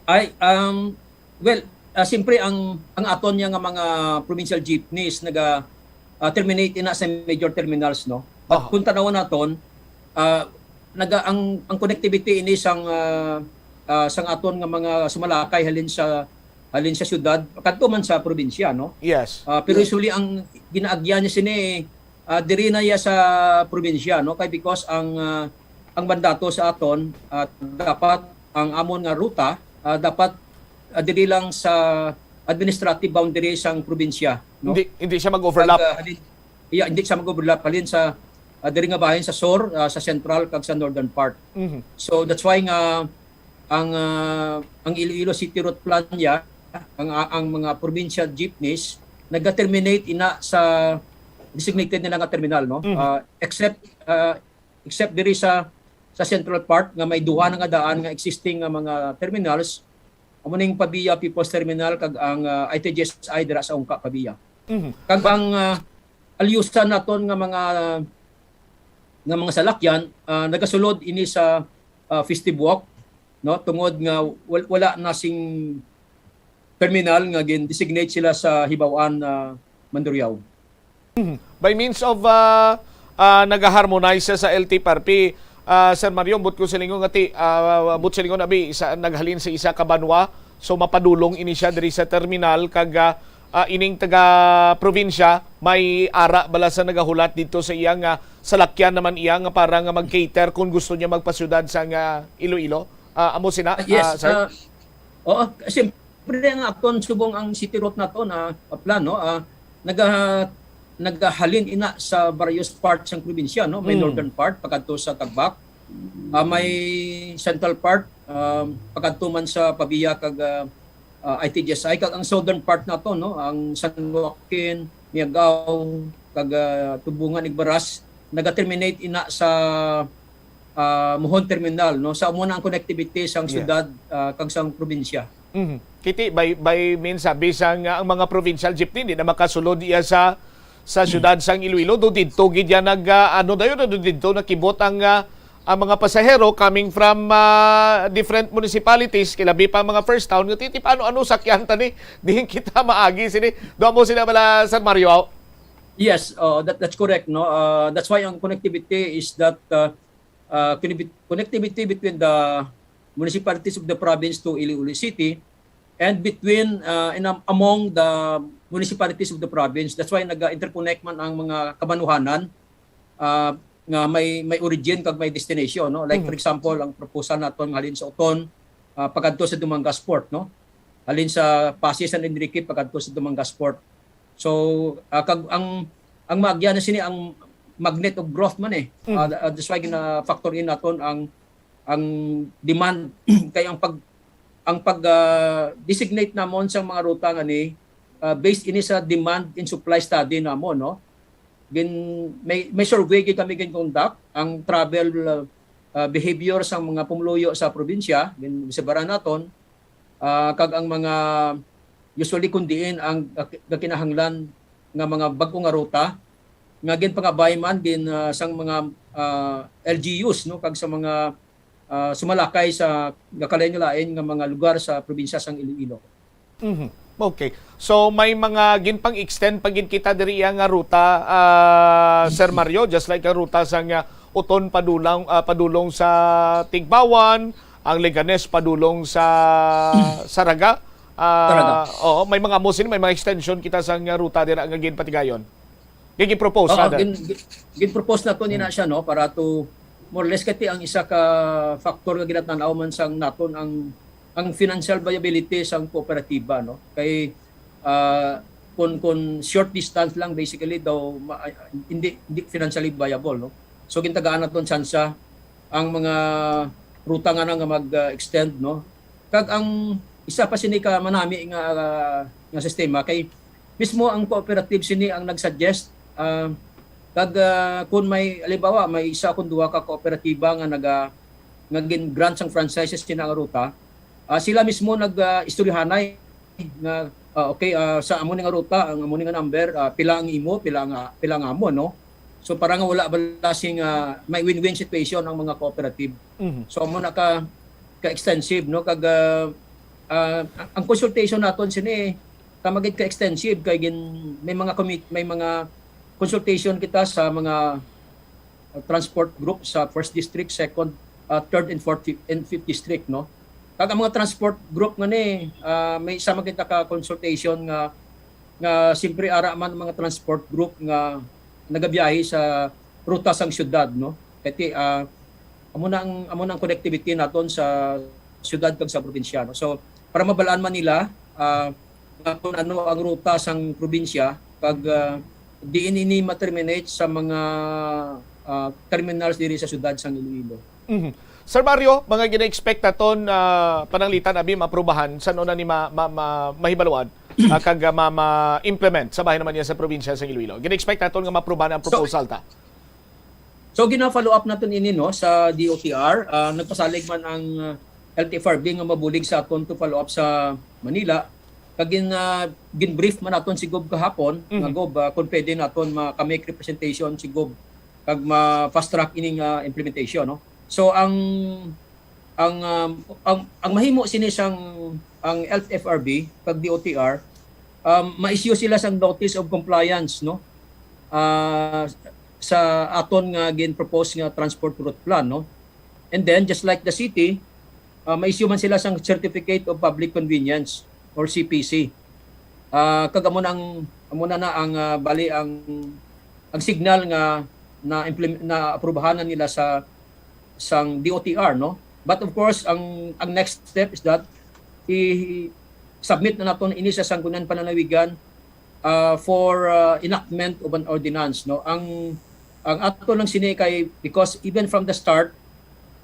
Ay, um, well, ah, siyempre ang, ang aton niya nga mga provincial jeepneys naga, ah, terminate ina sa major terminals, no? But Aha. Kung tanawon naton, ah, naga, ang, ang connectivity ini sang, ah, ah, sang aton nga mga sumalakay halin sa, halin sa syudad, kadto man sa probinsya, no? Yes. Ah, pero usually ang ginaagyan niya sini, ah, diri na iya sa probinsya, no? Kay because ang, ah, ang mandato sa aton, ah, dapat ang amon nga ruta, ah, dapat, ah, diri lang sa administrative boundary sang probinsya, no? Hindi, hindi siya mag-overlap. Pag, ah, halin, iya, hindi siya mag-overlap halin sa, ah, diri nga bahin sa sur, ah, sa central kag sa northern part. Mhm. So that's why nga ang, ah, ang Iloilo City Route Plan niya, ang, ang mga provincial jeepneys nag-terminate ina sa designated nila nga terminal, no? Mhm. Ah, except, ah, except diri sa, sa central part nga may duha na nga daan nga existing nga mga terminals, amo ning Pavia People's Terminal kag ang, ah, I T G S I dira sa Ungka, Pavia. Mhm. Kag ang, ah, alyusan naton nga mga, nga mga salakyan, ah, nagasulod ini sa, ah, festive walk, no, tungod nga wal-, wala na sing terminal nga gin-designate sila sa Hibaw-an, ah, Mandurriao. By means of, ah, ah, nagaharmonize siya sa L T P R P, ah, Sir Mario, but ko silingon nga ti, ah, but silingon abi isa naghalin sa isa ka banwa, so mapadulong ini siya diri sa terminal kag, ah, ah, ining taga probinsya may ara bala sa nagahulat dito sa iya nga salakyan naman iya nga para nga mag-cater kung gusto niya magpasyudad sa nga Iloilo. Ah, amo sina, Ah, yes, ah, sir? ah, oo, siyempre ang aton subong ang city route nato na, ah, plano, ah, naga-, nagahalin ina sa various parts sang probinsya, no? May Mm. northern part pagkadto sa Tagbak, ah, may central part, ah, pagkadto man sa Pavia kag, ah, ah, I T G S I, kag ang southern part nato, no? Ang San Joaquin, Miagao, kag, ah, Tubungan, Igbaras, nagaterminate ina sa, ah, Mohon Terminal, no? Sa amo na ang connectivity sang Yes. syudad, ah, kag sang probinsya. Mhm. Kiti, by, by means, ah, bisan nga ang mga provincial jeepney di na makasulod iya sa, sa syudad sang Iloilo, do didto gid yan nag, ah, ano dayon, do didto nakibot ang, ah, ang mga pasahero coming from, ah, different municipalities, kilabi pa ang mga first town, nga titi paano, ano sakyan ta ni, diin kita maagi sini. Do amo sina bala, Sir Mario? Yes, uh, that, that's correct, no? Uh, that's why ang connectivity is that, uh, uh, connecti-, connectivity between the municipalities of the province to Iloilo City and between, uh, in am-, among the municipalities of the province. That's why nag-interconnect man ang mga kabanuhanan, uh, nga may, may origin kag may destination, no? Like, Mhm. for example, ang proposal naton nga halin sa Oton, uh, pagkadto sa Dumangas Port, no? Halin sa Passi, San Enrique pagkadto sa Dumangas Port. So, uh, kag ang, ang maagyan na sini ang magnet of growth man eh. Mm. Uh, that's why gina-factor in naton ang, ang demand kay ang pag, ang pag, ah, designate namon sa mga ruta nga ni, ah, based ini sa demand and supply study namon, no? Gin-, may, may survey gid kami gin-conduct ang travel, ah, ah, behavior sa mga pumuluyo sa probinsya, gin-, ginaobserbaran naton, ah, kag ang mga usually kung diin ang gak-, gakinahanglan nga mga bag-o nga ruta, nga ginpangabay man gin, ah, sang mga, ah, L G Us, no, kag sa mga, ah, sumalakay sa gakalain-lain nga mga lugar sa probinsya sang Iloilo. Mhm. Okay. So may mga ginpang-extend pa gid kita diri iya nga ruta, ah, Sir Mario, just like ang ruta sang, ah, Oton padulong, ah, padulong sa Tigbawan, ang Leganes padulong sa Saraga. Ah, Saraga. Oo, may mga amo sini, may mga extension kita sang, ah, ruta dira nga ginpatigayon. Gigi-propose, Oo, rather. gin, gin-propose nato ni na siya, no, para to more or less kay ang isa ka factor nga ginatanaw man sang naton ang ang financial viability sang kooperatiba, no. Kay, ah, kung, kung short distance lang, basically daw ma-, hindi, hindi financially viable, no. So gintagaan naton tsansa ang mga ruta nga na nga mag-extend, no. Kag ang isa pa sini ka manami nga, ah, nga sistema kay mismo ang cooperative sini ang nag-suggest, ah, kag, ah, kung may, halimbawa, may isa kung duha ka kooperatiba nga naga-, nga gin-grant sang franchises sina nga ruta, ah, sila mismo nag, ah, istoryahanay nga, ah, okay, ah, sa amo ni nga ruta, ang amo ni nga number, ah, pila ang imo, pila nga, pila nga amo, no? So para nga wala bala sing, ah, may win-win situation ang mga cooperative. Mhm. So amo na ka ka-extensive, no, kag, ah, ah, ang consultation naton sini tama gid ka-extensive kay gin, may mga commit, may mga consultation kita sa mga, ah, transport group sa first district, second, ah, third and fourth and fifth district, no. Kag ang mga transport group nga ni, ah, may isa man kita ka consultation nga nga siyempre ara man ang mga transport group nga nagabiyahe sa ruta sang syudad, no? Kay, ah, amo na ang, amo na ang connectivity naton sa syudad kag sa probinsya, no? So para mabalaan man nila, ah, nga kung ano ang ruta sang probinsya kag, ah, diin ini ma-terminate sa mga, ah, terminals diri sa syudad sang Iloilo. Mhm. Sir Mario, mga gina-expect naton, ah, pananglitan abi maaprubahan, san-o na ni ma-, ma-, ma-, mahibaluan, ah, kag, ah, ma-, ma-implement sa bahin naman niya sa probinsya sa Iloilo? Gina-expect naton nga maaprubahan ang So, proposal ta. So gina-follow up naton ini, no, sa D O T R. Ah, nagpasalig man ang, ah, L T F R B nga mabulig sa aton to follow up sa Manila. Kag gin, ah, gin-brief man naton si Gob kahapon, Mhm. nga Gob, ah, kung pwede naton maka-make representation si Gob kag ma-fast track ining, ah, implementation, no. So ang ang, um, ang, ang mahimo sini sang ang L T F R B kag D O T R, um, ma-issue sila sang notice of compliance, no? Ah, sa aton nga gin-propose nga transport route plan, no? And then, just like the city, ah, ma-issue man sila sang Certificate of Public Convenience or C P C. Ah, kag amo nang, amo na na ang, ah, bali ang, ang signal nga na implement, na aprubahan na nila sa sang D O T R, no? But of course, ang, ang next step is that i-submit na naton ini sa Sangguniang Panlalawigan, ah, for, ah, enactment of an ordinance, no? Ang, ang ato lang sini kay, because even from the start,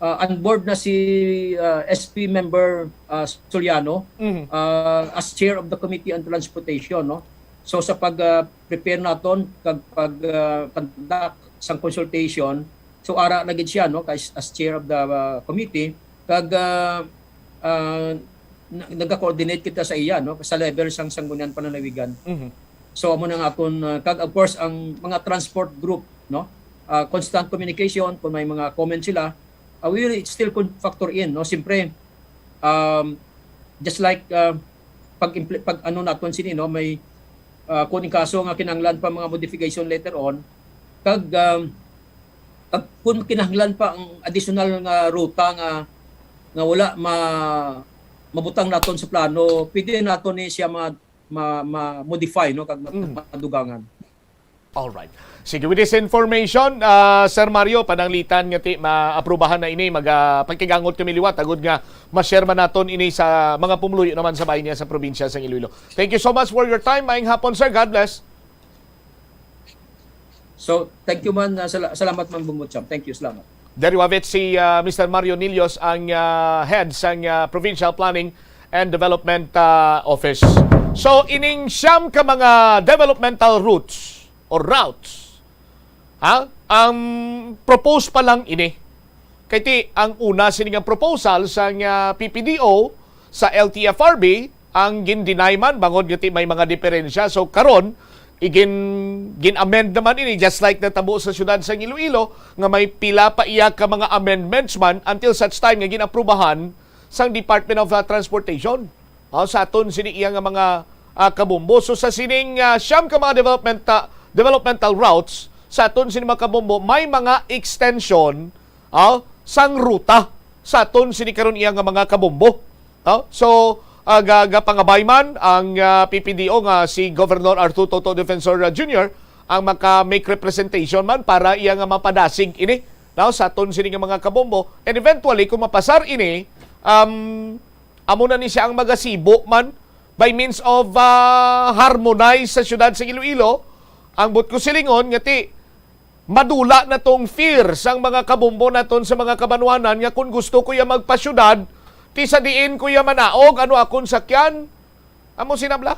ah, on board na si, ah, S P member, ah, Suliano, Mhm. ah, as chair of the Committee on Transportation, no? So sa pag, ah, prepare naton kag pag, ah, conduct sang consultation, so ara na gid siya, no, kay as chair of the, ah, committee, kag, ah, ah, na-, nagka-coordinate kita sa iya, no, sa level sang Sangguniang Panlalawigan. Mhm. So amo na nga akon, ah, kag of course ang mga transport group, no, ah, constant communication kung may mga comment sila, ah, we will still con-, factor in, no. Siyempre, um, just like, ah, pag impl-, pag ano naton sini, no, may, ah, kung in kaso nga kinahanglan pa mga modification later on, kag, um, kag kung kinahanglan pa ang additional nga ruta nga, nga wala ma-, mabutang naton sa plano, pwede naton ni siya ma-, ma-, ma-modify, no, kag ma-, Mm. madugangan. Alright. Sige, with this information, ah, Sir Mario, pananglitan nga ti maaprubahan na ini, mag, ah, pagkigangot kami liwat, agud nga ma-share man naton ini sa mga pumuluyo naman sa bahin niya sa probinsya sa Iloilo. Thank you so much for your time. Maayong hapon, sir. God bless. So, thank you man, ah, sala-, salamat man, Bungutcham. Thank you, salamat. Diri wavit si, ah, Mister Mario Nillos, ang, ah, head sang, ah, Provincial Planning and Development, ah, Office. So, ining siyam ka mga developmental routes or routes, ha? Ang propose pa lang ini. Kay ti, ang una sini nga proposal sang, ah, P P D O sa L T F R B, ang gin-deny man, bangod nga ti may mga diferensya. So, karon, Igin, gin-amend naman ini, just like natabo sa siyudad sang Iloilo, nga may pila pa iya ka mga amendments man until such time nga gin-aprubahan sang Department of, ah, Transportation. Ah, sa aton sini iya nga mga, ah, kabombo. So, sa sining, ah, siyam ka mga development, ah, developmental routes, sa aton sini mga kabombo, may mga extension, ah, sang ruta sa aton sini karon iya nga mga kabombo. Ah, so, ah, ga-, gapangabay man ang, ah, P P D O nga si Governor Arthur Toto Defensor, ah, Junior ang maka-make representation man para iya nga mapadasig ini, no, sa aton sini nga mga kabombo. And eventually, kung mapasar ini, um, amo na ni siya ang magasibo man by means of, ah, harmonize sa siyudad sa Iloilo. Ang buot ko silingon nga ti madula na tong fear sang mga kabombo naton sa mga kabanwanan nga kung gusto ko iya magpasyudad, ti sa diin ko iya manaog, ano akon sakyan? Amo sina bala.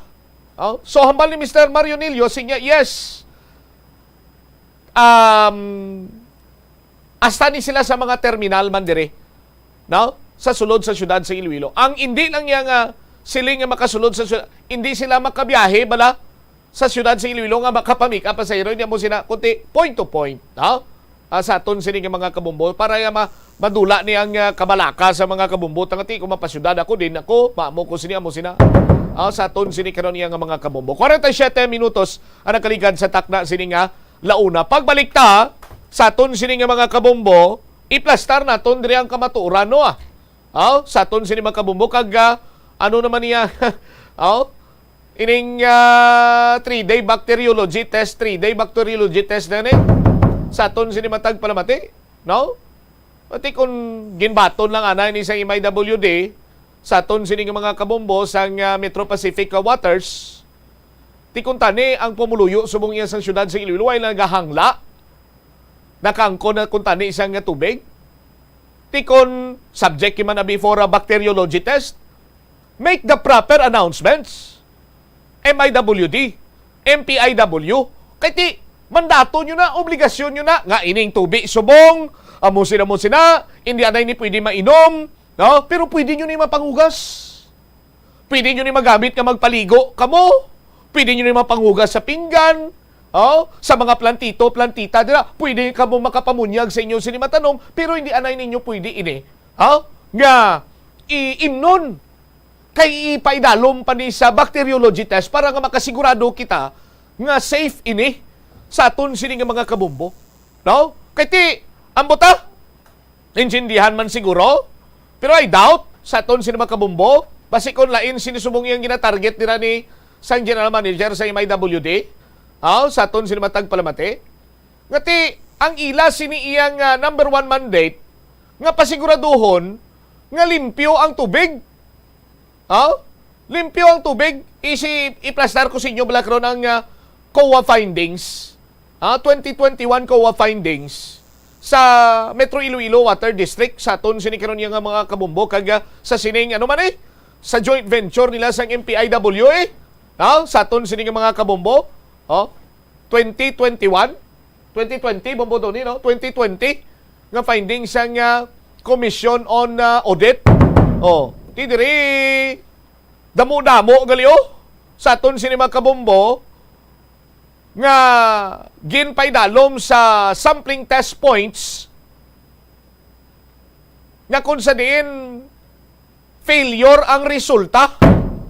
Oh, so hambal ni Mister Mario Nilio, sinya, yes. Um, hasta ni sila sa mga terminal man dire, no? Sa sulod sa siyudad sa Iloilo. Ang hindi lang niya nga siling nga makasulod sa siyudad, hindi sila makabiyahe bala sa siyudad sa Iloilo nga makapamika pasahero, hindi mo sina, kundi point to point, no? Ah, sa aton sini nga mga kabombo para ya ma-, madula ni ang, ah, kabalaka sa mga kabombo. Tangati, kung mapasyudad ako, din ako, maamo ko sini, amo sina. Ah, sa aton sini karon iya nga mga kabombo. Kwarenta y siyete minutos ang nakaligad sa takna sini nga launa. Pagbalik ta sa aton sini nga mga kabombo, iplastar naton diri ang kamatuoran, no, ah. Ah, sa aton sini mga kabombo kag, ah, ano naman niya? Oh, ining, ah, three-day bacteriology test, three-day bacteriology test na ni sa aton sini matag palamati, no? Pati kung ginbaton lang anay ni sa M I W D sa aton sini nga mga kabombo sang, ah, Metro Pacific, ah, waters, ti kung tani ang pumuluyo subong iya sang siyudad sa Iloilo ay nagahangla, nakaangkon na kung tani siya nga tubig. Ti kon subject man na before a bacteriology test, make the proper announcements. M I W D, M P I W. Kay ti, mandato nyo na, obligasyon nyo na, nga ining tubi subong, amo sina, mo sina, hindi anay ni pwede mainom, no? Pero pwede nyo ni mapangugas. Pwede nyo ni magamit nga magpaligo kamo. Pwede nyo ni mapanghugas sa pinggan. Oh, sa mga plantito, plantita dira, pwede kamo makapamunyag sa inyo sini matanom, pero hindi anay ninyo pwede ini. Oh, nga iimnon kay ipaidalom pa ni sa bacteriology test para nga makasigurado kita nga safe ini sa aton sini nga mga kabombo. No? Kay ti, ang buta, Intindihan man siguro, pero I doubt sa aton sini mga kabombo, basi kon lain sini subong iyang ginatarget dira ni sang general manager sa M I W D, aw, sa aton sini matag palamati, nga ti ang ila sini iyang, ah, number one mandate nga pasiguraduhon nga limpyo ang tubig. Ha? Limpyo ang tubig. Isi, iplastar ko sa inyo, bala, karon ang, ah, COA findings. Ha? Twenty twenty-one COA findings sa Metro Iloilo Water District, sa aton sini karon nga mga kabombo, kag, ah, sa sining, ano man eh, sa joint venture nila sang M P I W eh. Ha? Sa aton sini nga mga kabombo. Oh, twenty twenty-one? Twenty twenty, Bombo Tony, no? Twenty twenty nga findings sang, ah, Commission on, ah, Audit. Oh, ti diri damo-damo gali, oh, sa aton sini mga kabombo nga ginpaidalom sa sampling test points nga kung sa diin failure ang resulta.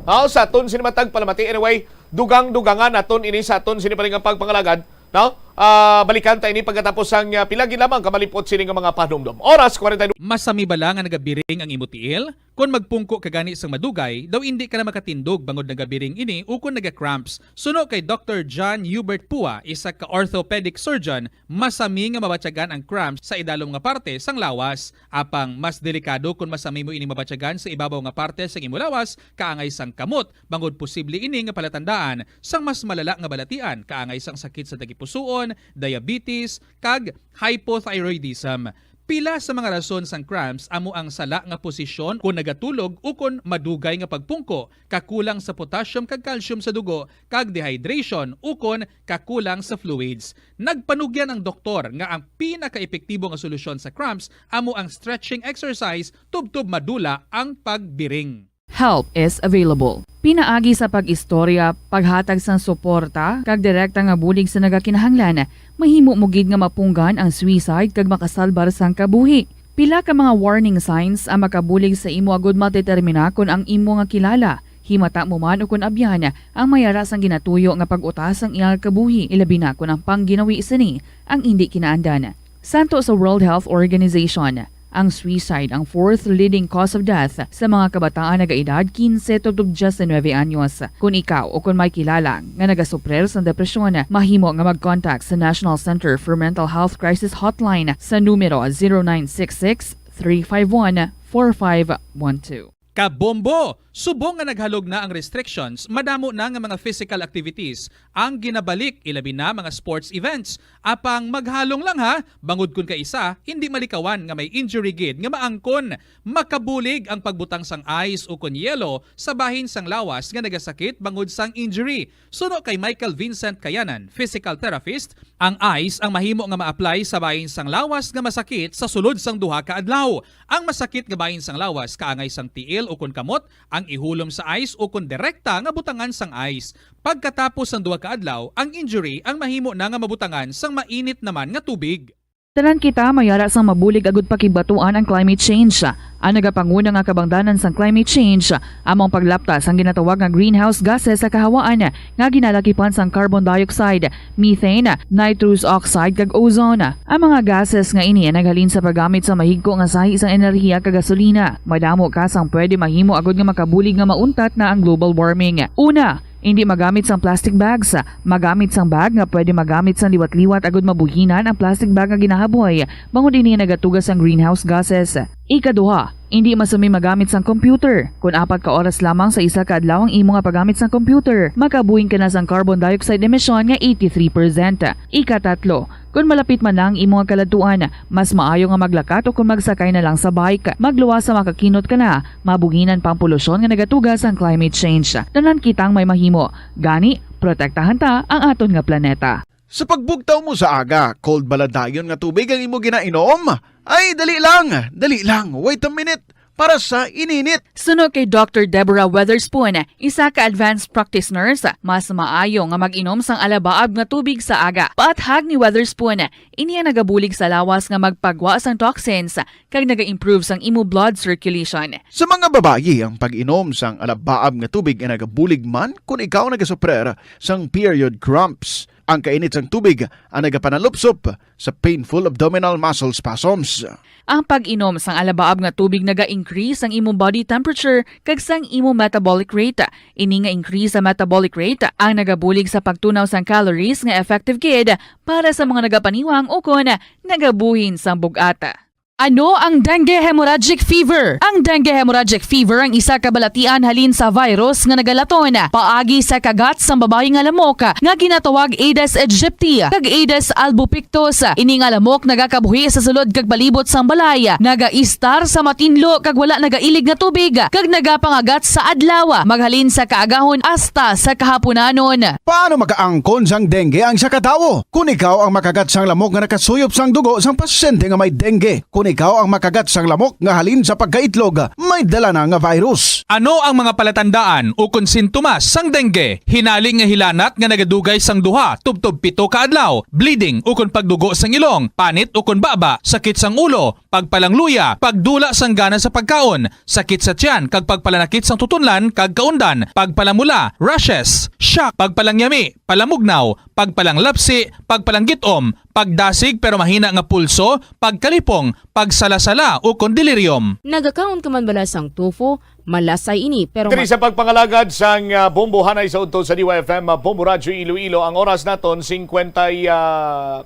Ha, sa aton sini matag palamati. Anyway, dugang-dugangan naton ini sa aton sini pa rin nga pagpangalagad, no? Ah, balikan ta ini pagkatapos sang, ah, pila gid lamang ka malipot sini nga mga panumdom. Oras, kwarenta y dos. Masami bala nga nagabiring ang imo tiil? Kon magpungko ka gani sang madugay, daw indi ka na makatindog bangod nagabiring ini ukon naga-cramps. Suno kay Doctor John Hubert Pua, isa ka orthopedic surgeon, masami nga mabatyagan ang cramps sa idalom nga parte sang lawas. Apang mas delikado kon masami mo ini mabatyagan sa ibabaw nga parte sang imo lawas, kaangay sang kamot, bangod posible ini nga palatandaan sang mas malala nga balatian, kaangay sang sakit sa tagipusoon, diabetes, kag hypothyroidism. Pila sa mga rason sang cramps amo ang sala nga posisyon kon nagatulog ukon madugay nga pagpungko, kakulang sa potassium kag calcium sa dugo, kag dehydration ukon kakulang sa fluids. Nagpanugyan ang doktor nga ang pinakaepektibo nga solusyon sa cramps amo ang stretching exercise tubtob madula ang pagbiring. Help is available. Pinaagi sa pag-istorya, paghatag sang suporta, kag direkta nga bulig sa nagakinahanglan, mahimo mo gid nga mapunggan ang suicide kag makasalbar sang kabuhi. Pila ka mga warning signs ang makabulig sa imo agud madetermina kon ang imo nga kilala, himata mo man o kon abyan, ang may ara sang ginatuyo nga pag-utas sang iyang kabuhi, ilabi na kon ang pangginawi sini ang indi kinaandan. Santo sa World Health Organization, ang suicide ang fourth leading cause of death sa mga kabataan nagaedad kinse tubtob diyes nuebe anyos. Kung ikaw o kung may kilala nga nagasuprer sang depresyon, mahimo nga mag-contact sa National Center for Mental Health Crisis Hotline sa numero zero nine six six, three five one, four five one two. Kabombo! Subong nga naghalog na ang restrictions, madamo na nga mga physical activities ang ginabalik, ilabi na mga sports events. Apang maghalong lang ha, bangod kun kaisa, hindi malikawan nga may injury gid nga maangkon. Makabulig ang pagbutang sang ice o kon yelo sa bahin sang lawas nga nagasakit bangod sang injury. Suno kay Michael Vincent Kayanan, physical therapist, ang ice ang mahimo nga ma-apply sa bahin sang lawas nga masakit sa sulod sang duha ka adlaw. Ang masakit nga bahin sang lawas kaangay sang tiil o kon kamot ang ihulom sa ice o kon direkta nga butangan sang ice. Pagkatapos sang duha ka adlaw, ang injury ang mahimo na nga mabutangan sang mainit naman nga tubig. Tanan kita may ara sang mabulig agud pakigbatuan ang climate change. Ang nagapanguna nga kabangdanan sang climate change amo ang paglapta sang ginatawag nga greenhouse gases sa kahawaan nga ginalakipan sang carbon dioxide, methane, nitrous oxide, kag ozone. Ang mga gases nga ini naghalin sa paggamit sa mahigko nga sahi sang enerhiya kag gasolina. Madamo ka sang pwede mahimo agud nga makabulig nga mauntat na ang global warming. Una, hindi magamit sang plastic bags. Magamit sang bag nga pwede magamit sang liwat-liwat agud mabuhinan ang plastic bag nga ginahaboy, bangod ini nagatuga sang greenhouse gases. Ikaduha, hindi masumi magamit sang computer. Kon apat ka oras lamang sa isa ka adlaw ang imo nga paggamit sang computer, makabuhin ka na sang carbon dioxide emission nga eighty-three percent. Ikatatlo, kon malapit man na ang imo nga kaladtuan, mas maayo nga maglakat o kon magsakay na lang sa bike. Magluwas sa makakinot ka na, mabuhinan pa ang polusyon nga nagatuga sang climate change. Tanan kitang may mahimo. Gani, protektahan ta ang aton nga planeta. Sa pagbugtaw mo sa aga, cold bala dayon nga tubig ang imo ginainom? Ay, dali lang, dali lang, wait a minute, para sa ininit. Suno kay Doctor Deborah Weatherspoon, isa ka advanced practice nurse, mas maayo nga mag-inom sang alabaab nga tubig sa aga. Paathag ni Weatherspoon, ini ang nagabulig sa lawas nga magpagwa sang toxins kag naga-improve sang imo blood circulation. Sa mga babayi, ang pag-inom sang alabaab nga tubig ay nagabulig man kon ikaw nagasuprer sang period cramps. Ang kainit sang tubig ang nagapanalupsop sa painful abdominal muscle spasms. Ang pag-inom sang alabaab nga tubig naga-increase sang imong body temperature kag sang imong metabolic rate. Ini nga increase sa metabolic rate ang nagabulig sa pagtunaw sang calories nga effective gid para sa mga nagapaniwang ukon nagabuhin sang bug-at. Ano ang dengue hemorrhagic fever? Ang dengue hemorrhagic fever ang isa ka balatian halin sa virus nga nagalaton paagi sa kagat sang babayi nga lamok nga ginatawag Aedes aegypti kag Aedes albopictus. Ini nga lamok nagakabuhi sa sulod kag palibot sang balay, nagaistar sa matinlo kag wala nagailig nga tubig, kag nagapangagat sa adlaw, maghalin sa kaagahon hasta sa kahapunanon. Paano makaangkon sang dengue ang isa ka tawo? Kon ikaw ang makagat sang lamok nga nakasuyop sang dugo sang pasyente nga may dengue, kon ikaw ang makagat sang lamok nga halin sa pagkaitlog, may dala na nga virus. Ano ang mga palatandaan ukon sintomas sang dengue? Hinali nga hilanat nga nagadugay sang duha tubtob pito ka adlaw, bleeding ukon pagdugo sang ilong, panit ukon baba, sakit sang ulo, pagpalangluya, pagdula sang gana sa pagkaon, sakit sa tiyan kag pagpalanakit sang tutunlan kag kaundan, pagpalamula, rashes, shock, pagpalangyami, palamugnaw, pagpalanglapsi, pagpalanggit-om, pagdasig pero mahina nga pulso, pagkalipong, pagsalasala ukon delirium. Nagakaon ka man bala sang tofu? Malasay ini, pero Diri ma- sa pagpangalagad sang, ah, Bombo Hanay sa udto sa D Y F M, ah, Bombo Radyo Iloilo, ang oras naton, singkwenta y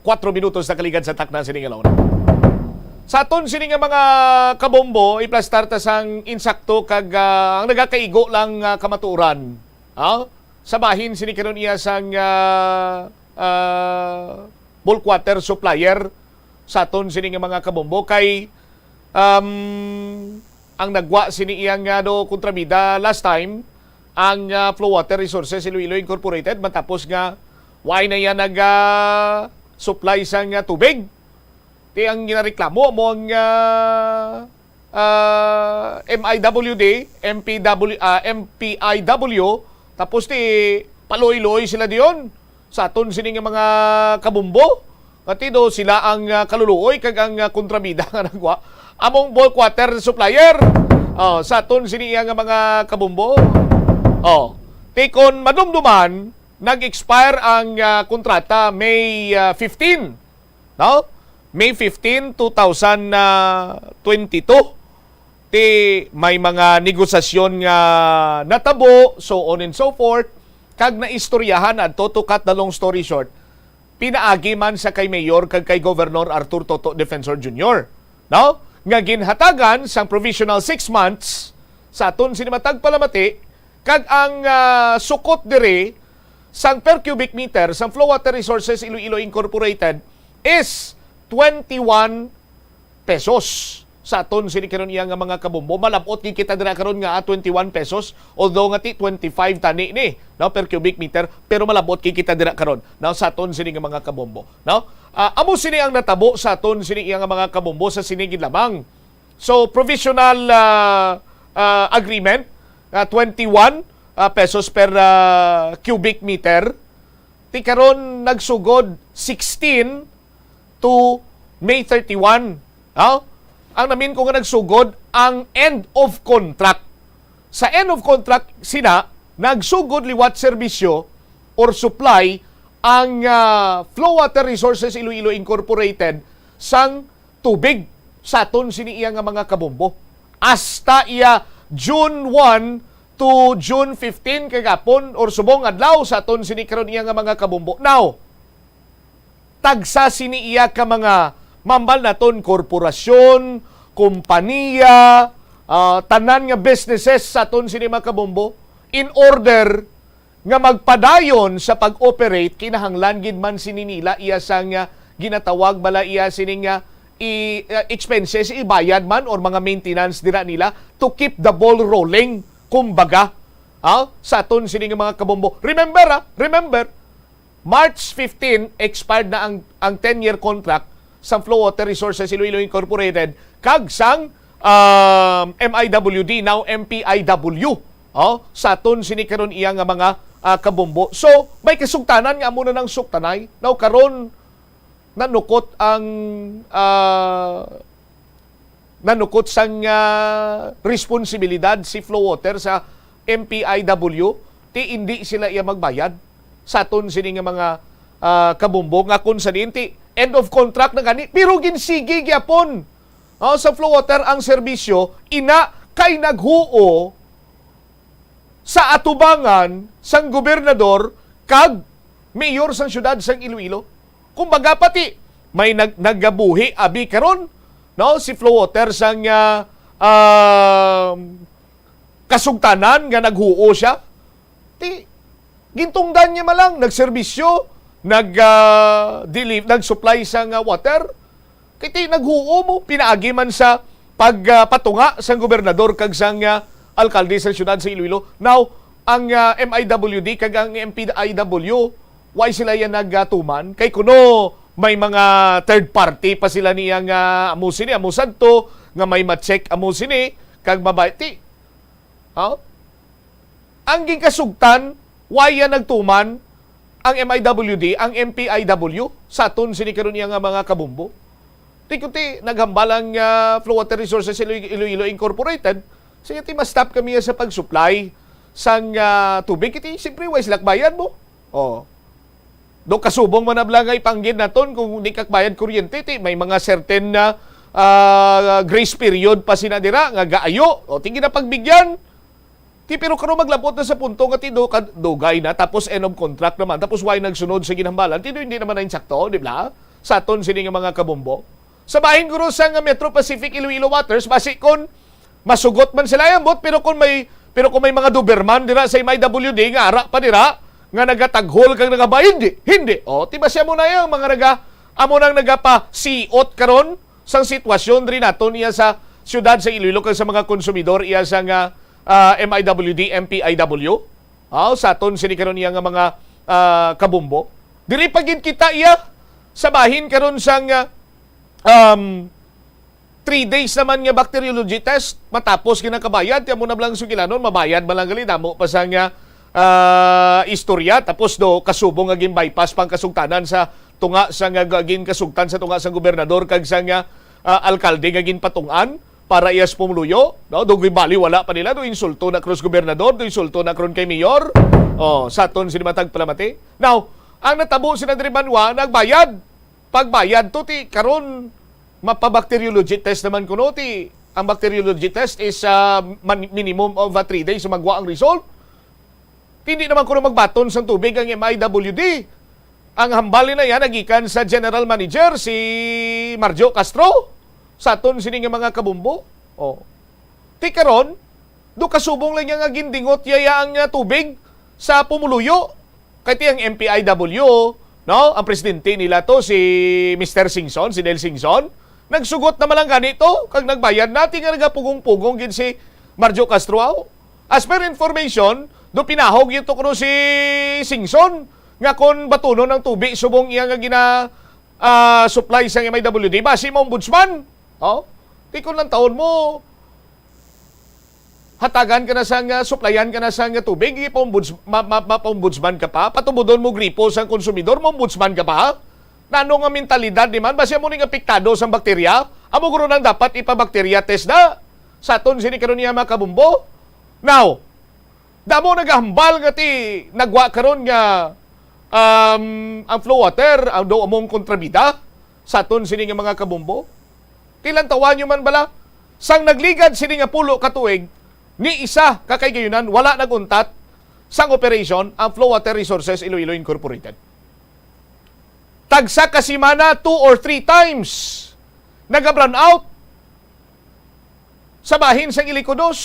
kuwatro minutos na kaligad sa takna sining alawon. Sa aton sini nga mga kabombo, iplastar ta sang insakto kag, ah, ang nagakaigo lang, ah, kamatuoran. Ha? Sa bahin sini karon iya sang, ah, ah, bulk water supplier sa aton sini nga mga kabombo kay, um, ang nagwa sini iyang, ano, kontrabida last time, ang, ah, Flow Water Resources Iloilo Incorporated, matapos nga why na iya nag, ah, supply sang, ah, tubig. Ti ang ginareklamo amo ang, ah, ah, M I W D, M P W, ah, M P I W, tapos ti paluoy-luoy sila diyon sa aton sini nga mga kabumbo. Nga ti do sila ang, ah, kaluluoy kag ang, ah, kontrabida nga nagwa. Among bulk water supplier, oh, sa aton sini iya nga mga kabumbo. Oh, ti kon madumduman, nag-expire ang, ah, kontrata May, ah, fifteen, no? May fifteen, two thousand twenty-two. Ti may mga negosasyon nga natabo, so on and so forth, kag naistoryahan adto, to cut the long story short, pinaagi man sa kay Mayor kag kay Governor Arthur Toto Defensor Junior, no? Nga ginhatagan sang provisional six months sa aton sini matag palamati, kag ang, ah, sukot diri sang per cubic meter sang Flow Water Resources Iloilo Incorporated is twenty-one pesos sa aton sini karon iya nga mga kabombo. Malab-ot gid kita dira karon nga, ah, twenty-one pesos, although nga ti twenty-five tani ni, no, per cubic meter, pero malab-ot gid kita dira karon, no, sa aton sini nga mga kabombo, no. Ah, amo sini ang natabo sa aton sini iya nga mga kabombo sa sini gid lamang. So, provisional, ah, ah, agreement, ah, twenty-one, ah, pesos per, ah, cubic meter. Ti karon nagsugod sixteen to May thirty-one. Ha? Ang namin ko nga nagsugod ang end of contract. Sa end of contract, sina, nagsugod liwat serbisyo or supply ang, ah, Flow Water Resources Iloilo Incorporated sang tubig sa aton sini iya nga mga kabombo. Hasta iya June one to June fifteen kagapon or subong adlaw sa aton sini karon iya nga mga kabombo. Now, tagsa sini iya ka mga mambal naton korporasyon, kompaniya, ah, tanan nga businesses sa aton sini mga kabombo, in order nga magpadayon sa pag-operate, kinahanglan gid man sini nila iya sang, ah, ginatawag bala iya sini nga i-, ah, expenses, ibayad man or mga maintenance dira nila to keep the ball rolling, kumbaga, ah, sa aton sini nga mga kabombo. Remember, ah, remember, March fifteen, expired na ang, ang ten-year contract sang Flow Water Resources Iloilo Incorporated kag sang, um, M I W D, now M P I W. Oh, sa aton sini karon iya nga mga, ah, kabombo. So, may kasugtanan nga amo na nang suktanay. Now, karon, nanukot ang, ah, nanukot sang, ah, responsibilidad si Flow Water sa M P I W, ti indi sila iya magbayad sa aton sini nga mga, ah, kabombo nga kung sa diin ti end of contract na gani, pero ginsigi gyapon, oh, sa Flow Water ang serbisyo, ina kay naghuo sa atubangan sang gobernador kag mayor sang siyudad sang Iloilo. Kumbaga, pati may nag-, nagabuhi abi karon, no, si Flow Water sang, ah, um, kasugtanan nga naghuo siya. Ti, gintungdan niya man lang, nagserbisyo, nag, ah, deli-, nag-supply sang, ah, water. Kay ti naghuo mo, pinaagi man sa pag, ah, patunga sang gobernador kag sang, ah, alkalde sa siyudad sa Iloilo. Now, ang, ah, M I W D kag ang M P I W, why sila yan nagatuman? Kay kuno may mga third party pa sila niya nga amo sini, amo sadto, nga may ma-check amo sini, kag mabay-, ti, ha? Ang ginkasugtan, why yan nagtuman ang M I W D, ang M P I W, sa aton sini karon iya nga mga kabombo? Ti, kuti, naghambal ang, ah, Flow Water Resources Ilo-, Iloilo Incorporated, sige, ti, ma-stop kami sa pag-supply sang, ah, tubig. Iti, siyempre, why sila bayad mo? Oh. Do kasubong man abla nga ipanggid naton kung di ka bayad kuryente, ti, may mga certain na, ah, grace period pa sina dira nga gaayo. O, ti, ginapagbigyan. Ti, pero karon maglabot na sa punto nga ti do-, ka-, dugay na, tapos end of contract naman, tapos why nagsunod sa ginhambalan? Ti do, hindi naman na insakto, di ba? Sa aton sini nga mga kabombo. Sa bahin guro sa nga Metro Pacific Iloilo Waters, basi kon masugot man sila, ambot, pero kung may, pero kung may mga Doberman dira sa M I W D nga ara pa dira, nga nagataghol kag nagabayad, hindi, hindi. O, ti ba siya mo na yung mga naga-, amo nang nagapasiot karon sang sitwasyon diri naton iya sa siyudad sa Iloilo kag sa mga konsumidor iya sa nga, ah, M I W D, M P I W, ah, sa aton sini karon iya nga mga, ah, kabombo. Diri pa gid kita iya sa bahin karon sang, ah, um, three days naman nga bacteriology test, matapos ginakabayad, kaya mo na lang sugilanon, mabayad man lang gali, damo pa sa nga ah, istorya, tapos do kasubong nga gin-bypass pang kasugtanan sa tunga sa nga ga- ginkasugtan sa tunga sa gobernador kag sa nga ah, alkalde nga ginpatungan para iyas pumuluyo, no? Do bali wala pa nila, do insulto na cross gobernador, do insulto na kron kay mayor. Oh, sa aton sini matag palamati. Now, ang natabo sina diri banwa nagbayad. Pagbayad to ti karon mapa-bacteriology test naman kuno ti ang bacteriology test is ah, man- minimum of ah, three days so magwa ang result. Hindi naman kuno magbaton sang tubig ang M I W D. Ang hambal na yan nagikan sa general manager si Marjo Castro sa aton sini nga mga kabumbo. Oh. Ti karon, do kasubong lang niya nga gindingot yaya ang ah, tubig sa pumuluyo. Kay ti ang M P I W, no? Ang presidente nila to si Mister Singson, si Del Singson. Nagsugot na malang gani to kag nagbayad na ti nga nagapugong-pugong gid si Marjo Castro. As per information, do pinahog yun to kuno si Singson nga kon batunon ang tubig subong iya nga gina ah, supply sang M I W D, basi mo ombudsman. Oh, ti kon lang taon mo hatagan ka na sang ah, supplyan ka na sang ah, tubig, ipa-ombuds ma, ma, mapa-ombudsman ka pa, patubudon mo gripo sang konsumidor, mo ombudsman ka pa. Nano nga mentalidad ni man, basi mo ning apektado sang bakterya, amo guro nang dapat ipa-bacteria test na sa aton sini karon niya mga kabumbo. Now, damo nagahambal nga ti nagwa karon nga um, ang flow water ang do among kontrabida sa aton sini nga mga kabumbo. Tilantawan nyo man bala, sang nagligad sini nga pulo ka tuig, ni isa ka kaigayunan wala naguntat sang operation ang Flow Water Resources Iloilo Incorporated. Tagsa ka semana, two or three times, nag-brown out sa bahin sang Ilikudos.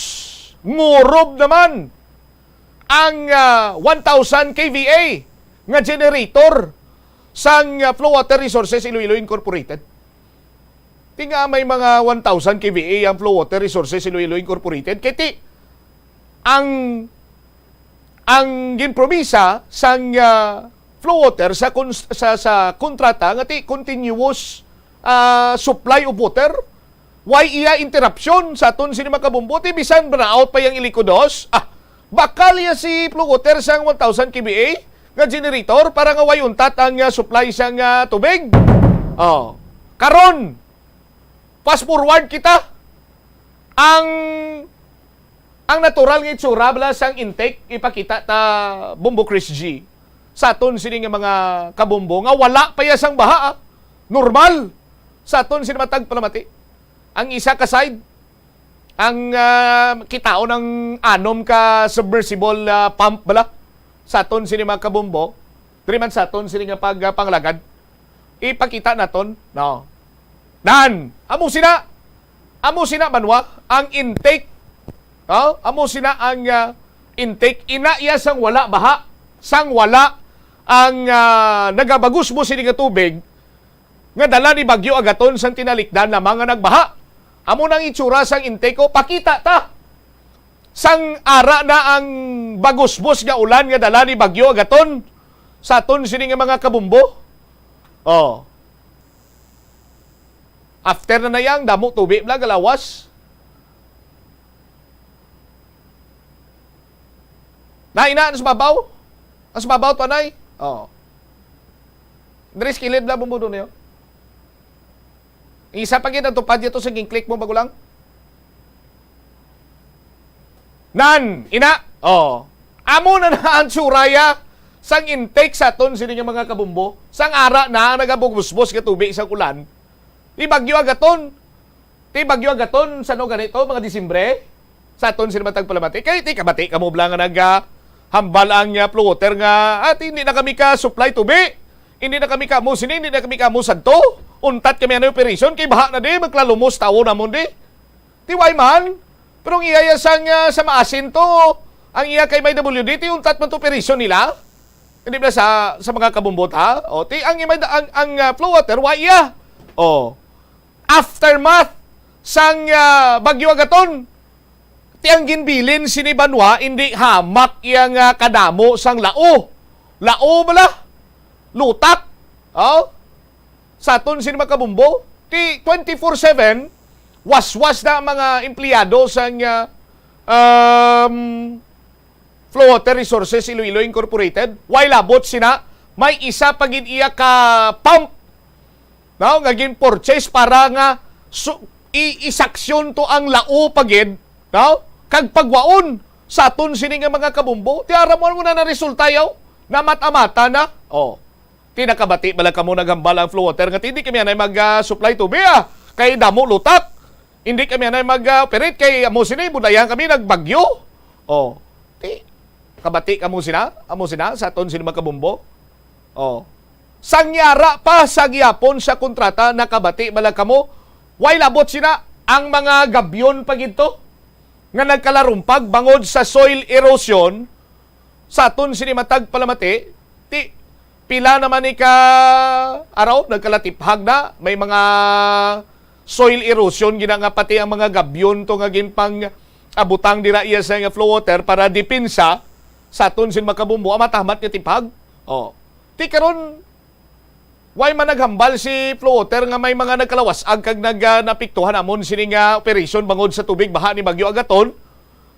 Ngurob naman ang ah, one thousand K V A nga generator sang ah, Flow Water Resources Iloilo Incorporated. Ti nga may mga one thousand K V A ang Flow Water Resources Iloilo Incorporated. Kay ti, ang, ang ginpromisa sang ah, Flow Water sa, cons- sa, sa kontrata nga ti continuous ah, supply of water, why iya interruption sa aton sini mga kabumbo? Ti bisan brownout pa yang Ilikudos, ah, bakal iya si Flow Water sang one thousand K V A nga generator para nga way untat ang ah, supply sang ah, tubig. Oh. Karon, fast forward kita. Ang ang natural nga itsura bala sang intake ipakita ta, Bombo Chris G, sa aton sini nga mga kabumbo nga wala pa iya sang baha, ah. Normal sa aton sini matag palamati. Ang isa ka side, ang ah, kitaon ang anom ka submersible ah, pump bala sa aton sini mga kabumbo, diri man sa aton sini nga pag ah, panglagad. Ipakita naton, no? Nan, amo sina, amo sina banwa ang intake. No? Amo sina ang ah, intake. Ina iya sang wala baha, sang wala ang ah, nagabagusbos sini nga tubig nga dala ni Bagyo Agaton sang tinalikdan lamang nga nagbaha. Amo nang itsura sang intake, o pakita ta. Sang ara na ang bagusbos nga ulan nga dala ni Bagyo Agaton sa aton sini nga mga kabumbo. Oh. After na na yang damo tubi bala galawas. Na ina, nasa babaw? Nasa babaw to, anay? Oh. Diri sa kilid bala bumbudo niyo. Isa pa gid ang tupad niya to sa ging-click mo bago lang. Nan, ina. Oh. Amo na na ang suraya sang intake sa aton sini nga mga kabumbo. Sang ara na ang nagabugusbos nga tubi sa ulan. Ti Bagyo Agaton. Ti Bagyo Agaton, sa no ganito, mga Disimbre? Sa aton sini matag palamati. Kay ti kabati kamo bala nga naga hambal ang ah, flow water nga at hindi na kami ka supply tubi. Hindi na kami kamo sini, hindi na kami kamo sadto. Untat kami ano operation kay baha na di maglalumos tawo namon di. Ti way man. Pero ang iya ya sang ah, sa maasin to, ang iya kay may W D, ti untat man to operation nila. Hindi ba sa sa mga kabumbot ha? O ti ang ang, ang ah, flow water wa iya. O aftermath sang ah, Bagyo Agaton, ti ang ginbilin sini banwa indi hamak iya nga kadamo sang lao. Lao bala? Lutak. O? Sa aton sini mga kabumbo, ti twenty-four seven, Waswas na ang mga empleyado sang, ah, um, Flow Water Resources Iloilo Incorporated. Way labot sina, may isa pa gid iya ka pump, no, nga gin-purchase para nga su-, i-, isaksyon to ang lao pa gid, no, kag pagwaon sa aton sini nga mga kabumbo. Ti ara mo na naresulta yaw, namata-mata na. Oh. Ti nakabati bala kamo naghambal ang Flow Water nga ti di kami anay mag, ah, supply tubig, ah, kay damo lutak. Hindi kami anay mag, ah, operate kay amo sini, budayan kami nagbagyo. Oh. Ti kabati kamo sina, amo sina sa aton sini mga kabumbo. Oh. Sang yara pa sa gihapon sa kontrata, nakabati bala kamo? Way labot sina ang mga gabyon pa gid to nga nagkalarumpag bangod sa soil erosion sa aton sini matag palamati. Ti pila naman ni ka araw nagkalatiphag na, may mga soil erosion gina nga pati ang mga gabyon to nga ginpang abutang dira iya sa nga Flow Water para depensa sa aton sin makabumbo ang matamat nga tiphag. Oh. Ti karon, way man naghambal si Flow Water nga may mga nagkalawas-ag kag nag, ah, napiktuhan amon sini nga operasyon bangod sa tubig baha ni Bagyo Agaton.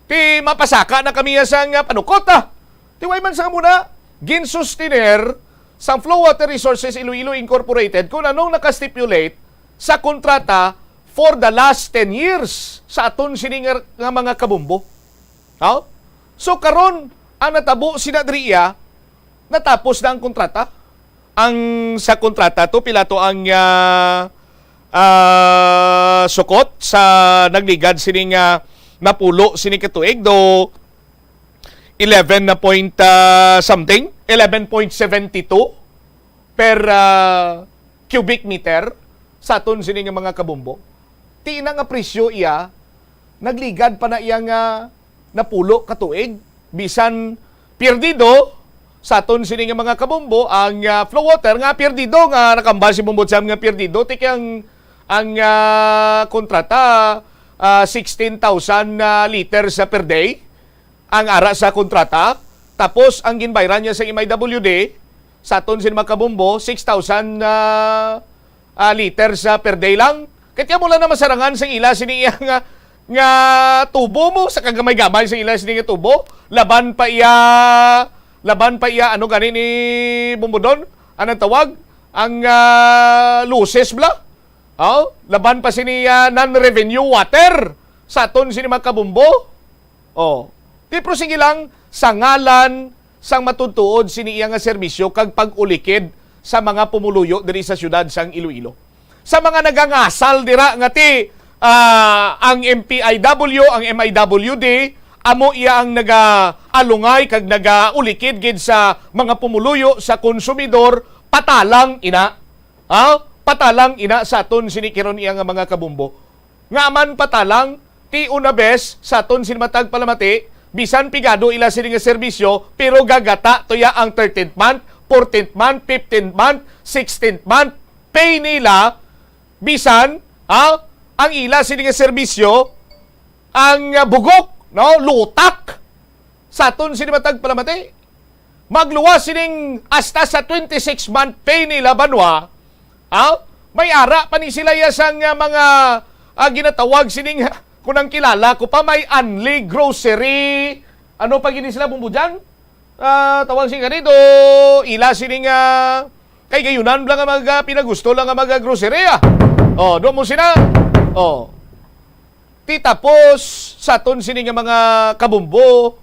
Ti mapasaka na kami sa nga panukot, ah. Ti way man sa muna, ginsustener sang Flow Water Resources Iloilo Incorporated kung anong nakastipulate sa kontrata for the last ten years sa aton sini nga, nga mga kabumbo. Haw? So karon, ang natabo sina diri iya, natapos na ang kontrata. Ang sa kontrata to, pila to ang, ah, ah, sukot sa nagligad sini nga napulo sini ka tuig, do eleven na point, ah, something, eleven point seventy two per, ah, cubic meter sa aton sini nga mga kabumbo. Ti ina nga presyo iya, nagligad pa na iya nga napulo ka tuig. Bisan perdido sa aton sini nga mga kabumbo ang, ah, Flow Water, nga perdido nga nakambal si Bumbot Sam nga perdido, ti kay ang, ang, ah, kontrata, ah, sixteen thousand, ah, liters, ah, per day ang ara sa kontrata. Tapos ang ginbayran niya sa M I W D sa aton sin mga kabumbo, six thousand, ah, ah, liters, ah, per day lang. Kaya mo lang na masarangan sa ila sini iya nga, nga tubo mo, sa kagamay-gamay sa ila sini nga tubo. Laban pa iya, laban pa iya, ano gani ni Bumbudon? Anong tawag? Ang, ah, losses bla? Oh, laban pa sini, ah, non-revenue water sa aton sini mga kabumbo. Oh, ti pero sige lang, sa ngalan sang matutuod sini iya nga serbisyo kag pag-ulikid sa mga pumuluyo diri sa siyudad sang Iloilo. Sa mga nagangasal dira nga ti, ah, ang M P I W, ang M I W D, amo iya ang nagaalungay kag nagaulikid gid sa mga pumuluyo, sa konsumidor, patalang ina. Ha? Patalang ina sa aton sini karon iya nga mga kabumbo. Nga man patalang, ti una bes sa aton sin matag palamati, bisan pigado ila sini nga serbisyo, pero gagata to ya ang thirteenth month, fourteenth month, fifteenth month, sixteenth month, pay nila, bisan, ha, ang ila sini nga serbisyo, ang, ah, bugok, no, lutak sa aton sini matag palamati. Magluwas sining hasta sa twenty-six month pay nila, banwa, ha? May ara pa ni sila ya sang, ah, mga, ah, ginatawag sining, kung ang kilala ko pa, may Unli Grocery. Ano pa gini sila, Bumbujan? Ah, tawag sing ganito, ila sining, ah, kay gayunan lang nga mga pinagusto lang nga mga grocery, ah. Oh, do mo sina. Oh. Ti tapos sa aton sini nga mga kabumbo,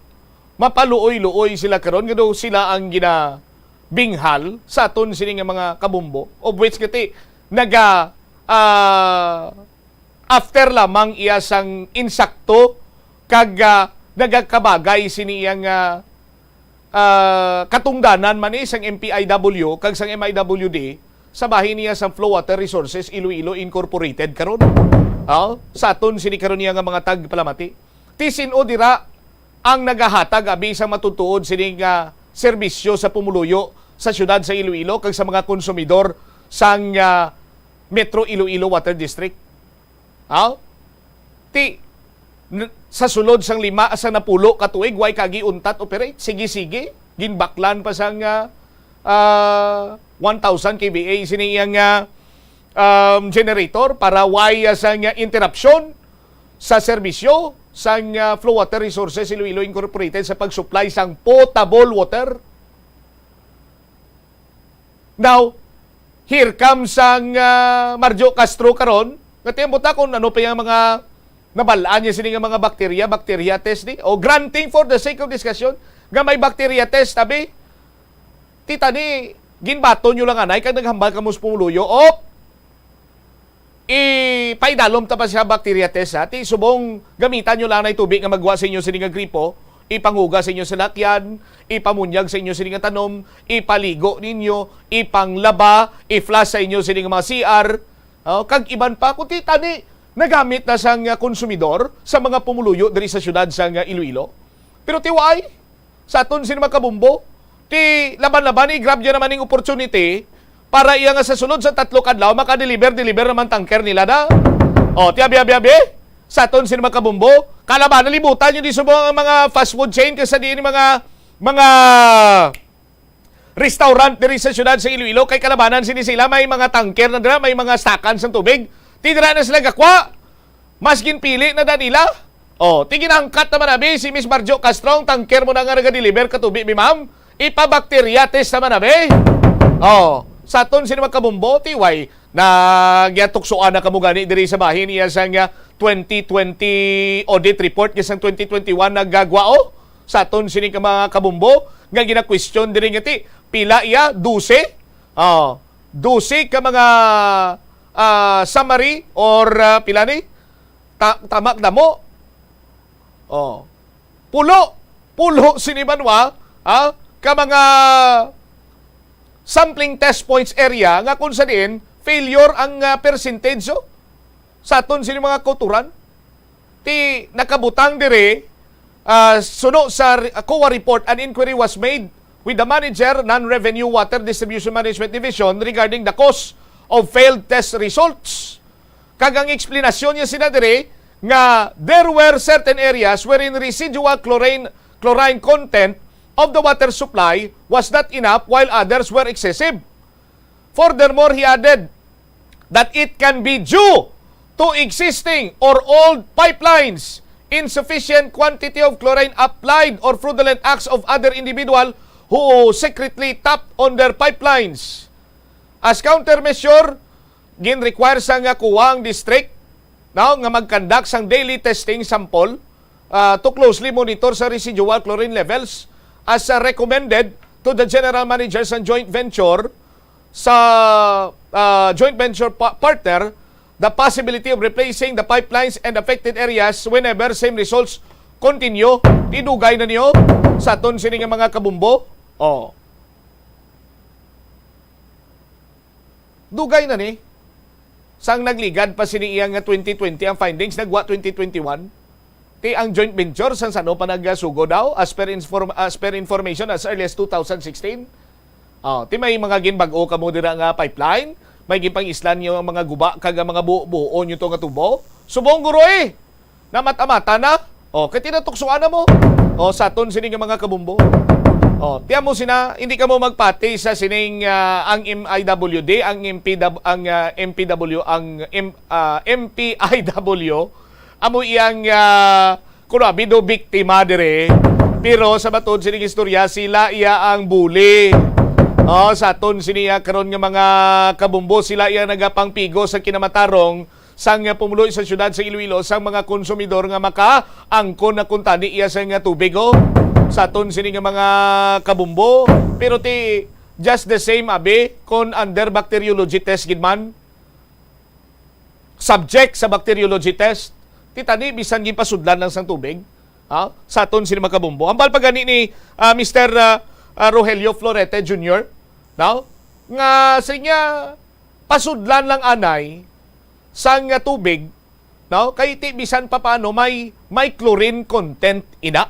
mapaluoy-luoy sila karon nga daw sila ang ginabinghal sa aton sini nga mga kabumbo, of which kati naga, ah, after lamang iya sang insakto kag, ah, nagakabagay sini iya nga ah, katungdanan man ni sang M P I W kag sang M I W D sa bahin niya sang Flow Water Resources Iloilo Incorporated karon. Ah, sa aton sini karon niya nga mga tagpalamati. Ti sin-o dira ang nagahatag abi sang matutuod sini nga serbisyo sa pumuluyo sa siyudad sa Iloilo kag sa mga konsumidor sang, ah, Metro Iloilo Water District? Aw? Ti, n-, sa sulod sang lima sa napulo ka tuig, way kagi untat operate. Sige-sige, ginbaklan pa sang, ah, ah, one thousand K V A sini iyang, ah, um, generator para way, ah, sang, ah, interruption sa serbisyo sang, ah, Flow Water Resources Iloilo Incorporated sa pag-supply sang potable water. Now, here comes ang, ah, Marjo Castro karon. Nga, tiyan ta kung ano pa yung mga nabal-an niya sini nga mga bakterya, bakterya test ni. O, granting for the sake of discussion nga may bakterya test, abi, ti tani, ginbaton nyo lang anay kag naghambal kamo sa pumuluyo. O, ipaidalom ta pa siya bacteria test, ha? Ti subong gamitan nyo lang na tubig nga magwa sa inyo sini nga gripo, ipanguga sa inyo salakyan, ipamunyag sa inyo sini nga tanom, ipaligo ninyo, ipanglaba, i-flush sa inyo sini nga mga C R, oh, kag iban pa. Kung ti tani, nagamit na sang, ah, konsumidor sa mga pumuluyo diri sa siyudad sang, ah, Iloilo. Pero ti why? Sa aton sini mga kabumbo, ti laban-laban, i-grab niya naman ning opportunity para iya nga sa sulod sa tatlo ka adlaw makadeliver-deliver naman tanker nila na. O, ti abi, abi, abi. Sa aton sini mga kabumbo, kalaban, nalibutan niyo di subong ang mga fast food chain kag sa diin mga, mga restaurant diri sa siyudad sa Iloilo, kay kalabanan sini sila, may mga tanker na dira, may mga stakan sang tubig. Ti dira na sila gakwa. Mas ginpili na da nila. Oh, ti ginangkat naman abi si Miss Marjo Castro, ang tanker mo na nga naga-deliver ka tubig, bi, ma'am. Ipa-bacteria test naman abi. Oh, sa aton sini mga kabumbo, ti way na giatuksoan na kamo gani diri sa bahin iya sang, ah, twenty twenty audit report, kay sang twenty twenty-one nagagwa, oh. Sa aton sini ka mga kabumbo nga gina-question diri nga ti pila iya, dose? Oh, dose ka mga, ah, summary or, ah, pila ni? Ta-, tamak damo. Oh. Pulo, pulo sini banwa, ah, ka mga sampling test points area nga kung sa diin failure ang, ah, percentage, oh, sa aton sini mga kauturan. Ti nakabutang diri, ah, suno sa re-, COA report, an inquiry was made with the manager, Non-Revenue Water Distribution Management Division, regarding the cause of failed test results. Kag ang eksplanasyon niya sina diri nga there were certain areas wherein residual chlorine, chlorine content of the water supply was not enough while others were excessive. Furthermore, he added that it can be due to existing or old pipelines, insufficient quantity of chlorine applied, or fraudulent acts of other individual who secretly tapped on their pipelines. As countermeasure, gin-require sa nga COA ang district, no, nga mag-conduct sang daily testing sample, ah, to closely monitor sa residual chlorine levels as, ah, recommended to the general manager sa joint venture, sa, ah, joint venture pa-, partner, the possibility of replacing the pipelines and affected areas whenever same results continue. Ti dugay na niyo sa aton sini nga mga kabumbo. Oh. Dugay na ni. Sang nagligad pa sini iya nga twenty twenty ang findings, nagwa twenty twenty-one. Ti ang joint venture sang sano pa nagasugo daw, as per inform-, as per information, as early as two thousand sixteen. Oh, ti may mga ginbag-o kamo dira nga pipeline, may ginpang-islan niyo ang mga guba kag ang mga buo-buo niyo to nga tubo. Subong guro eh. Namata-mata na. Oh, kay tinatuksoan na mo. Oh, sa aton sini nga mga kabumbo. Oh, tiyan mo sina, hindi ka mo magpati sa sining, ah, ang M I W D, ang M P W, ang, ah, M P W, ang M-, ah, M P I W, amo iyang, ah, kuno, bido biktima dire. Pero sa matod sining istorya, sila iya ang bully. Oh, sa aton sini, ah, karon nga mga kabumbo, sila iya nagapangpigo sa kinamatarong sang pumuloy sa siyudad sa Iloilo sang mga konsumidor nga makaangkon na kuntani iya sa nga tubig, oh, sa aton sini nga mga kabumbo. Pero ti, just the same, abi, kon under bacteriology test gid man, subject sa bacteriology test, ti tani bisan ginpasudlan lang sang tubig, ha? Sa aton sini mga kabumbo. Hambal pa gani ni, ah, Mister, ah, ah, Rogelio Florete Junior, no? Nga sa niya, pasudlan lang anay sang, ah, tubig, no? Kay ti bisan pa paano may, may chlorine content ina.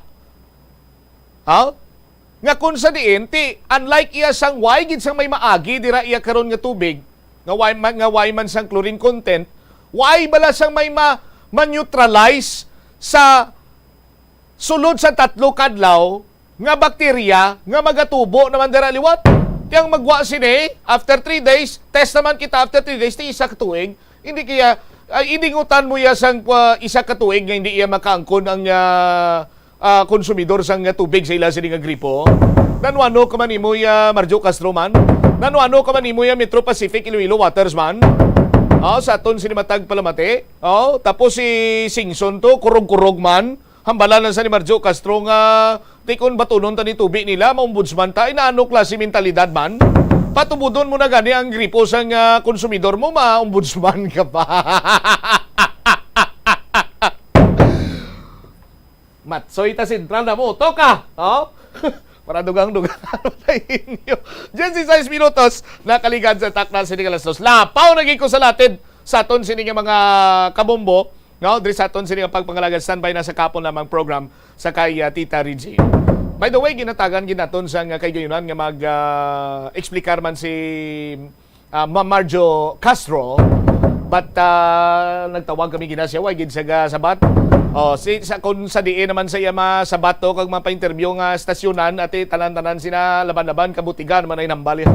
Ha? Nga kung sa diin, ti, unlike iya sang way gid sang may maagi dira iya karon nga tubig, nga way man, nga way man sang chlorine content, way bala sang may ma-, ma-neutralize sa sulod sa tatlo ka adlaw nga bakterya nga magatubo naman dira liwat. Yang magwa sini, after three days, test naman kita after three days, ti isa ka tuig. Hindi kaya, ay, idingutan mo ya sang, ah, isa ka tuig nga hindi iya makaangkon ang, ah, ah, konsumidor sang, ah, tubig sa ila sini nga gripo. Nanuano ka man imo ya Marjo Castro man? Nanuano ka man imo ya Metro Pacific Iloilo Waters man? Ah, sa aton sini matag palamati. Oh, tapos si Singson to, kurog-kurog man. Hambala lang sa ni Marjo Castro nga, "Tikon batunon ta ni tubi nila, ma-ombudsman ta." Ay, naano klase mentalidad man? Patubudon mo na gani ang gripo sang, ah, konsumidor mo, ma-ombudsman ka pa. Matsoy ta sentral na mo. Toka! Oh? Para dugang-dugang tayo inyo. Diyes y seis minutos, nakaligad sa takna sini nga alas dos. Lapaw na gid ko sa latid sa aton sini nga mga kabombo. No, diri sa aton sini nga pagpangalaga, standby na sa kapon lamang program sa kay, ah, Tita Regine. By the way, ginatagan gid naton sa nga kay Gayunan nga mag, ah, explicar man si, ah, Ma'am Marjo Castro. But, ah, nagtawag kami gina siya, way gid sa ga-, sabat. Oh, si, sa, kung sa diin naman sa iya masabat to, kag mapainterview nga stasyonan, ati tanan-tanan sina laban-laban, kabutigan man ay nambal yan.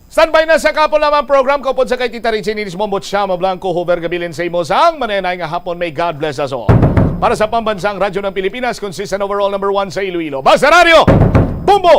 Standby na sa kapon lamang program, kaupod sa kay Tita Richie Ninis Mombot siya, Mablanco, Hover, gabilin sa imo sang manenay nga hapon. May God bless us all. Para sa Pambansang Radyo ng Pilipinas, consistent overall number one sa Iloilo. Basta Radyo! Bumbo!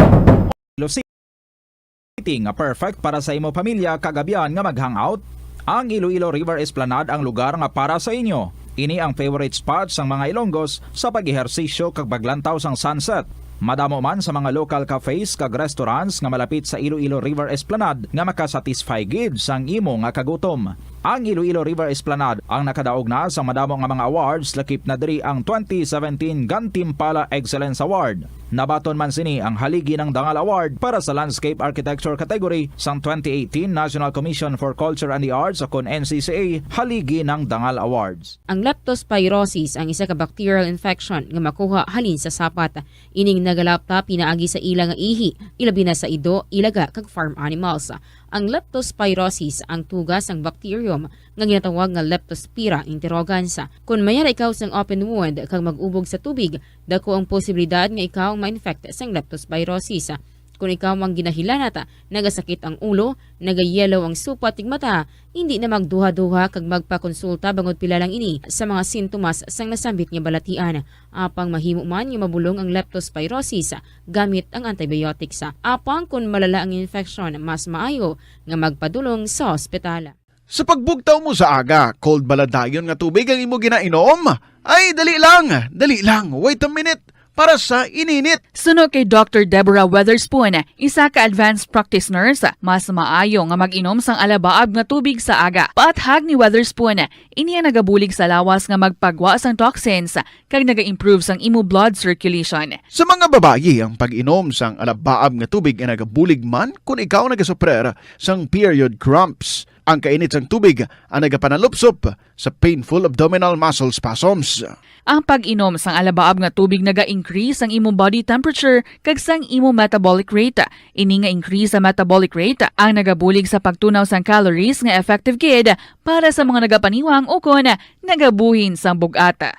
Iloilo City nga perfect para sa imo pamilya kag abyan nga mag-hangout. Ang Iloilo River Esplanade ang lugar nga para sa inyo. Ini ang favorite spot sang mga Ilonggos sa pag-ehersisyo kag paglantaw sang sunset. Madamo man sa mga local cafes kag restaurants nga malapit sa Iloilo River Esplanade nga makasatisfy gid sang imo nga kagutom. Ang Iloilo River Esplanade ang nakadaog na sa madamo nga mga awards, lakip na diri ang twenty seventeen Gantimpala Excellence Award. Nabaton man sini ang Haligi ng Dangal Award para sa Landscape Architecture category sang twenty eighteen National Commission for Culture and the Arts, o kon N C C A Haligi ng Dangal Awards. Ang leptospirosis ang isa ka bacterial infection nga makuha halin sa sapat. Ining nagalapta pinaagi sa ila nga ihi, ilabi na sa ido, ilaga, kag farm animals. Ang leptospirosis ang tuga sang bacterium nga ginatawag nga Leptospira interrogans. Kon mayara ikaw sang open wound kag mag-ubog sa tubig, dako ang posibilidad nga ikaw ma-infect sang leptospirosis. Kon ikaw ang ginahilanat, nagasakit ang ulo, nagayellow ang supat kag mata, hindi na magduha-duha kag magpakonsulta bangod pila lang ini sa mga sintomas sang nasambit nga balatian. Apang mahimo man nga mabulong ang leptospirosis gamit ang antibiotics. Apang kon malala ang infection, mas maayo nga magpadulong sa ospital. Sa pagbugtaw mo sa aga, cold bala dayon nga tubig ang imo ginainom? Ay, dali lang, dali lang, wait a minute, para sa ininit. Suno kay Doctor Deborah Weatherspoon, isa ka advanced practice nurse, mas maayo nga mag-inom sang alabaab nga tubig sa aga. Paathag ni Weatherspoon, ini ang nagabulig sa lawas nga magpagwa sang toxins kag naga-improve sang imo blood circulation. Sa mga babayi, ang pag-inom sang alabaab nga tubig ay nagabulig man kon ikaw nagasuprer sang period cramps. Ang kainit sang tubig ang nagapanalupsop sa painful abdominal muscle spasms. Ang pag-inom sang alabaab nga tubig naga-increase sang imo body temperature kag sang imo metabolic rate. Ini nga increase sa metabolic rate ang nagabulig sa pagtunaw sang calories nga effective gid para sa mga nagapaniwang ukon nagabuhin sang bug-at.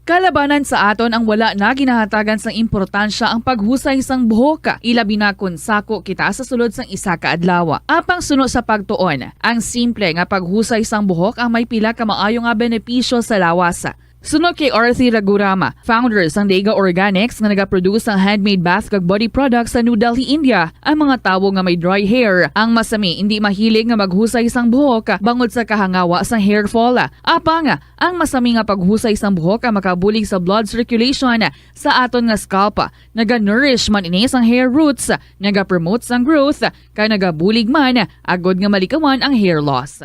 Kalabanan sa aton ang wala na ginahatagan sang importansya ang paghusay sang buhok, ilabi na kon sako kita sa sulod sang isa ka adlaw. Apang suno sa pagtuon, ang simple nga paghusay sang buhok ang may pila ka maayo nga benepisyo sa lawas. Suno kay Arthi Ragurama, founder sang Dega Organics nga nagaproduce sang handmade bath kag body products sa New Delhi, India, ang mga tawo nga may dry hair ang masami indi mahilig nga maghusay sang buhok bangod sa kahangawa sang hair fall. Apang ang masami nga paghusay sang buhok ang makabulig sa blood circulation sa aton nga scalp. Naga-nourish man ini sang hair roots, nagapromote sang growth, kag nagabulig man agod nga malikawan ang hair loss.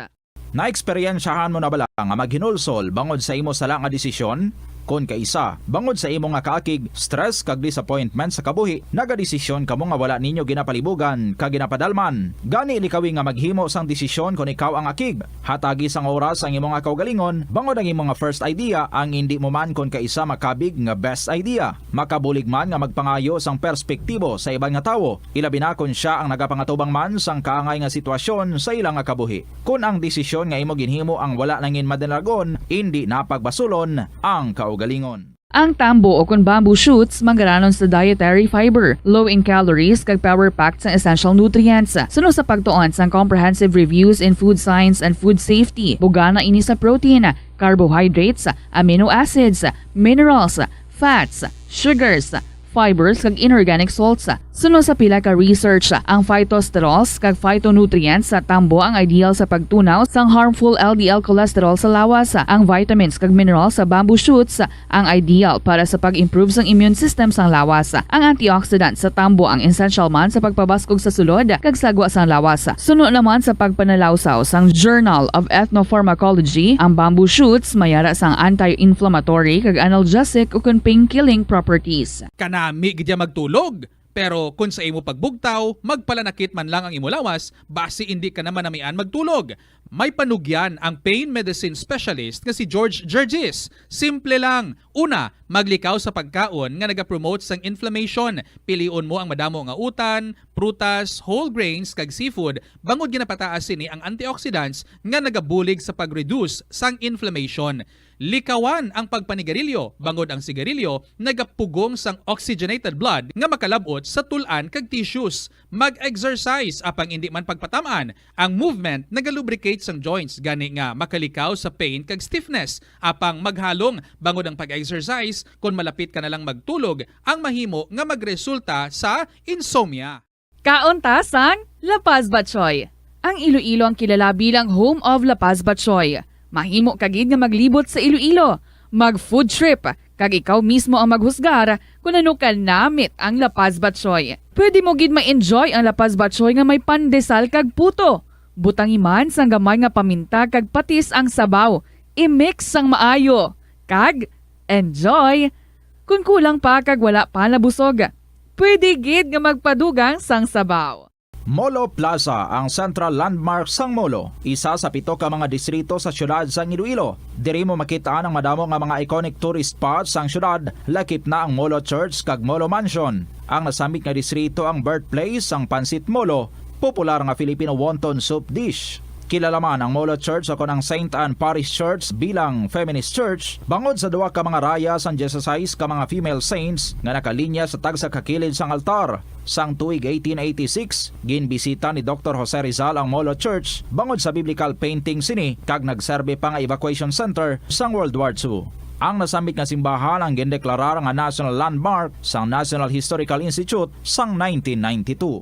Naeksperyensyahan mo na bala nga maghinulsol bangod sa imo sala nga desisyon? Kon kaisa, bangod sa imo nga kaakig, stress, kag disappointment sa kabuhi, nagadesisyon kamo nga wala ninyo ginapalibugan kag ginapadalman. Gani, likawi nga maghimo sang desisyon kon ikaw ang akig. Hatagi sang oras ang imo nga kaugalingon, bangod ang imo nga first idea ang indi mo man kon kaisa makabig nga best idea. Makabulig man nga magpangayo sang perspektibo sa iban nga tawo, ilabi na kon sia ang nagapangatubang man sang kaangay nga sitwasyon sa ila nga kabuhi. Kon ang desisyon nga imo ginhimo ang wala nangin madalagon, indi na pagbasulon ang kaugalingon. Ang tambo o kon bamboo shoots manggaranon sa dietary fiber, low in calories, kag power-packed sang essential nutrients. Suno sa pagtuon sang Comprehensive Reviews in Food Science and Food Safety, bugana ini sa protein, carbohydrates, amino acids, minerals, fats, sugars, fibers, kag inorganic salts. Suno sa pila ka research, ang phytosterols kag phytonutrients sa tambo ang ideal sa pagtunaw sang harmful L D L cholesterol sa lawas. Ang vitamins kag minerals sa bamboo shoots ang ideal para sa pag-improve sang immune system sang lawas. Ang antioxidant sa tambo ang essential man sa pagpabaskog sa sulod kag sagwa sang lawas. Suno naman sa pagpanalawsaw sang Journal of Ethnopharmacology, ang bamboo shoots may ara sang anti-inflammatory kag analgesic ukon pain-killing properties. Kanami gid ya magtulog. Pero kon sa imo pagbugtaw, magpalanakit man lang ang imo lawas, basi indi ka na manamian magtulog. May panugyan ang pain medicine specialist nga si George Gergis. Simple lang. Una, maglikaw sa pagkaon nga nagapromote sang inflammation. Pilion mo ang madamo nga utan, prutas, whole grains, kag seafood, bangod ginapataas sini ang antioxidants nga nagabulig sa pag-reduce sang inflammation. Likawan ang pagpanigarilyo, bangod ang sigarilyo nagapugong sang oxygenated blood nga makalab-ot sa tul-an kag tissues. Mag-exercise, apang indi man pagpatam-an. Ang movement nagalubricate sang joints, gani nga makalikaw sa pain kag stiffness. Apang maghalong, bangod ang pag-exercise, kon malapit ka na lang magtulog, ang mahimo nga magresulta sa insomnia. Kaon ta sang La Paz Batchoy. Ang Iloilo ang kilala bilang home of La Paz Batchoy. Mahimo ka gid nga maglibot sa Iloilo, mag-food trip, kag ikaw mismo ang maghusgar kon ano kanamit ang La Paz Batchoy. Pwede mo gid ma-enjoy ang La Paz Batchoy nga may pandesal kag puto. Butangi man sang gamay nga paminta kag patis ang sabaw. I-mix sang maayo. Kag enjoy! Kon kulang pa kag wala pa nabusog, pwede gid nga magpadugang sang sabaw. Molo Plaza, ang central landmark sang Molo, isa sa pito ka mga distrito sa siyudad sang Iloilo. Diri mo makit-an ang madamo nga mga iconic tourist spots sang siyudad, lakip na ang Molo Church kag Molo Mansion. Ang nasambit nga distrito ang birthplace sang Pancit Molo, popular nga Filipino wonton soup dish. Kilala man ang Molo Church o kon ang Saint Anne Parish Church bilang feminist church bangod sa duha ka mga raya sang dieciséis ka mga female saints nga nakalinya sa tagsa ka kilid sang altar. Sang tuig eighteen eighty-six, ginbisita ni Doktor Jose Rizal ang Molo Church bangod sa biblical painting sini kag nagserbi pa nga evacuation center sang World War Two. Ang nasambit nga simbahan ang gindeklarar nga National Landmark sang National Historical Institute sang nineteen ninety-two.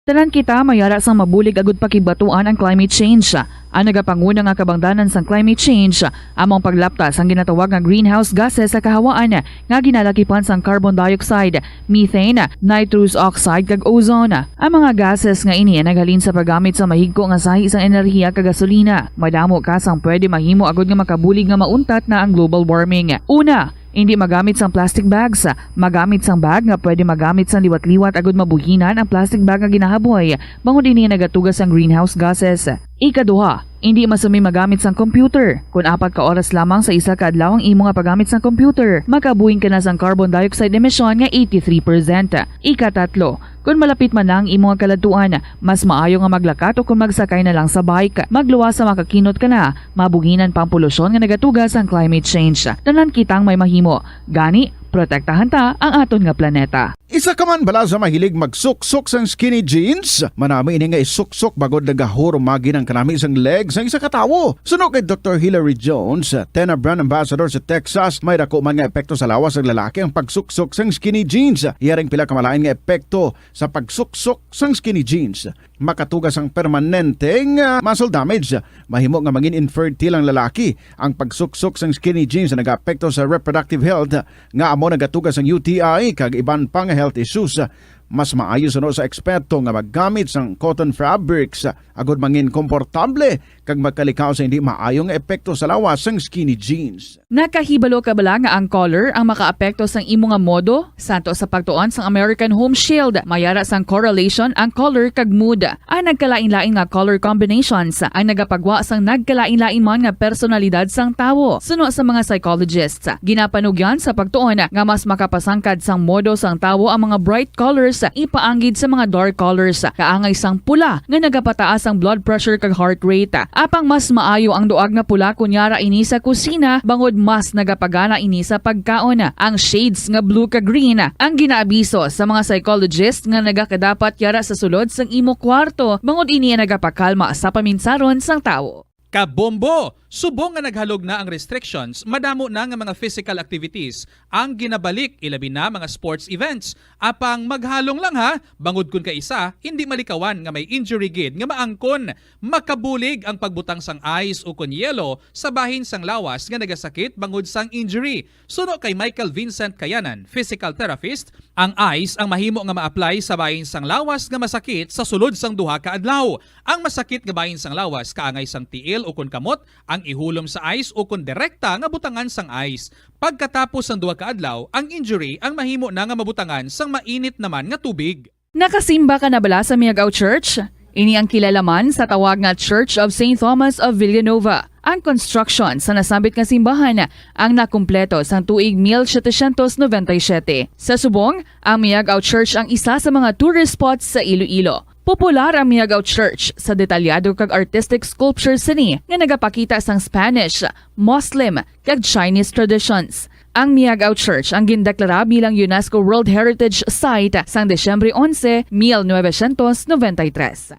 Tanan kita may ara sang mabulig agud pakigbatuan ang climate change. Ang nagapanguna nga kabangdanan sang climate change amo ang paglapta sang ginatawag nga greenhouse gases sa kahawaan nga ginalakipan sang carbon dioxide, methane, nitrous oxide, kag ozone. Ang mga gases nga ini ang naghalin sa paggamit sa mahigko nga sahi sang enerhiya kag gasolina. Madamo ka sang pwede mahimo agud nga makabulig nga mauntat na ang global warming. Una, indi magamit sang plastic bags. Magamit sang bag nga pwede magamit sang liwat-liwat agud mabuhinan ang plastic bag nga ginahaboy, bangod ini nagatuga sang greenhouse gases. Ikaduha, indi masumi magamit sang computer. Kon apat ka oras lamang sa isa ka adlaw ang imo nga paggamit sang computer, makabuhing ka na sang carbon dioxide emission nga eighty-three percent. Ikatatlo, kon malapit man na ang imo nga kaladtuan, mas maayo nga maglakat o kon magsakay na lang sa bike. Magluwas sa makakinot ka na, mabuhinan pa ang polusyon nga nagatuga sang climate change. Tanan kitang may mahimo. Gani, protektahan ta ang aton nga planeta. Isa ka man bala sa mahilig magsuksok sang skinny jeans? Manami ini nga isuksok bangod nagahurumagi ang kanami sang leg sang isa ka tawo. Suno kay Doktor Hilary Jones, Tena brand ambassador sa Texas, may dako man nga epekto sa lawas sang lalaki ang pagsuksok sang skinny jeans. Iya ring pila ka malain nga epekto sa pagsuksok sang skinny jeans. Makatuga sang permanente nga muscle damage. Mahimo nga mangin infertile ang lalaki. Ang pagsuksok sang skinny jeans nagaapekto sa reproductive health, nga amo nagatuga sang U T I kag iban pa nga health issues. Mas maayo suno sa eksperto nga maggamit sang cotton fabrics agud mangin komportable kag makalikaw sa hindi maayo nga epekto sa lawas sang skinny jeans. Nakahibalo ka bala nga ang color ang makaapekto sang imo nga modo? Santo sa pagtuon sang American Home Shield, may ara sang correlation ang color kag mood. Ang nagkalain-lain nga color combinations ang nagapagwa sang nagkalain-lain man nga personalidad sang tawo. Suno sa mga psychologists, ginapanugyan sa pagtuon nga mas makapasangkad sang modo sang tawo ang mga bright colors ipaanggid sa mga dark colors, kaangay sang pula nga nagapataas ang blood pressure kag heart rate. Apang mas maayo ang duag nga pula kon yara ini sa kusina, bangod mas nagapagana ini sa pagkaon. Ang shades nga blue kag green ang ginaabiso sa mga psychologist nga nagakadapat yara sa sulod sang imo kwarto, bangod ini ang nagapakalma sa paminsaron sang tawo. Kabombo! Subong nga naghalog na ang restrictions, madamo na nga mga physical activities ang ginabalik, ilabi na mga sports events. Apang maghalong lang ha, bangod kun kaisa, hindi malikawan nga may injury gid nga maangkon. Makabulig ang pagbutang sang ice ukon yelo sa bahin sang lawas nga nagasakit bangod sang injury. Suno kay Michael Vincent Kayanan, physical therapist, ang ice ang mahimo nga ma-apply sa bahin sang lawas nga masakit sa sulod sang duha ka adlaw. Ang masakit nga bahin sang lawas kaangay sang tiil ukon kamot ang ihulom sa ice ukon direkta nga butangan sang ice. Pagkatapos sang duha ka adlaw, ang injury ang mahimo na nga mabutangan sang mainit naman nga tubig. Nakasimba ka na bala sa Miagao Church? Ini ang kilala man sa tawag nga Church of Saint Thomas of Villanova. Ang construction sa nasambit nga simbahan ang nakumpleto sang tuig mil setecientos noventa y siete. Sa subong, ang Miagao Church ang isa sa mga tourist spots sa Iloilo. Popular ang Miagao Church sa detalyado kag artistic sculptures sini nga nagapakita sang Spanish, Muslim, kag Chinese traditions. Ang Miagao Church ang gindeklara bilang UNESCO World Heritage Site sang Disyembre onse, mil novecientos noventa y tres.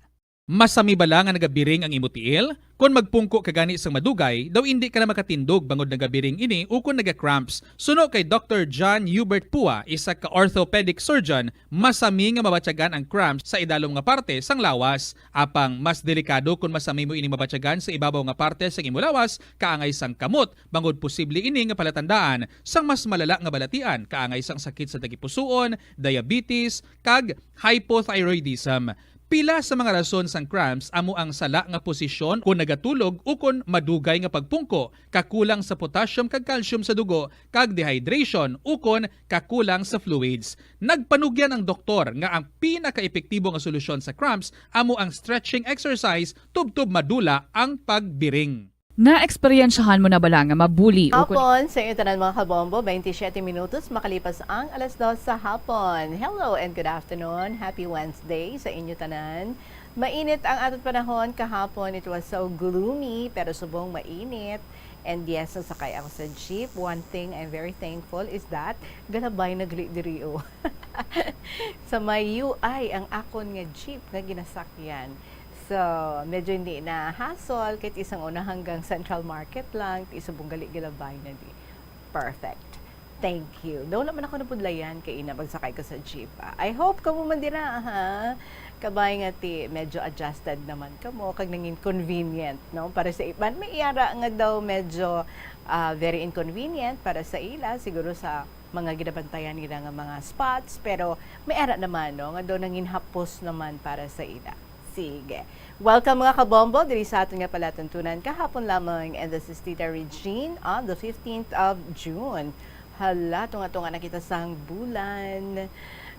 Masami bala nga nagabiring ang imo tiil? Kon magpungko ka gani sang madugay, daw indi ka na makatindog bangod nagabiring ini ukon naga-cramps. Suno kay Doctor John Hubert Pua, isa ka orthopedic surgeon, masami nga mabatyagan ang cramps sa idalom nga parte sang lawas. Apang mas delikado kon masami mo ini mabatyagan sa ibabaw nga parte sang imo lawas, kaangay sang kamot, bangod posible ini nga palatandaan sang mas malala nga balatian, kaangay sang sakit sa tagipusoon, diabetes, kag hypothyroidism. Pila sa mga rason sang cramps amo ang sala nga posisyon kon nagatulog ukon madugay nga pagpungko, kakulang sa potassium kag calcium sa dugo, kag dehydration ukon kakulang sa fluids. Nagpanugyan ang doktor nga ang pinakaepektibo nga solusyon sa cramps amo ang stretching exercise tubtob madula ang pagbiring. Naeksperyensyahan mo na bala nga mabuli o kun- Hapon sa inyo tanan, mga kabombo. Twenty-seven minutos makalipas ang alas dos sa hapon. Hello and good afternoon. Happy Wednesday sa inyo tanan. Mainit ang aton panahon kahapon. It was so gloomy, pero subong mainit. And yes, nasakay ako sa jeep. One thing I'm very thankful is that galabay na gali diri, oh. Sa may U I ang akon nga jeep nga ginasakyan. So, medyo hindi na hassle, kahit isang una hanggang Central Market lang, ti subong gali galabay na di. Perfect. Thank you. Daw naman ako napudlayan kay ina pagsakay ko sa jeep, ah. I hope kamo man dira, ha? Kabay nga ti medyo adjusted naman kamo kag nangin convenient, no? Para sa iban, may ara nga daw medyo, ah, very inconvenient para sa ila, siguro sa mga ginabantayan nila nga mga spots, pero may ara naman, no, nga daw nangin hapos naman para sa ila. Sige. Welcome, mga kabombo, diri sa aton nga palatuntunan kahapon lamang. And this is Tita Regine on the fifteenth of June. Hala, tunga-tunga na kita sang bulan.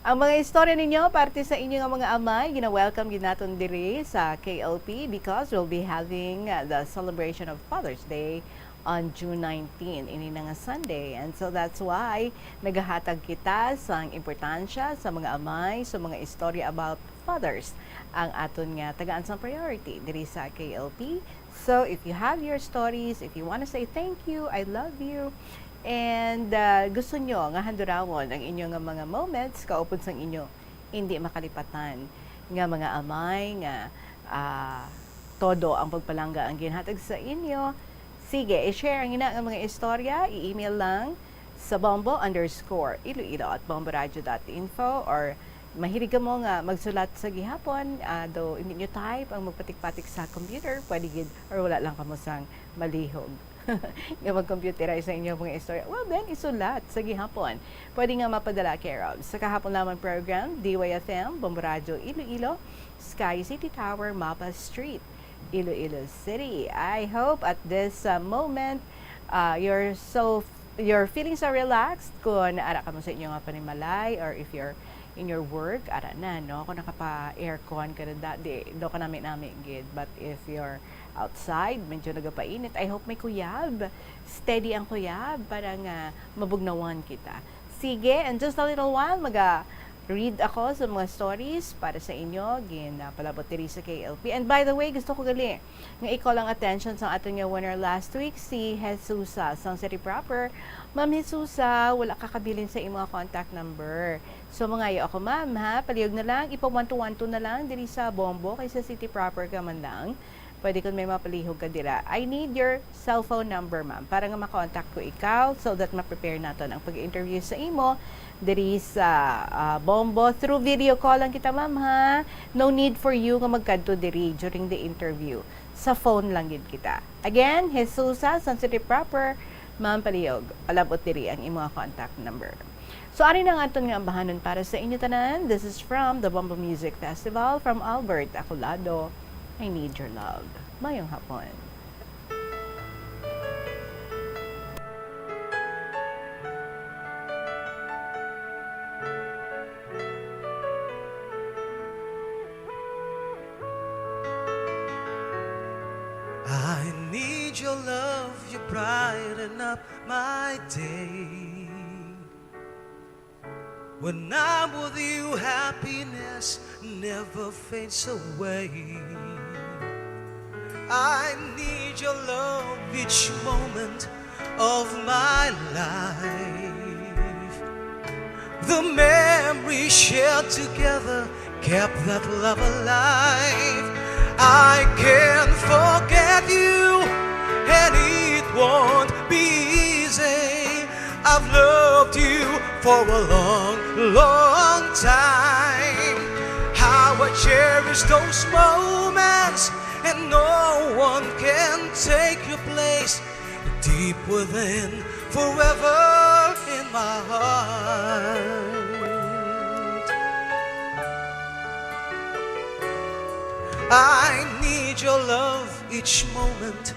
Ang mga istorya ninyo, parte sa inyo nga mga amay, gina-welcome gid naton diri sa K L P because we'll be having, uh, the celebration of Father's Day on June nineteen, ini na nga Sunday. And so that's why nagahatag kita sang importansya sa mga amay, sa mga istorya about fathers, ang aton nga tagaan sang priority diri sa K L P. So if you have your stories, if you wanna say, "Thank you, I love you," and, ah, gusto nyo nga handurawon ang inyo nga mga moments kaupod sang inyo hindi makalipatan nga mga amay nga, ah, todo ang pagpalangga ang ginhatag sa inyo. Sige, i-share ang ina nga mga istorya, i-email lang sa bombo underscore iloilo at bomboradio dot info, or mahilig kamo nga magsulat sa gihapon, ah, do hindi nyo type ang magpatik-patik sa computer, pwede gid, or wala lang kamo sang malihog nga mag-computerize sa inyo mga istorya, well then, isulat sa gihapon. Pwede nga mapadala care of sa kahapon lamang program, D Y F M, Bombo Radyo Iloilo, Sky City Tower, Mapa Street, Iloilo City. I hope at this, uh, moment, uh, you're so, you're feeling so relaxed kung ara kamo sa inyo nga panimalay, or if you're in your work, ara na, no? Kung nakapa-aircon ka na, da-, di, do ka nami-nami gid. But if you're outside, medyo nagapainit, I hope may kuyab. Steady ang kuyab para nga mabugnawan kita. Sige, and just a little while, maga, read ako sa mga stories para sa inyo, ginapalabot diri sa K L P. And by the way, gusto ko gali nga i-call ang attention sa aton nga winner last week, si Jesusa sang City Proper. Ma'am Jesusa, wala ka kabilin sa imo nga contact number. So, mangayo ako, ma'am, ha? Palihog na lang, ipa-one to one to na lang diri sa Bombo, kay sa City Proper ka man lang. Pwede kung may mapalihog ka dira. I need your cell phone number, ma'am, para nga ma-contact ko ikaw so that ma-prepare naton ang pag-interview sa imo diri sa, ah, Bombo. Through video call lang kita, ma'am, ha? No need for you nga magkadto diri during the interview. Sa phone lang gid kita. Again, Jesusa, San Jose Proper, ma'am, palihog, palab-ot diri ang imo contact number. So, ari na ang aton nga ambahanon para sa inyo tanan. This is from the Bombo Music Festival, from Albert Acolado. I Need Your Love. Mayong hapon. I need your love, you brighten up my day. When I'm with you, happiness never fades away. I need your love each moment of my life. The memories shared together kept that love alive. I can't forget you, and it won't be easy. I've loved you for a long, long time. How I cherish those moments, and no one can take your place. Deep within, forever in my heart. I need your love each moment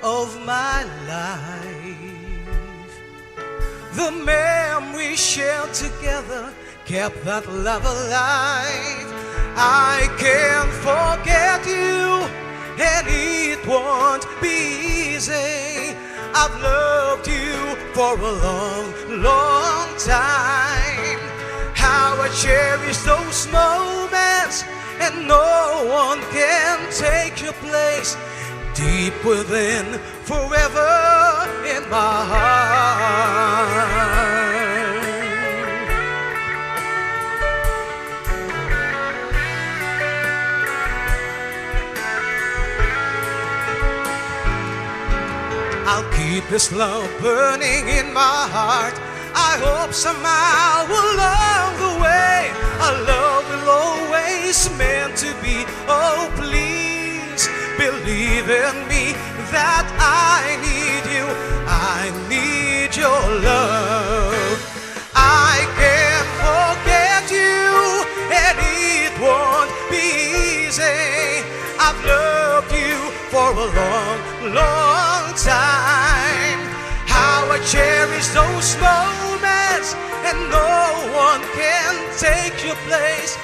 of my life. The memories shared together kept that love alive. I can't forget you, and it won't be easy. I've loved you for a long, long time. How I cherish those moments, and no one can take your place. Deep within, forever in my heart. I'll keep this love burning in my heart. I hope somehow along the way, our love will always meant to be. Oh, please believe in me that I need you. I need your love. I can't forget you, and it won't be easy. I've loved you for a long, long time. How I cherish those moments, and no one can take your place.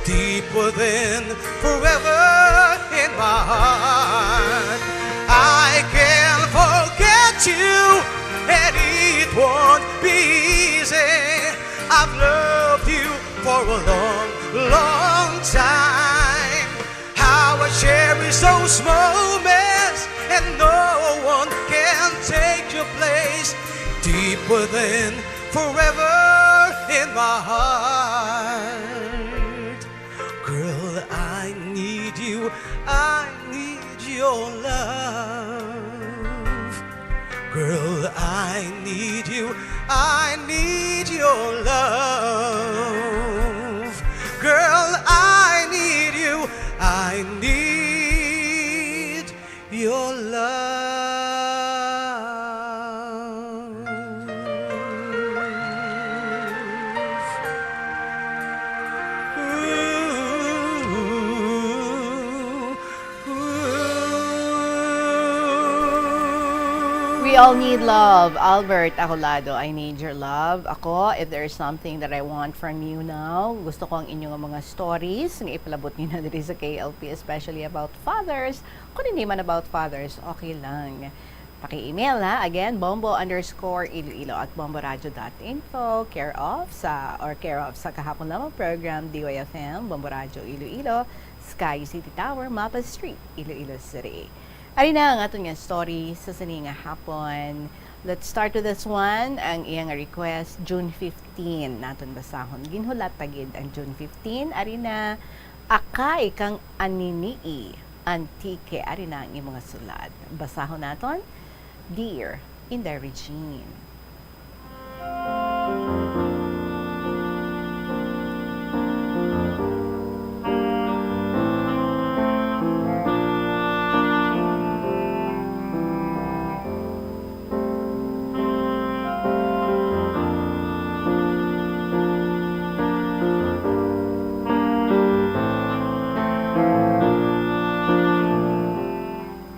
Deep within, forever in my heart. I can't forget you, and it won't be easy. I've loved you for a long, long time. How I cherish those moments, and no one can take your place. Deep within, forever in my heart. Girl, I need you, I need your love. Girl, I need you, I need your love. Girl, I need you, I need your love. We all need love. Albert Acolado, I need your love. Ako, if there is something that I want from you now, gusto ko ang inyong mga stories nga ipalabot niyo na diri sa K L P, especially about fathers. Kung hindi man about fathers, okay lang. Paki-email, ha. Again, bombo underscore iloilo at bomboradio dot info, care of sa, or care of sa kahapon lamang program, D Y F M, Bombo Radyo Iloilo, Sky City Tower, Mapa Street, Iloilo City. Ari na ang aton nga story sa sini nga hapon. Let's start with this one. Ang iya nga request, June fifteen. Naton basahon. Ginhulat pa gid ang June fifteen. Ari na, Akay kang Aninii, Antique. Ari na ang imo nga sulat. Basahon naton. Dear Inday Regine.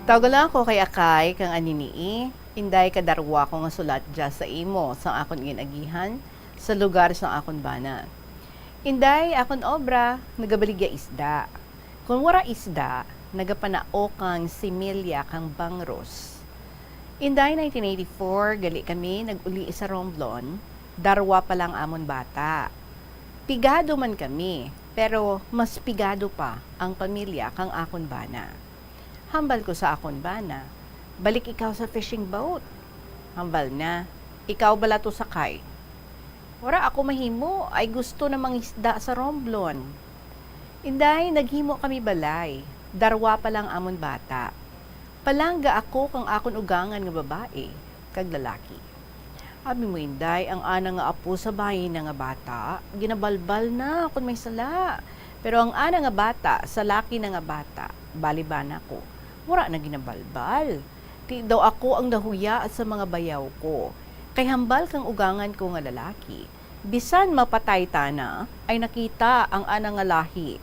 Tawga lang ako kay Akay kang Aninii. Inday, kadarwa ko nga sulat dya sa imo sang akon gin-agihan sa lugar sang akon bana. Inday, akon obra, nagabaligya isda. Kon wara isda, nagapanaok kang similya kang bangros. Inday, nineteen eighty-four, gali kami nag-uli sa Romblon, darwa pa lang amon bata. Pigado man kami, pero mas pigado pa ang pamilya kang akon bana. Hambal ko sa akon bana, "Balik ikaw sa fishing boat." Hambal na, "Ikaw bala to sakay." Wara ako mahimo, ay gusto na mangisda sa Romblon. Inday, naghimo kami balay. Darwa pa lang amon bata. Palangga ako kang akon ugangan nga babae kag lalaki. Abi mo, Inday, ang ana nga apo sa bayi na nga bata, ginabalbal na kon may sala. Pero ang ana nga bata sa laki na nga bata, bali bana ko, wara na ginabalbal. Ti daw ako ang nahuya sa mga bayaw ko, kay hambal kang ugangan ko nga lalaki, bisan mapatay ta na, ay nakita ang ana nga lahi.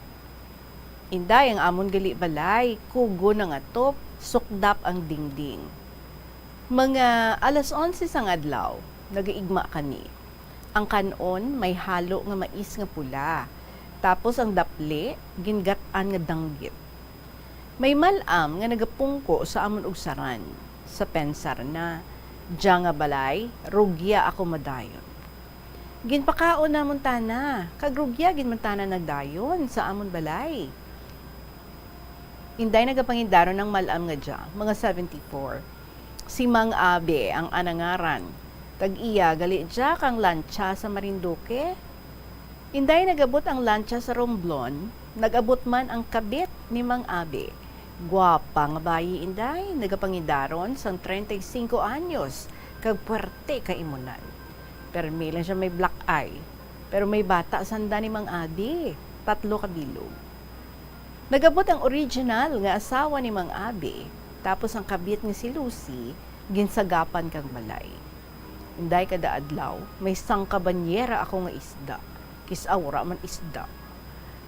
Inday, ang amon gali balay, kugon ang atop, sukdap ang dingding. Mga alas onse sang adlaw, nagaigma kami. Ang kan-on may halo nga mais nga pula, tapos ang dapli, gingat-an nga danggit. May mal-am nga nagapungko sa amon ugsaran. Sa pensar na, "Dya nga balay, rugya ako madayon." Ginpakaon namon tana, kag rugya gid man tana nagdayon sa amon balay. Inday, nagapangindaron ang mal-am nga dya, mga seventy-four. Si Mang Abe ang ana ngaran. Tag-iya gali dya kang lantsa sa Marinduque. Inday, nag-abot ang lantsa sa Romblon, nag-abot man ang kabit ni Mang Abe. Gwapa nga bayi, Inday, nagapangindaron sang treinta y cinco anyos, kag puwerte ka imunan. Permi lang siya may black eye, pero may bata sanda ni Mang Abe, tatlo ka bilog. Nag-abot ang original nga asawa ni Mang Abe, tapos ang kabit nga si Lucy, ginsagapan kang balay. Inday, kada adlaw, may sangka banyera ako nga isda. Kis-a wara man isda.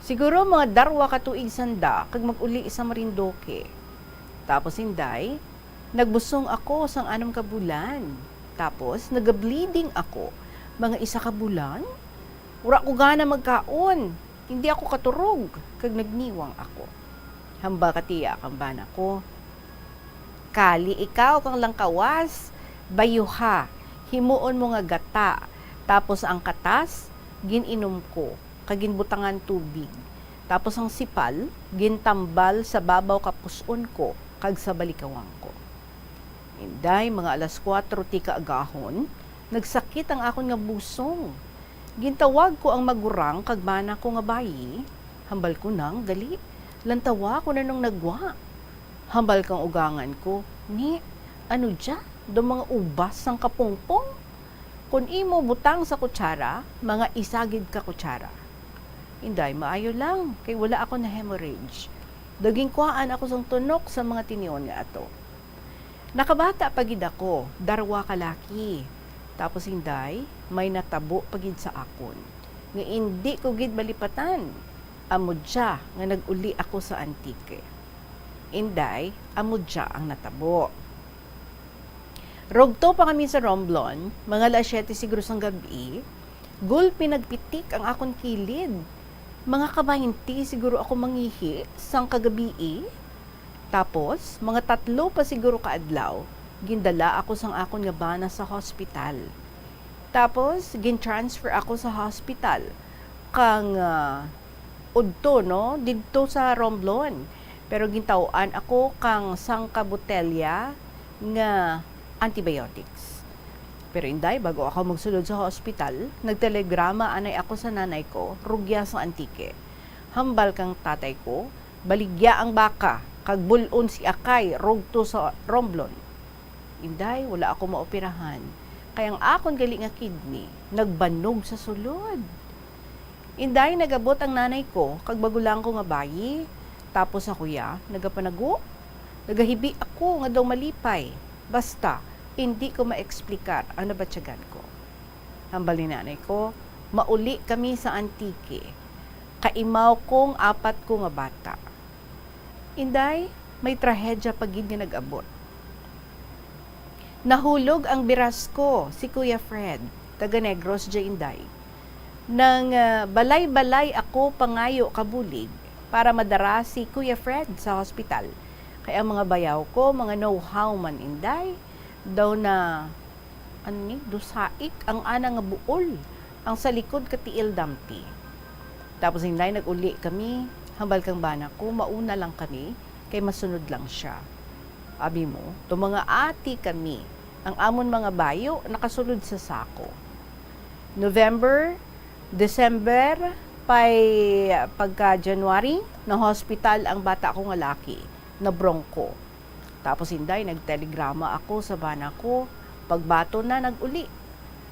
Siguro mga darwa ka tuig sanda kag mag-uli sa Marinduque. Tapos, Inday, nagbusong ako sang anum ka bulan. Tapos, naga-bleeding ako. Mga isa ka bulan, wara ko gana magkaon. Hindi ako katurog, kag nagniwang ako. Hambal ka tiya kang bana ko, "Kali ikaw kang langkawas, bayuha, himuon mo nga gata, tapos ang katas, gin-inom ko, kag ginbutangan tubig, tapos ang sipal, gintambal sa babaw ka pus-on ko kag sa balikawang ko." Inday, mga alas kuwatro ti kaagahon, nagsakit ang akon nga busong. Gintawag ko ang magurang kag bana ko nga bayi. Hambal ko nang, "Dali, lantawa kon anong nagwa." Hambal kang ugangan ko, "Ni, ano dya? Daw mga ubas sang kapungpong? Kon imo butang sa kutsara, mga isa gid ka kutsara." Inday, maayo lang, kay wala ako na-hemorrhage. Daw ginkuhaan ako sang tunok sa mga tinion nga ato. Nakabata pa gid ako, darwa ka laki. Tapos, Inday, may natabo pa gid sa akon, nga indi ko gid malipatan. Amo dya nga nag-uli ako sa Antique. Inday, amo dya ang natabo. Rugto pa kami sa Romblon, mga alas siyete siguro sang gab-i, gulpi nagpitik ang akon kilid. Mga kabaynti siguro ako mangihi sang kagabii. Tapos, mga tatlo pa siguro ka adlaw, gindala ako sang akon nga bana sa hospital. Tapos, gin-transfer ako sa hospital kang, ah, udto, no, didto sa Romblon. Pero gintaw-an ako kang sangka botelya nga antibiotics. Pero, Inday, bago ako magsulod sa hospital, nagtelegrama anay ako sa nanay ko, rugya sa Antique. Hambal kang tatay ko, baligya ang baka, kag bul-on si Akay rugto sa Romblon. Inday, wala ako maoperahan, kay ang akon gali nga kidney nagbanog sa sulod. Inday, nag-abot ang nanay ko kag magulang ko nga bayi, tapos ako ya nagapanago. Nagahibi ako nga daw malipay, basta indi ko maeksplikar ang nabatyagan ko. Hambal ni nanay ko, mauli kami sa Antique. Kaimaw kong apat ko nga bata. Inday, may trahedya pa gid nga nag-abot. Nahulog ang biras ko, si Kuya Fred, taga Negros, J, Inday. Nang, ah, balay-balay ako pangayo kabulig para madara si Kuya Fred sa hospital. Kay ang mga bayaw ko, mga know-how man, Inday, daw na, ano ni, dusaik ang ana nga buol, ang sa likod ka tiil dampi. Tapos, Inday, nag-uli kami, hambal kang bana ko, mauna lang kami, kay masunod lang siya. Abi mo, to mga ati kami, ang amon mga bayo nakasulod sa sako. November, December, pay pagka January, na-hospital ang bata ko nga laki, na bronco. Tapos, Inday, nagtelegrama ako sa bana ko, pagbaton na nag-uli.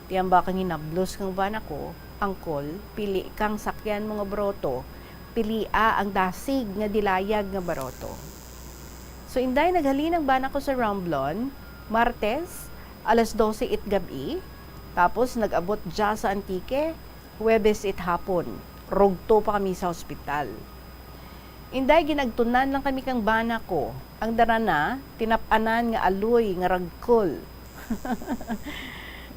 Tiyamba kang hinablos kang bana ko, angkol, pili kang sakyan mo nga baroto, pilia ang dasig nga dilayag nga baroto. So, Inday, naghalin ang bana ko sa Romblon, Martes, alas dose it gab-i, tapos nag-abot dya sa Antique, Huwebes it hapon. Rugto pa kami sa hospital. Inday, ginagtunan lang kami kang bana ko. Ang dara na, tinap-anan nga aloy nga ragkol.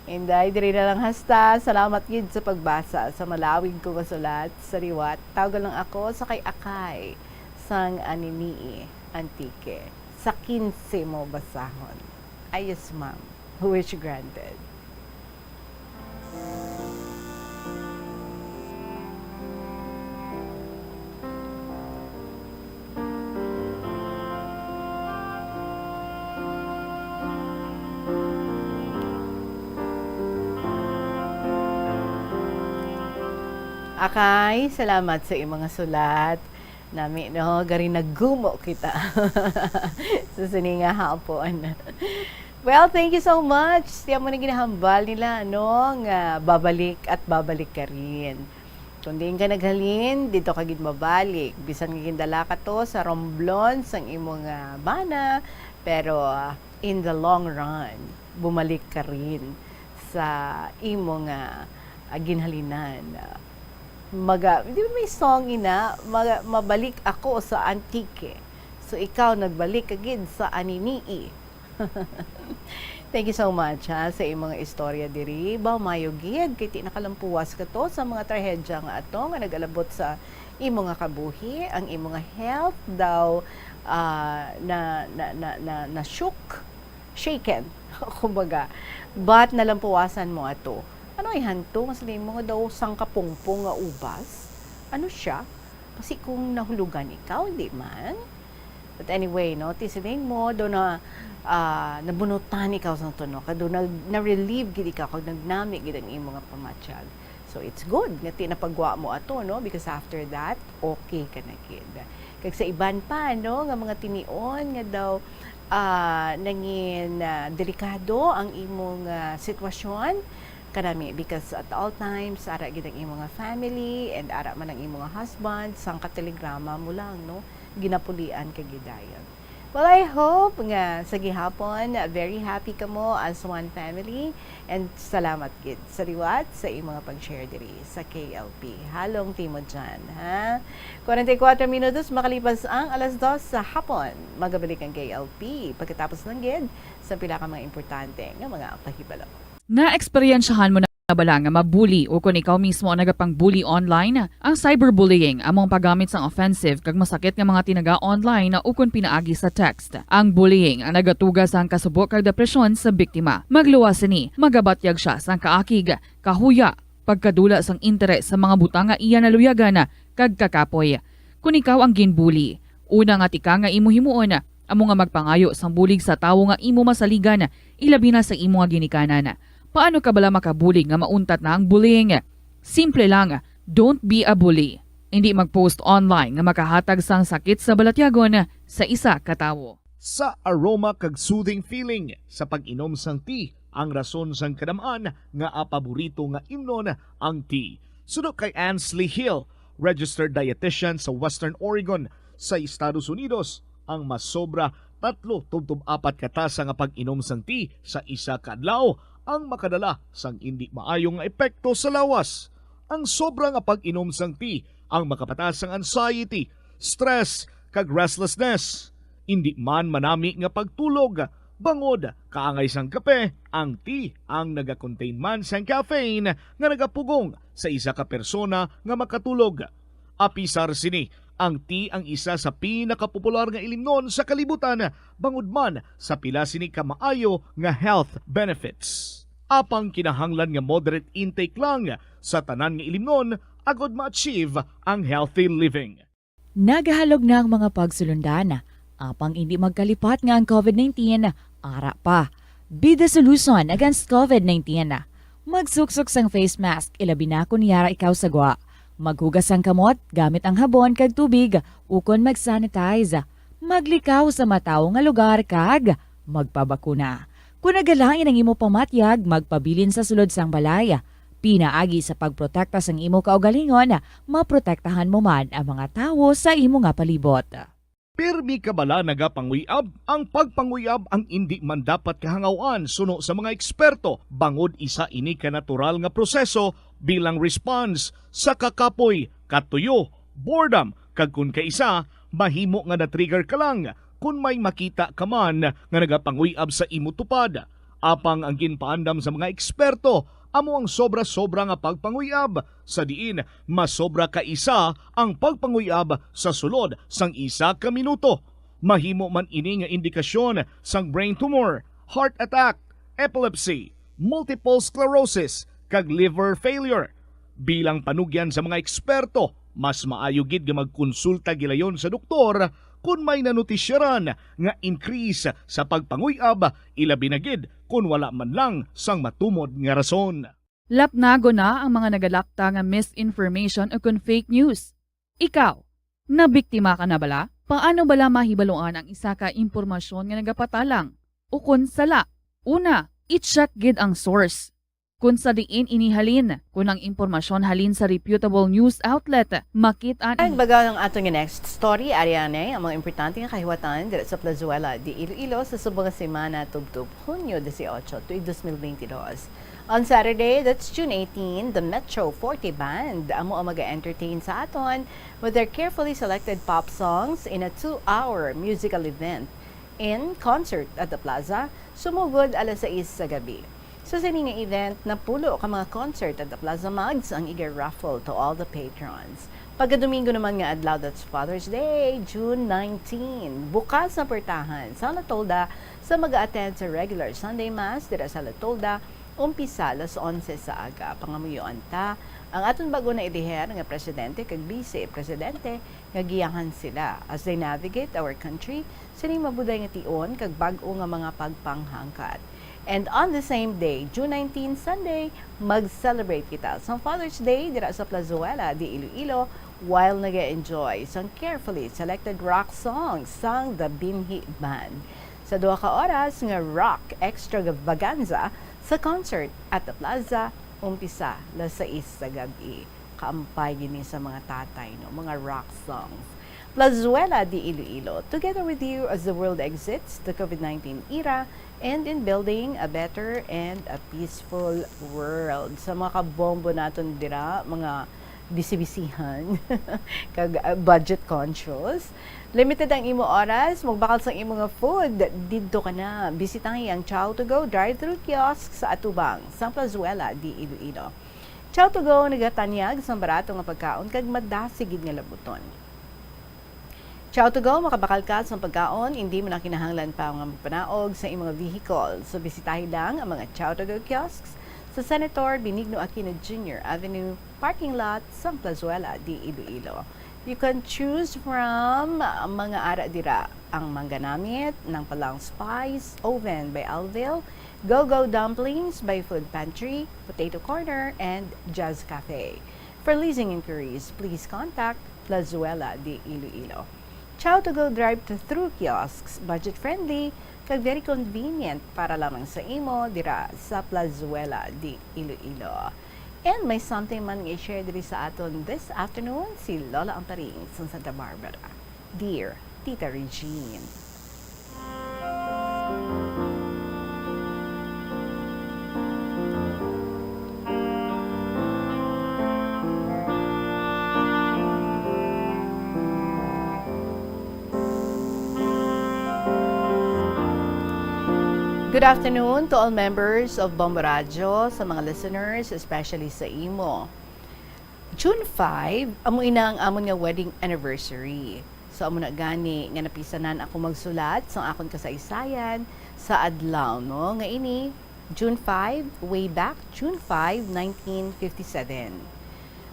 Inday, diri na lang hasta. Salamat gid sa pagbasa sa malawig ko nga sulat. Sa liwat, tawga lang ako sa kay Akay sang Aninii, Antique. Sa kinse mo basahon. Ay, yes, ma'am. Wish granted. Akay, salamat sa imong sulat. Nami, no? Gari naggumo kita sa sini nga hapon. Well, thank you so much. Siya mo na ginahambal nila, no? Nga babalik at babalik ka rin. Kung diin ka naghalin, dito ka gid mabalik. Bisan nga gindala ka to sa romblon sang imo nga bana, pero, ah, in the long run, bumalik ka rin sa imo nga, ah, ginhalinan. Maga-, di ba may song ina, maga-, mabalik ako sa Antique. So, ikaw nagbalik ka gid sa Aninii. Thank you so much, ha, sa imong istorya diri. Ba, mayo gid, kay ti nakalampuwas ka to sa mga trahedya nga ato nga nag-alabot sa imo nga kabuhi, ang imo nga health daw, ah, na, na, na, na, na shook, shaken, kumbaga. But nalampuwasan mo ato. Ano ay hanto nga sa nimo nga daw sangkapungpong nga ubas? Ano siya? Kasi kung nahulugan ikaw, di man. But anyway, no, ti siling mo, do na, ah, nabunutan ikaw sa tuno, kag do na, na-relieve gid ikaw, kag nagnami gid ang imo nga pamatyag. So, it's good nga ti napagwa mo ato, no, because after that, okay ka na gid. Kag sa iban pa, no, nga mga tinion nga daw, ah, nangin, ah, delikado ang imong, ah, sitwasyon, kanami, because at all times, ara gid ang imo nga family, and ara man ang imo nga husband, sangka telegrama mo lang, no? Ginapulian ka gid dayon. Well, I hope nga sa gihapon, very happy kamo as one family, and salamat gid sa liwat sa imo nga pag-share diri sa K L P. Halong timo dyan, ha? Kwarenta y kuwatro minutos makalipas ang alas dos sa hapon. Magabalik ang K L P pagkatapos lang gid sa pila ka mga importante nga mga pahibalo. Naeksperyensyahan mo na Nabala nga mabuli ukon ikaw mismo ang nagapang-bully online? Ang cyberbullying amo ang paggamit sang offensive kag masakit nga mga tinaga online ukon pinaagi sa text. Ang bullying ang nagatuga sang kasubo kag depresyon sa biktima. Magluwas sini, magabatyag sia sang kaakig, kahuya, pagkadula sang interes sa mga butang nga iya naluyagan, kag kakapoy. Kon ikaw ang ginbuli, una nga tikang nga imo himuon amo nga magpangayo sang bulig sa tawo nga imo masaligan, ilabi na sa imo nga ginikanan. Paano ka bala makabulig nga mauntat na ang bullying? Simple lang, don't be a bully. Indi mag-post online nga makahatag sang sakit sa balatyagon sa isa ka tawo. Sa aroma kag soothing feeling sa pag-inom sang tea ang rason sang kadam-an nga paborito nga imnon ang tea. Suno kay Ansley Hill, registered dietitian sa Western Oregon sa Estados Unidos, ang masobra tatlo tubtob apat ka tasa nga pag-inom sang tea sa isa ka adlaw ang makadala sang indi maayo nga epekto sa lawas. Ang sobra nga pag-inom sang tea ang makapataas sang anxiety, stress, kag restlessness. Indi man manami nga pagtulog, bangod kaangay sang kape, ang tea ang nagakontain man sang caffeine nga nagapugong sa isa ka persona nga makatulog. Apisar sini, ang tea ang isa sa pinakapopular nga ilimnon sa kalibutan, bangod man sa pila sini ka maayo nga health benefits. Apang kinahanglan nga moderate intake lang sa tanan nga ilimnon agod ma-achieve ang healthy living. Nagahalog na ang mga pagsulundan, apang indi magkalipat nga ang covid nineteen ara pa. Be the solution against covid nineteen. Magsuksok sang face mask, ilabi na kon yara ikaw sa gwa. Maghugas sang kamot gamit ang habon kag tubig, ukon mag-sanitize. Maglikaw sa matawo nga lugar kag magpabakuna. Kon nagalain ang imo pamatyag, magpabilin sa sulod sang balay. Pinaagi sa pagprotekta sang imo kaugalingon, maprotektahan mo man ang mga tawo sa imo nga palibot. Pirmi ka bala nagapanguyab? Ang pagpanguyab ang indi man dapat kahangaw-an suno sa mga eksperto, bangod isa ini ka natural nga proseso bilang response sa kakapoy, katuyo, boredom, kag kon kaisa, mahimo nga na-trigger ka lang kon may makita ka man nga nagapanguyab sa imo tupad. Apang ang ginpaandam sa mga eksperto amo ang sobra-sobra nga pagpanguyab, sa diin masobra ka isa ang pagpanguyab sa sulod sang isa ka minuto. Mahimo man ini nga indikasyon sang brain tumor, heart attack, epilepsy, multiple sclerosis, kag liver failure. Bilang panugyan sa mga eksperto, mas maayo gid nga magkonsulta gilayon sa doktor kon may nanotisyaran nga increase sa pagpanguyab, ilabi na gid kon wala man lang sang matumod nga rason. Lapnagon na ang mga nagalapta nga misinformation ukon fake news. Ikaw, nabiktima ka na bala? Paano bala mahibaluan ang isa ka impormasyon nga nagapatalang ukon sala? Una, i-check gid ang source. Kon sa diin ini halin, kon ang impormasyon halin sa reputable news outlet, makit-an Ang ini. Baga ang aton nga next story, ari anay ang mga importante nga kahiwatan dira sa Plazuela de Iloilo sa subong nga semana, tubtob Hunyo dieciocho, tuig dos mil veintidós. On Saturday, that's June eighteen, the Metro forty Band amo ang mag-entertain sa aton with their carefully selected pop songs in a two-hour musical event in concert at the plaza, sumugod alas sais sa gabi. Sa sini nga event, napulo ka mga concert at the plaza mugs ang iga-raffle to all the patrons. Pagkadomingo naman nga adlaw, that's Father's Day, June nineteen. Bukas ang portahan sa La Tolda sa mag-attend sa regular Sunday Mass dira sa La Tolda, umpisa alas onse sa aga. Pangamuyoan ta ang aton bag-o na iliher nga presidente kag vice presidente nga giyahan sila as they navigate our country sining mabuday nga tion kag bag-o nga mga pagpanghangkat. And on the same day, June nineteen, Sunday, mag-celebrate kita sang Father's Day dira sa Plazuela de Iloilo while nag-enjoy sang carefully selected rock songs sang The Binhi Band. Sa duha ka oras nga rock extravaganza sa concert at the plaza, umpisa alas sais sa gab-i. Kaampay gini sa mga tatay, no? Mga rock songs. Plazuela de Iloilo, together with you as the world exits the covid nineteen era and in building a better and a peaceful world. Sa mga kabombo naton dira, mga bisi-bisihan kag, ah, budget conscious. Limited ang imo oras, magbakal sang imo nga food, didto ka na. Bisitahi ang Chow to Go drive-thru kiosk sa atubang, sang Plazuela de Iloilo. Chow to Go nagatanyag sang barato nga pagkaon kag madasig gid nga labuton. Chow to Go, makabakal ka sa pagkaon, hindi mo na kinahanglan pa nga magpanaog sa imong vehicle. So, bisitahi lang ang mga Chow to Go kiosks sa Senator Benigno Aquino Junior Avenue parking lot, sang Plazuela de Iloilo. You can choose from, ah, mga ara dira, ang mangganamit, Nangpalang Spice, Oven by Alville, Go-Go Dumplings by Food Pantry, Potato Corner, and Jazz Cafe. For leasing inquiries, please contact Plazuela de Iloilo. Chow to Go drive-thru kiosks, budget-friendly, kag very convenient para lamang sa imo dira sa Plazuela de Iloilo. And may something man nga i-share diri sa aton this afternoon si Lola Amparing sa Santa Barbara. Dear Tita Regine. Good afternoon to all members of Bombo Radyo, sa mga listeners, especially sa imo. June five, amo ina ang amon nga wedding anniversary. So, amo na gani nga napisanan ako magsulat sa akon kasaysayan sa adlaw, no, nga ini, June five, way back June five, nineteen fifty-seven.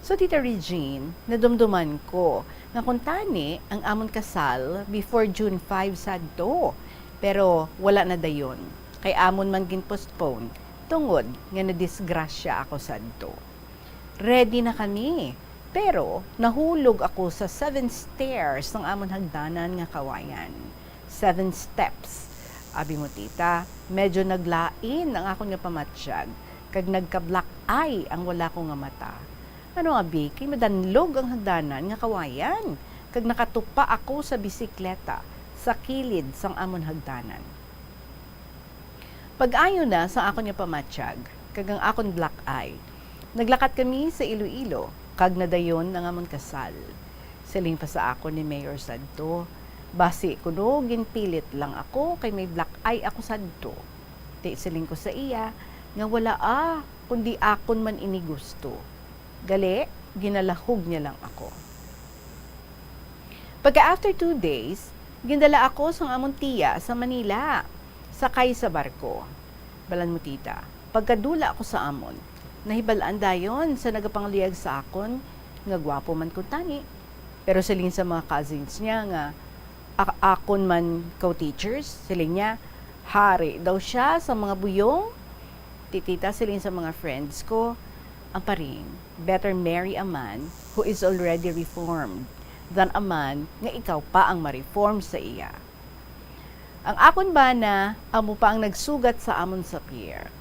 So, Tita Regine, nadumduman ko nga kuntani ang amon kasal before June five sadto, pero wala na dayon, kay amon man gin-postpone tungod nga nadisgrasya ako sadto. Ready na kami, pero nahulog ako sa seven stairs sang amon hagdanan nga kawayan. Seven steps. Abi mo, tita, medyo naglain ang akon nga pamatyag, kag nagka-black eye ang wala ko nga mata. Ano, abi, kay madanlog ang hagdanan nga kawayan, kag nakatupa ako sa bisikleta sa kilid sang amon hagdanan. Pag-ayo na sa akon nga pamatyag kag ang akon black eye, naglakat kami sa Iloilo kag nadayon ang amon kasal. Siling pa sa akon ni Mayor sadto, basi kuno ginpilit lang ako kay may black eye ako sadto. Ti siling ko sa iya nga wala, ah, kundi akon man ini gusto. Gali, ginalahog niya lang ako. Pagka after two days, gindala ako sang amon tiya sa Manila, sakay sa barko. Balan mo, tita, pagkadula ko sa amon, nahibal-an dayon sa nagapangluyag sa akon nga gwapo man kuntani. Pero siling sa mga cousins niya nga a-, akon man co-teachers, siling niya, hari daw sia sa mga buyong. Ti tita, siling sa mga friends ko, Amparing, better marry a man who is already reformed than a man nga ikaw pa ang ma-reform sa iya. Ang akon bana amo pa ang nagsugat sa amon sa pier.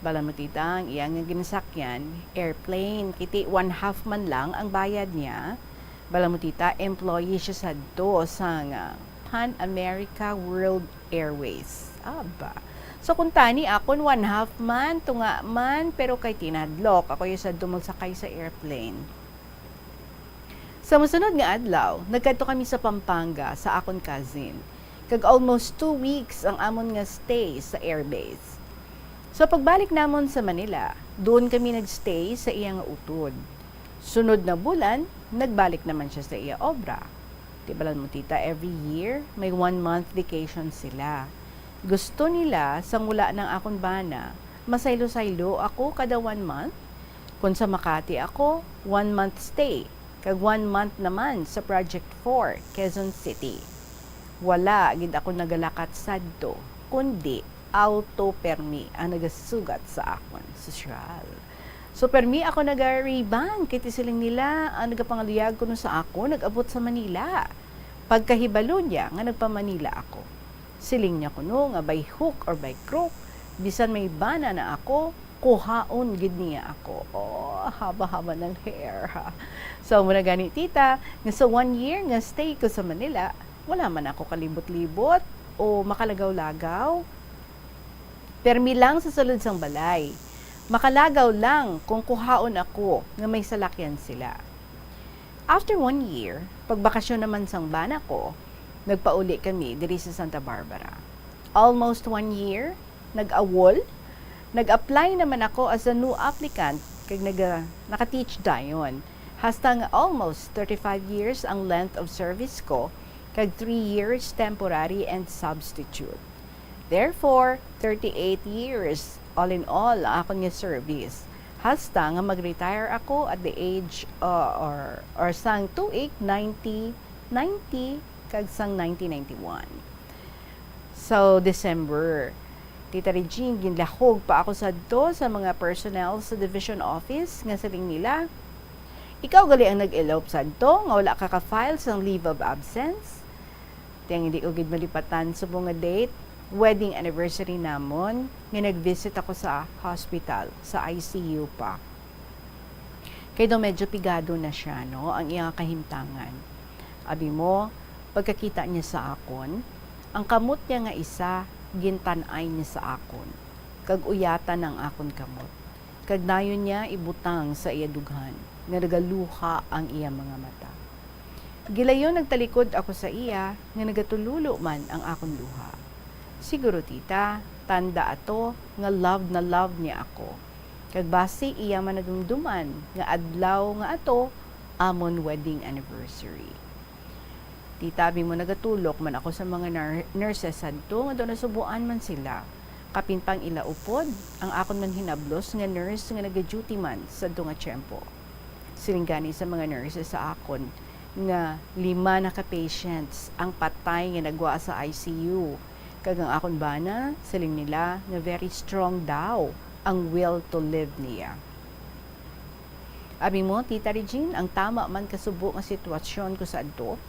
Balan mo, tita, ang iya nga ginasakyan, airplane, kay ti one half man lang ang bayad niya. Balan mo, tita, employee siya sadto sang, ah, Pan America World Airways. Aba. So, kuntani akon one half man, tunga man, pero kay tinadlok, ako iya sadto magsakay sa airplane. Sa masunod nga adlaw, nagkadto kami sa Pampanga sa akon cousin, kag almost two weeks ang amon nga stay sa airbase. Sa pagbalik namon sa Manila, duon kami nagstay sa iya nga utod. Sunod na bulan, nagbalik naman siya sa iya obra. Ti balan mo, tita, every year, may one month vacation sila. Gusto nila, sang wala nang akon bana, masaylo-saylo ako kada one month. Kung sa Makati ako, one month stay, kag one month naman sa Project four, Quezon City. Wala gid ako nagalakat sadto, kundi auto permi ang nagasugat sa akon. Sosyal. So, permi ako naga-rebond, kay ti siling nila, ang nagapangaluyag kuno sa akon nag-abot sa Manila. Pagkahibalo niya nga nagpa-Manila ako, siling niya kuno nga by hook or by crook, bisan may bana na ako, kuhaon gid niya ako. Oh, haba-haba ng hair, ha? So, muna gani, tita, nga sa one year nga stay ko sa Manila, wala man ako kalibot-libot o makalagaw-lagaw. Permi lang sa sulod sang balay. Makalagaw lang kung kuhaon ako nga may salakyan sila. After one year, pagbakasyon naman sang bana ko, nagpauli kami diri sa Santa Barbara. Almost one year, nag-awol, nag-apply naman ako as a new applicant, kag naga-, naka-teach dayon. Hasta nga almost thirty-five years ang length of service ko, kag three years temporary and substitute. Therefore, thirty-eight years, all in all, ang akon nga service. Hasta nga mag-retire ako at the age, uh, or, or sang tuig ninety ninety kag sang nineteen ninety-one. So, December, Tita Regine, ginlahog pa ako sadto sa mga personnel sa division office nga siling nila, "Ikaw gali ang nag-elope sadto nga wala ka ka-file sang leave of absence?" Ti ang hindi ko gid malipatan subong nga date, wedding anniversary namon, nga nag-visit ako sa hospital, sa I C U pa. Kay daw medyo pigado na siya, no, ang iyang kahimtangan. Abi mo, pagkakita niya sa akon, ang kamot niya nga isa, gintan-ay niya sa akon, kag uyatan ang akon kamot, kag dayon niya ibutang sa iya dughan, nga nagaluha ang iya mga mata. Gilayon nagtalikod ako sa iya, nga nagatulolo man ang akon luha. Siguro, tita, tanda ato nga love na love niya ako. Kag basi iya man nadumduman nga adlaw nga ato amon wedding anniversary. Tita, abi mo, nagatulok man ako sa mga nur-, nurses sadto nga daw nasubuan man sila. Kapin pang ila upod, ang akon man hinablos nga nurse nga nagaduty man sadto nga tiyempo. Siling gani sa mga nurses sa akon nga lima na ka patients ang patay nga nagwa sa I C U. Kag ang akon bana, siling nila nga very strong daw ang will to live niya. Abi mo, Tita Regine, ang tama man kasubo nga sitwasyon ko sadto,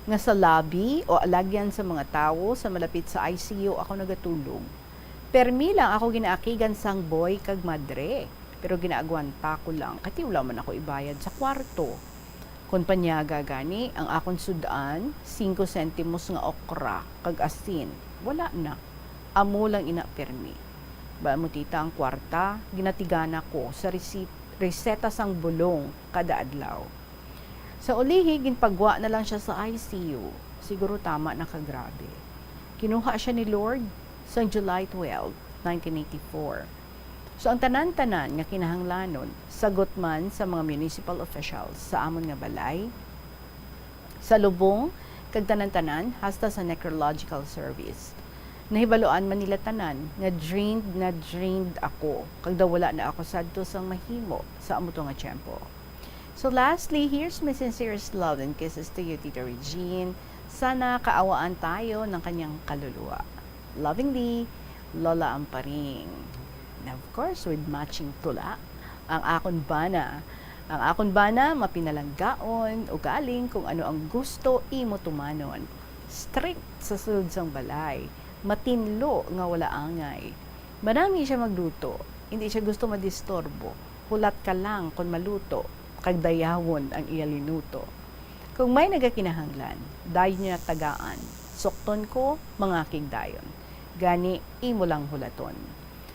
nga sa lobby o alagyan sa mga tawo sa malapit sa I C U ako nagatulog. Permi lang ako ginaakigan sang boy kag madre, pero ginaagwanta ko lang, kay wala man ako ibayad sa kwarto. Kon panyaga gani, ang akon sud-an, singko sentimos nga okra kag asin, wala na. Amo lang ina permi. Ba mo, tita, ang kwarta, ginatigana ko sa resi-, reseta sang bulong kada adlaw. Sa ulihi, ginpagwa na lang siya sa I C U. Siguro tama na ka grabe. Kinuha siya ni Lord sang July twelve, nineteen eighty-four. So, ang tanan-tanan nga kinahanglanon, sagot man sa mga municipal officials sa amon nga balay, sa lubong, kag tanan-tanan, hasta sa necrological service. Nahibaluan man nila tanan nga drained na drained ako, kag daw wala na ako sadto sang mahimo sa amo to nga tiyempo. So lastly, here's my sincerest love and kisses to you, Tita Regine. Sana kaawaan tayo ng kanyang kaluluwa. Lovingly, Lola Amparing. And of course, with matching tula, ang akon bana. Ang akon bana, mapinalanggaon, ugaling kung ano ang gusto, imo tumanon. Strict sa sulod sang balay, matinlo nga wala angay. Manami siya magluto, hindi siya gusto madisturbo. Hulat ka lang kon maluto, kag dayawon ang iya linuto. Kung may nagakinahanglan, dayon niya tagaan. Sukton ko, mangakig dayon. Gani, imo lang hulaton.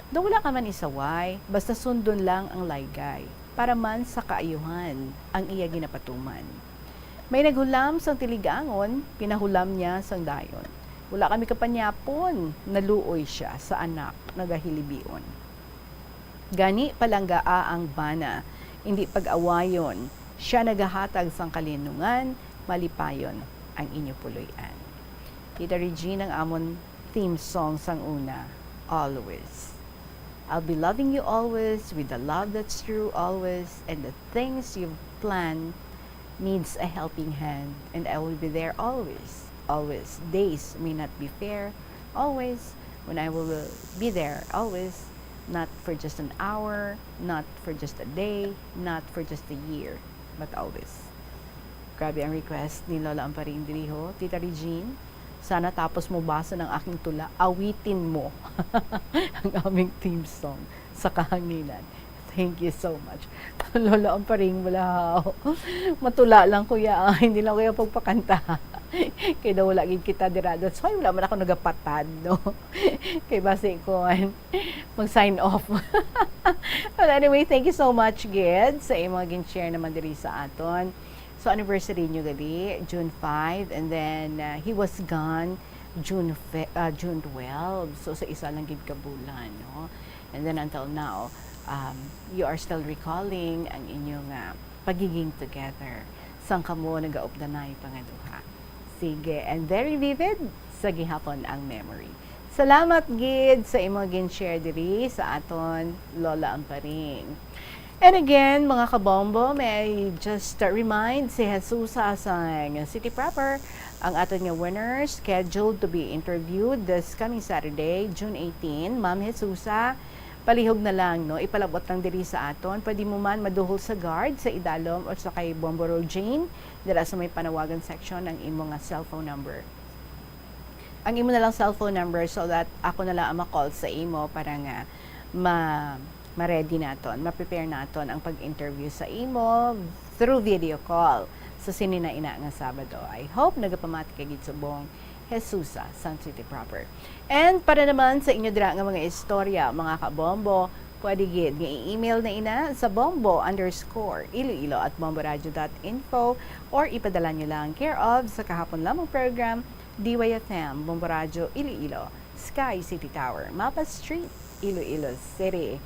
Daw wala ka man isaway, basta sundon lang ang laygay, para man sa kaayuhan ang iya ginapatuman. May naghulam sang tiligangon, pinahulam niya sang dayon. Wala kami kapanyapon, naluoy siya sa anak nagahilibion. Gani, palanggaa ang bana, indi pag-awayon. Siya nagahatag sang kalinungan, malipayon ang inyo puloy-an. Tita Regine, ang amon theme song sang una, always. I'll be loving you always with the love that's true always, and the things you've planned needs a helping hand, and I will be there always, always. Days may not be fair, always, when I will be there, always, not for just an hour, not for just a day, not for just a year, but always. Grabe ang request ni Lola Amparing diri, ho. Tita Regine, sana tapos mo basa ng aking tula, awitin mo ang aming theme song sa kahanginan. Thank you so much. Lola Amparing, wala, ho. Matula lang, kuya, ah. Hindi lang, kuya, pagpakanta. Kay daw wala gid kita dira. That's why wala man ako nagapatad, no? Kay basi ko, mag-sign off. But anyway, thank you so much, gid, sa imong gin-share naman diri sa aton. So, anniversary nyo gali, June five, and then, uh, he was gone June fe-, uh, June twelve. So, sa isa lang gid ka bulan, no? And then until now, um, you are still recalling ang inyong, uh, pagiging together sang kamo nagaupdanay pa nga duha. Sige, and very vivid sa gihapon ang memory. Salamat gid sa imong gin-share diri sa aton Lola Amparing. And again, mga kabombo, may I just, uh, remind si Jesusa sang City Proper, ang aton nga winner scheduled to be interviewed this coming Saturday, June eighteen. Ma'am Jesusa, palihog na lang, no? Ipalabot lang diri sa aton. Pwede mo man maduhol sa guard sa idalom o sa kay Bombo Rogine, dira sa may panawagan section ang imo nga cellphone number. Ang imo na lang cellphone number so that ako na lang ang ma-call sa imo para nga ma-, ma-ready naton, ma-prepare naton ang pag-interview sa imo through video call sa sini na ina nga Sabado. I hope nagapamati ka gid subong Jesusa, San City Proper. And para naman sa inyo dira nga mga istorya, mga kabombo, pwede gid nga i-email na ina sa bombo underscore iloilo at bomboradio dot info or ipadala nyo lang care of sa kahapon lamang program, D Y F M, Bombo Radio, Iloilo, Sky City Tower, Mapa Street, Iloilo City.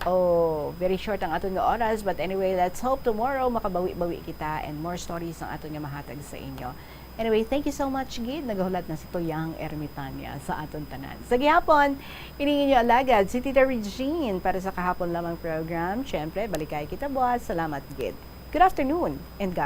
Oh, very short ang aton nga oras, but anyway, let's hope tomorrow makabawi-bawi kita and more stories ang aton nga mahatag sa inyo. Anyway, thank you so much gid. Nagahulat na si Tuyang Ermitania sa aton tanan. Sa gihapon, ini inyo alagad si Tita Regine para sa kahapon lamang program. Syempre, balikay kita buwas. Salamat gid. Good afternoon and God